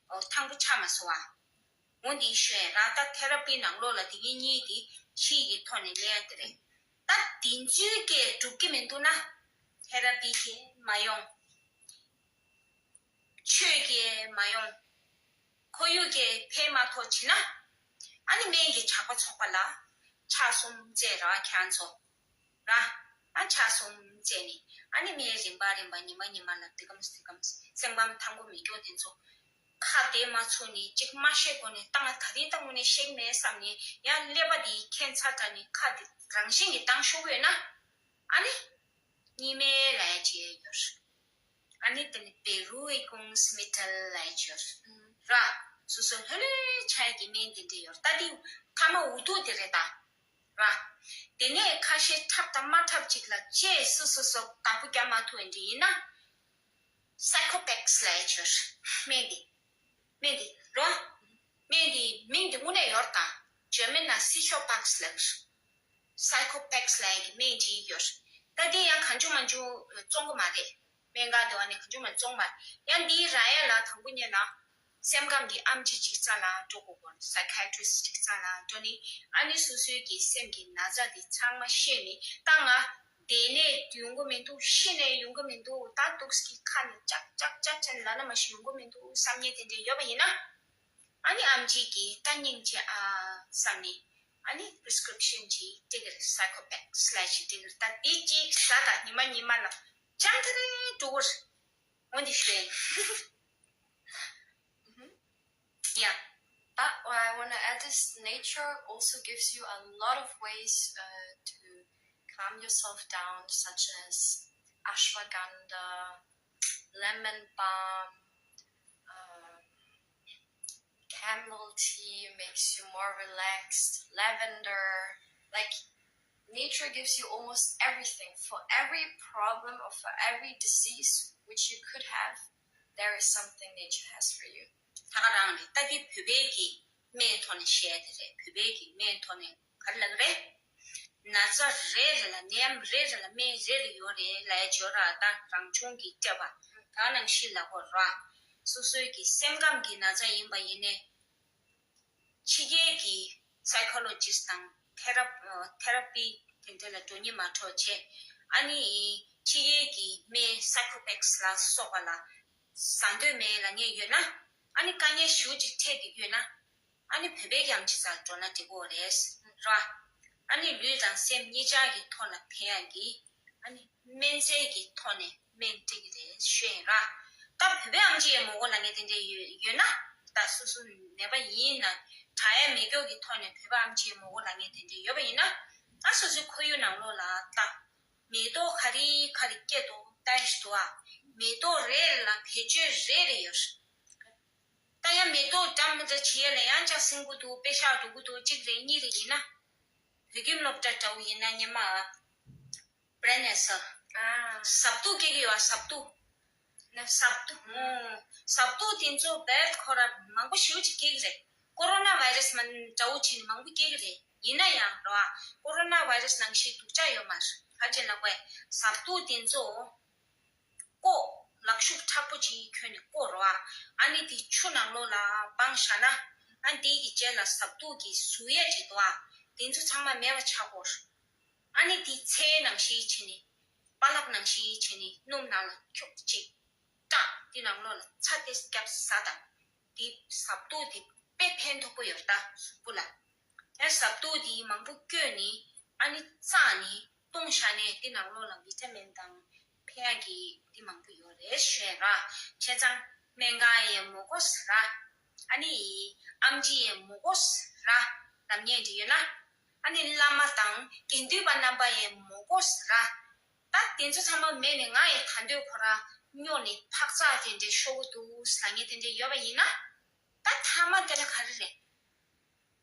ཐང་པོ་ཆགས་མ་སོང་བ། འོ་འདི་ཤོད་ར། ད་therapy ནང་ལོགས་ལ་དེ་གཉིས་གཉིས་དེ་ཕྱིའི་གི་ཐོག་ནས་ལེན་ཡ་དེ་རེད། ད་དེ་ཚོའི་གི་འགྲུབ་ཀྱི་མི་འདུག་ན་therapy གི་མ་ཡོང་། ཆོས་ཀྱི་མ་ཡོང་། ཁོར་ཡུག་གི་ཕན་མ་ཐོགས་བྱེད་ན། ཨ་ནི་སྨན་གྱི་ཇག་པ་ཚོགས་པ་ལ་ཕྱག་གསུམ་བཙལ་ར་ཁྱེད་ཚོ། ར། ཨ་ཕྱག་གསུམ་བཙལ་ནས་ཨ་ནི་སྨན་རིམ་པ་རིམ་པ་ཉི་མ་ཉི་མ་ལ་འདི་གམ་འདི་གམ་སེམས་ཁམས་ཐང་པོ་མེད་མཁན་དེ་ཚོ་ཁ་བདེ་མ་ཚུགས་ནས་གཅིག་མ་ཤེས་གོང་ནས་ད་ང་ད་རིང་ད་དངོས་གནས་ཤེས་མེད་བསམ་ནས་ཡང་ཀླད་པ་འདི་ཁྱད་མཚར་དྲགས་ནས་ཁ་འདི་རང་བཞིན་གྱིས་བཏང་ཤོར་གི་ཡོད་ན། ཨ་ནི་གཉིས་སྨན་ལབ་ཡ་ཅིག་ཡོད། ཨ་ནི་དེ་ནི་Beruhigungsmittel ལབ་ཡ་ཅིག་ཡོད་ར། སོ་སོ་ལྷོད་ལྷོད་ཆགས་ཀྱི་སྨན་དེ་འདྲ་ཡོད། ད་དེ་ཐ་མ་འུ་ཐུག་དེ་རེད་ད། ར། དེ་ནས་ཁ་ཤས་འཁྲབ་དང་མ་འཁྲབ་ཅིག་ལ་བཅས་སོ་སོ་སོ་བདག་པོ་རྒྱག་མ་ཐུབ་པ་འདྲ་ཡིན་ན། Psychopax ལབ་ཡ་ཅིག་ཡོད། སྨན་དེ། སྨན་དེ་རོ། སྨན་དེ་མིང་དེ་དངོས་གནས་ཡོད་ད། འཇར་མན་ན་Psychopax ལབ་ཀྱི་རེད། Psychopax ལབ་ཡ་གི་སྨན་ཅིག་ཡོད་རེད། ད་དེ་ཡང་གང་བྱུང་མང་བྱུང་བཙོང་གི་མ་རེད། སྨན་ཁང་དེ་བ་ནས་གང་བྱུང་མང་བཙོང་མ་རེད། ཡང་འདིའི་ར་ཡ་ལ་དང་པོ་ཉན་ན། སེམས་ཁམས་ཀྱི་ཨེམ་ཆི་ཅིག་རྩ་ལ་འགྲོ་དགོས་གོ། Psychiatrist ཅིག་རྩ་ལ་འགྲོ་ནི། ཨ་ནི་སོ་སོའི་གི་སེམས་ཀྱི་ན་ཚ་དེ་ཚང་མ་ཤེས་ནི། ད་ང་བསྡད་ནས་ཡོང་གི་མི་འདུག་ཤི་ནས་ཡོང་གི་མི་འདུག་ད་འདུག་གི་ཁ་ནས་ཅག་ཅག་ཅག་ཅག་ལབ་ན་མ་གཞི་ཡོང་གི་མི་འདུག་བསམ་ཉེ་དེ་འདྲ་ཡོད་པ་ཡིན་ན། ཨ་ནི་ཨེམ་ཆི་གི་ད་སྙིང་རྗེ་ཨ་བསམ་ནི། ཨ་ནི་prescription ཅིག་སྤྲད་ཀྱི་རེད། Psychopax ལབ་ཞིག་སྤྲད་ཀྱི་རེད། ད་དེ་གཅིག་ཟ་དང་ཉི་མ་ཉི་མ་ལ་ཅང་ཐ་རེ་འགྲོ་གི་རེད། འོ་འདི་ཤོད། Yeah. But what I want to add is nature also gives you a lot of ways uh, to calm yourself down, such as ashwagandha, lemon balm, um, chamomile tea makes you more relaxed, lavender. Like, nature gives you almost everything. For every problem or for every disease which you could have, there is something nature has for you. ད་ག་རང་རེད། ད་འདི་བོད་པའི་གི་སྨན་ཐོག་ནས་བཤད་དེ་རེད། བོད་པའི་གི་སྨན་ཐོག་ནས་ག་རེ་ལབ་རེད། ན་ཚ་རེ་རེ་ལ་ནད་ཡམས་རེ་རེ་ལ་སྨན་རེ་རེ་ཡོད་རེད་ལབ་ཡ་ཅིག་ཡོད་ར། ད་རང་བྱུང་གི་སྤྲད་པ་ད་ནང་བཞིན་ལབ་དགོས་ར། སོ་སོའི་གི་སེམས་ཁམས་ཀྱི་ན་ཚ་ཡིན་པ་ཡིན་ནའི། ཕྱི་རྒྱལ་གྱི་psychologist དང་therap- therapy དེ་འདྲ་ལ་འགྲོ་སྙིང་མ་བྲོ་བྱས། ཨ་ནི་ཕྱི་རྒྱལ་གྱི་སྨན་Psychopax ལ་སོགས་པ་ལ་ཟ་འདོད་མེད་ལབ་མཁན་ཡོད་ན། ཨ་ནི་དཀའ་ངལ་ཞེ་པོ་ཅིག་འཕྲད་ཀྱི་ཡོད་ན། ཨ་ནི་བོད་པའི་ཨེམ་ཆི་སར་འགྲོ་ན་འགྲིག་གི་རེད་ར། ཨ་ནི་ལུས་དང་སེམས་གཉིས་ཆ་གི་ཐོག་ལ་ཕན་ཡག་གི། ཨ་ནི་སྨན་རྫས་ཀྱི་ཐོག་ནས་སྨན་སྤྲད་ཀྱི་རེད་ཞུ་ཡིན་ར། ད་བོད་པའི་ཨེམ་ཆི་ཡི་མི་གོ་ལབ་མཁན་དེ་འདྲ་ཡོད་ཡོད་ན། ད་སོ་སོ་ནད་པ་ཡིན་ན་དྲག་ཡ་མེད་སྐྱོ་གི་ཐོག་ནས་བོད་པའི་ཨེམ་ཆི་ཡི་མི་གོ་ལབ་མཁན་དེ་འདྲ་ཡོད་པ་ཡིན་ན། ད་སོ་སོའི་ཁོར་ཡུག་ནང་ལོགས་ལ་ད་མེ་ཏོག་ག་རེ་ག་རེ་སྐྱེ་འདུག་ལྟ་ཞིག་འདུག་ཨ། མེ་ཏོག་རེ་རེ་ལ་བེད་སྤྱོད་རེ་རེ་ཡོད་རེད། ད་ཡང་མེ་ཏོག་འདྲ་མི་འདྲ་བྱེད་ཡས་ལ་ཡང་ཅག་སྲིན་པོ་འདུག་དཔེ་ཤག་འགྲོ་གི་འདུག་གཅིག་རེ་གཉིས་རེ་ཡིན་ན། བོད་ཁྱིམ་སློབ་གྲྭ་འདྲ་བོ་ཡིན་ན་སྔོན་མ་Brenner ཟ། ཨ། ཟབ་ཏུ་སྐྱེ་གི་ཡོད་ཨ། ཟབ་ཏུ། ན་ཟབ་ཏུ། ཨོ། ཟབ་ཏུ་དེ་ཚོ་བེད་ཁོ་ར་མང་པོ་ཞེ་པོ་ཅིག་སྐྱེ་གི་རེད། ཀོ་རོ་ན་བྷའི་རེས་མ་འདྲ་བོ་བྱས་ནས་མང་པོ་སྐྱེ་གི་རེད། ཡིན་ན་ཡང་རོ་ཨ། ཀོ་རོ་ན་བྷའི་རེས་ནང་བཞིན་སྡུག་ཅག་ཡོད་མ་རེད། ག་ཅེ་ལབ་དགོས། ཟབ་ཏུ་དེ་ཚོ། ཀོ། ལག་ཤུབས་མཁྲེགས་པོ་ཅིག་གྱོན་ནས་བསྐོར་རོ་ཨ། ཨ་ནི་དེ་ཆུ་ནང་ལོགས་ལ་སྦངས་བཞག་ན། ཨ་ནི་དེ་གི་རྗེས་ལ་ཟབ་ཏུ་གི་ཟུག་ཡས་ཅིག་འདུག་ཨ། དེ་ཚོ་ཚང་མ་མེད་པ་ཆགས་ཀྱི་ཡོད་རེད། ཨ་ནི་དེ་ཚལ་ནང་བཞིན་བྱས་ནས། པ་ལག་ནང་བཞིན་བྱས་ནས་སྣུམ་ནང་ལ་ཁྱུག་ཅིག་བཀྲག་དེ་ནང་ལོགས་ལ་ཚྭ་དེ་བརྒྱབ་ཟ་དང་། དེ་ཟབ་ཏུ་དེ་དཔེ་ཕན་ཐོགས་པོ་ཡོད་རེད་ད་གཟུགས་པོ་ལ། ཡང་ཟབ་ཏུ་དེ་མང་པོ་བསྐོལ་ནས། ཨ་ནི་བཙགས་ནས་བཏུང་བཞག་ནས་དེ་ནང་ལོགས་ལ་བི་ཊ་མིན་དང་། ཁྱེད་ཀྱི་དེ་མང་པོ་ཡོད་རེད་ཞུ་ཡ་ར། བྱས་ཙང་སྨན་ཁང་ཡང་མི་དགོས་ར། ཨ་ནི་ཨེམ་ཆི་ཡང་མི་དགོས་ར། ལབ་མཁན་འདྲ་ཡོད་ན། ཨ་ནི་བླ་མ་དང་དགེ་འདུན་པ་རྣམ་པ་ཡང་མི་དགོས་ར། ད་དེ་ཚོ་ཚང་མ་མེད་ནས་ང་ཡི་ད་འདོད་ཁོ་ར་སྨྱོ་ནས་འཕག་འཚག་དེ་འདྲའི་ཤོག་གུ་འདུག་ལབ་མཁན་དེ་འདྲའི་ཡོད་པ་ཡིན་ན། ད་ཐ་མ་དེ་ལ་ག་རེ་རེད།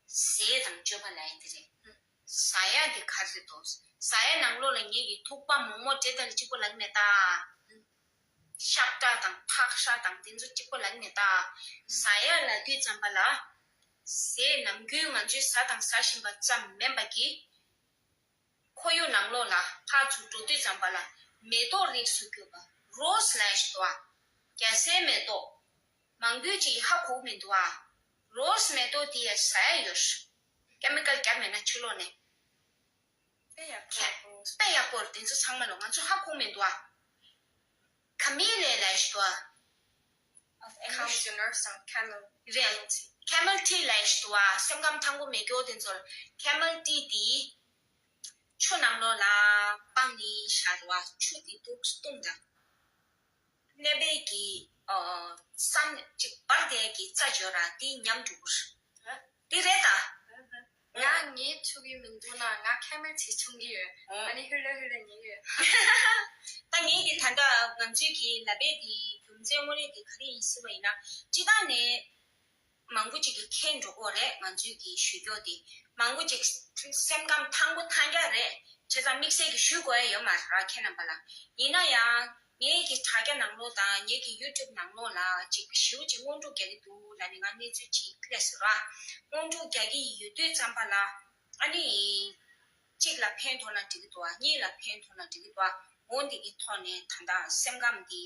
ཟས་དང་སྤྱོད་པ་ལབ་ཡ་དེ་རེད། ཟ་ཡ་དེ་ག་རེ་འདུག་ཟ་ཡ་ནང་ལོགས་ལ་ངེད་ཀྱི་ཐུག་པ་མོག་མོག་དེ་དང་གཅིག་པོ་ལབ་མེད་ད། ཤ་བཀྲ་དང་ཕག་ཤ་དང་དེ་ཚོ་གཅིག་པོ་ལབ་མེད་ད། ཟ་ཡ་ལབ་དུས་ཙམ་པ་ལ། ཟས་ནམ་རྒྱུན་ང་ཚོས་ཟ་དང་ཟ་བཞིན་པ་ཙམ་མིན་པ་གི། ཁོར་ཡུག་ནང་ལོགས་ལ་ཕར་ཚུར་འགྲོ་དུས་ཙམ་པ་ལ་མེ་ཏོག་རིགས་སུ་གྱུར་པ་རོ་སི་ལབ་ཡ་ཞིག་འདུག་ཨ། རྒྱ་སེར་མེ་ཏོག་མང་པོས་ཅིག་ཧ་གོ་མི་འདུག་ཨ། རོ་སི་མེ་ཏོག་དེ་ཡ་ཟ་ཡ་ཡོད། ཀེ་མི་ཀལ་བརྒྱབ་མེད་ན་ཕྱི་ལོགས་ནས། དཔེ་ཡག་པོ། དཔེ་ཡག་པོ་རེད། དེ་ཚོ་ཚང་མ་ལོ་ང་ཚོ་ཧ་གོ་མི་འདུག་ཨ། ཁ་མི་ལེ་ལབ་ཡ་ཞིག་འདུག་ཨ། Of English, calms your nerves དང་camel རེད། Camel tea ལབ་ཡ་ཞིག་འདུག་ཨ། སེམས་ཁམས་ཐང་པོ་མེད་མཁན་དེ་ཚོར་camel tea དེ་ཆུ་ནང་ལོགས་ལ་སྤང་ནི་ཤར་བ་ཆུ་དེ་འདུག་བཏུང་དང་། ཀླད་པའི་གི་ཨ་སང་ཅིག་འབར་བསྡད་ཀྱི་རྩ་འཇོ་ར་དེ་ཉམས་འགྲོ་གི་རེད། དེ་རེད་ད། ང་ངའི་ཆུ་གི་མི་འདུག་ན་ང་ཁེ་མེད་ཚིག་ཆུང་གི་ཡོད། ཨ་ནི་ཧུ་ལེ་ཧུ་ལེ་ཉེ་ཡོད། ད་ངེད་ཀྱི་ད་ལྟ་ང་ཚོའི་གི་ལབ་པའི་གི་རྒྱུ་མཚན་དངོས་གནས་དེ་ག་རེ་ཡིན་ཟེར་བ་ཡིན་ན། སྤྱི་བཏང་ནས་མང་པོ་ཅིག་གི་མཁྱེན་འགྲོ་གི་རེད། ང་ཚོའི་གི་ཞུ་སྐྱོ་དེ་མང་པོ་ཅིག་སེམས་ཁམས་ཐང་པོ་ཐང་རྒྱག་རེད། བྱས་ཙང་དམིགས་བསལ་གྱི་ཞུ་དགོས་ཡ་ཡོད་མ་རེད་ར་ཁྱེད་རྣམ་པ་ལ། ཡིན་ན་ཡང་ངེད་ཀྱི་དྲ་རྒྱ་ནང་ལོགས་དང་ངེད་ཀྱི་ཡུ་ཊུབ་ནང་ལོགས་ལ་ཅིག་ཞེ་པོ་ཅིག་སྔོན་འགྲོ་རྒྱག་གི་འདུག་ལབ་ནས་ང་གནས་ཚུལ་ཅིག་སླེབས་སོང་ར། སྔོན་འགྲོ་རྒྱག་གི་ཡོད་དུས་ཙམ་པ་ལ་ཨ་ནི་གཅིག་ལ་ཕན་ཐོགས་ན་འགྲིག་གི་འདུག་ཨ། གཉིས་ལ་ཕན་ཐོགས་ན་འགྲིག་གི་འདུག་ཨ། འོ་འདི་གི་ཐོག་ནས་ད་ལྟ་སེམས་ཁམས་འདི་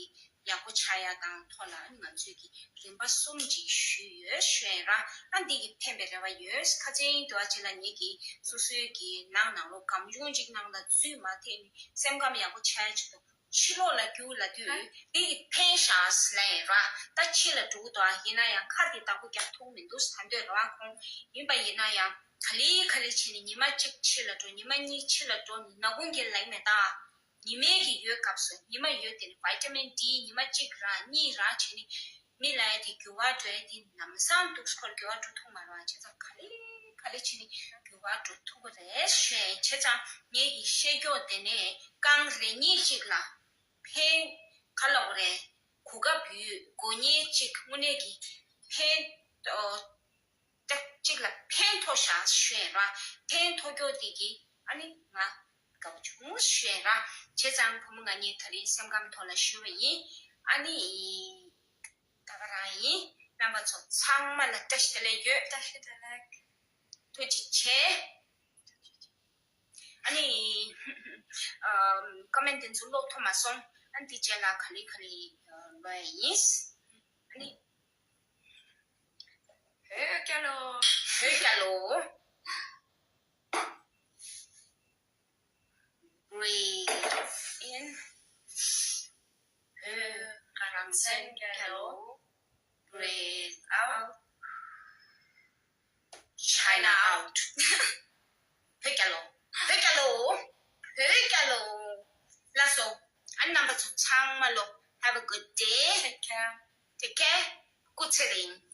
ཡག་པོ་ཆགས་ཡ་དང་ཐོག་ལ་ང་ཚོས་ཀྱི་རིམ་པ་གསུམ་ཅིག་ཞུས་ཡོད་ཞུ་ཡིན་ར། ཨ་འདི་གི་ཕན་པའི་རེ་བ་ཡོད། ཁ་སང་དུ་བ་ཅིག་ལ་ངེད་ཀྱི་སོ་སོའི་གི་ནང་ནང་ལོ་སྒམ་ཆུང་ཅིག་ནང་ལ་འཛུལ་མ་ཐེབས་ནས་སེམས་ཁམས་ཡག་པོ་ཆགས་ཡ་ཆེད་དུ་ཕྱི་ལོགས་ལ་རྒྱུགས་ལབ་དུས་འདི་གི་ཕན་ཤག་ལབ་ཡིན་ར། ད་ཕྱི་ལ་འགྲོ་གི་འདུག་ཨ། ཡིན་ན་ཡང་ཁ་དེ་བདག་པོ་རྒྱག་ཐུབ་མི་འདུག་ཟ་འདོད་རེ་བ་ཁོང་ཡིན་པ་ཡིན་ན་ཡང་ག་ལེ་ག་ལེ་བྱས་ནས་ཉི་མ་གཅིག་ཕྱི་ལ་འགྲོ་ཉི་མ་གཉིས་ཕྱི་ལ་འགྲོ་ནི་ན་གུང་གི་ལབ་མེད་ད། ཉི་མའི་གི་ཡོད་སྐབས་སུ་ཉི་མ་ཡོད་དེ་ནི་བི་ཊ་མིན་ཌི་ཉི་མ་གཅིག་རང་གཉིས་རང་བྱས་ནི་མི་ལ་ཡ་དེ་འགྱུར་བ་འགྲོ་ཡ་དེ་ལམ་སང་འདུག་སྐོར་འགྱུར་བ་འགྲོ་ཐུབ་མ་རེད་བ། བྱས་ཙང་ག་ལེ་ག་ལེ་བྱས་ནི་འགྱུར་བ་འགྲོ་ཐུབ་ཀྱི་རེད་ཞུ་ཡ་ཡིན། བྱས་ཙང་ངེད་ཀྱི་བཤད་རྒྱུ་དེ་ནས་རྐང་རེ་གཉིས་གཅིག་ལ་ཕན་ག་ལབ་དགོས་རེད། གོ་སྐབས་ཡོད་དགོས་ངེས་གཅིག་དངོས་གནས་ཀྱི་ཕན་ཨོ། ཏག་ཅིག་ལ་ཕན་ཐོགས་ཤག་ཞུ་ཡིན་ར། ཕན་ཐོགས་ཀྱོག་དེ་གི་ཨ་ནི་ང་དགའ་པོ་བྱུང་ཞུ་ཡིན་ར། བྱས་ཙང་བུ་མོ་ང་གཉིས་ད་རིང་སེམས་ཁམས་ཐོག་ལ་ཞུ་བ་ཡིན། ཨ་ནི་ད་ག་རང་ཡིན། རྣམ་པ་ཚོ་ཚང་མ་ལ་བཀྲ་ཤིས་བདེ་ལེགས་ཡོད། བཀྲ་ཤིས་བདེ་ལེགས། ཐུགས་རྗེ་ཆེ། ཨ་ནི་ཨམ་ཀོ་མེན་ཊི་དེ་ཚོ་ཀློག་ཐུབ་མ་སོང་། ཨ་ནི་དེ་རྗེས་ལ་ག་ལེ་ག་ལེ་ཀློག་ཡ་ཡིན། ཨ་ནི། བོད་རྒྱལ་ལོ། བོད་རྒྱལ་ལོ། Breathe in. བོད་རང་བཙན་རྒྱལ་ལོ། Breathe out. China out. བོད་རྒྱལ་ལོ། བོད་རྒྱལ་ལོ། བོད་རྒྱལ་ལོ། ལགས་སོ། ཨ་ནི་རྣམ་པ་ཚོ་ཚང་མ་ལོ། Have a good day. Take care. Take care. སྐུ་ཚེ་རིང་།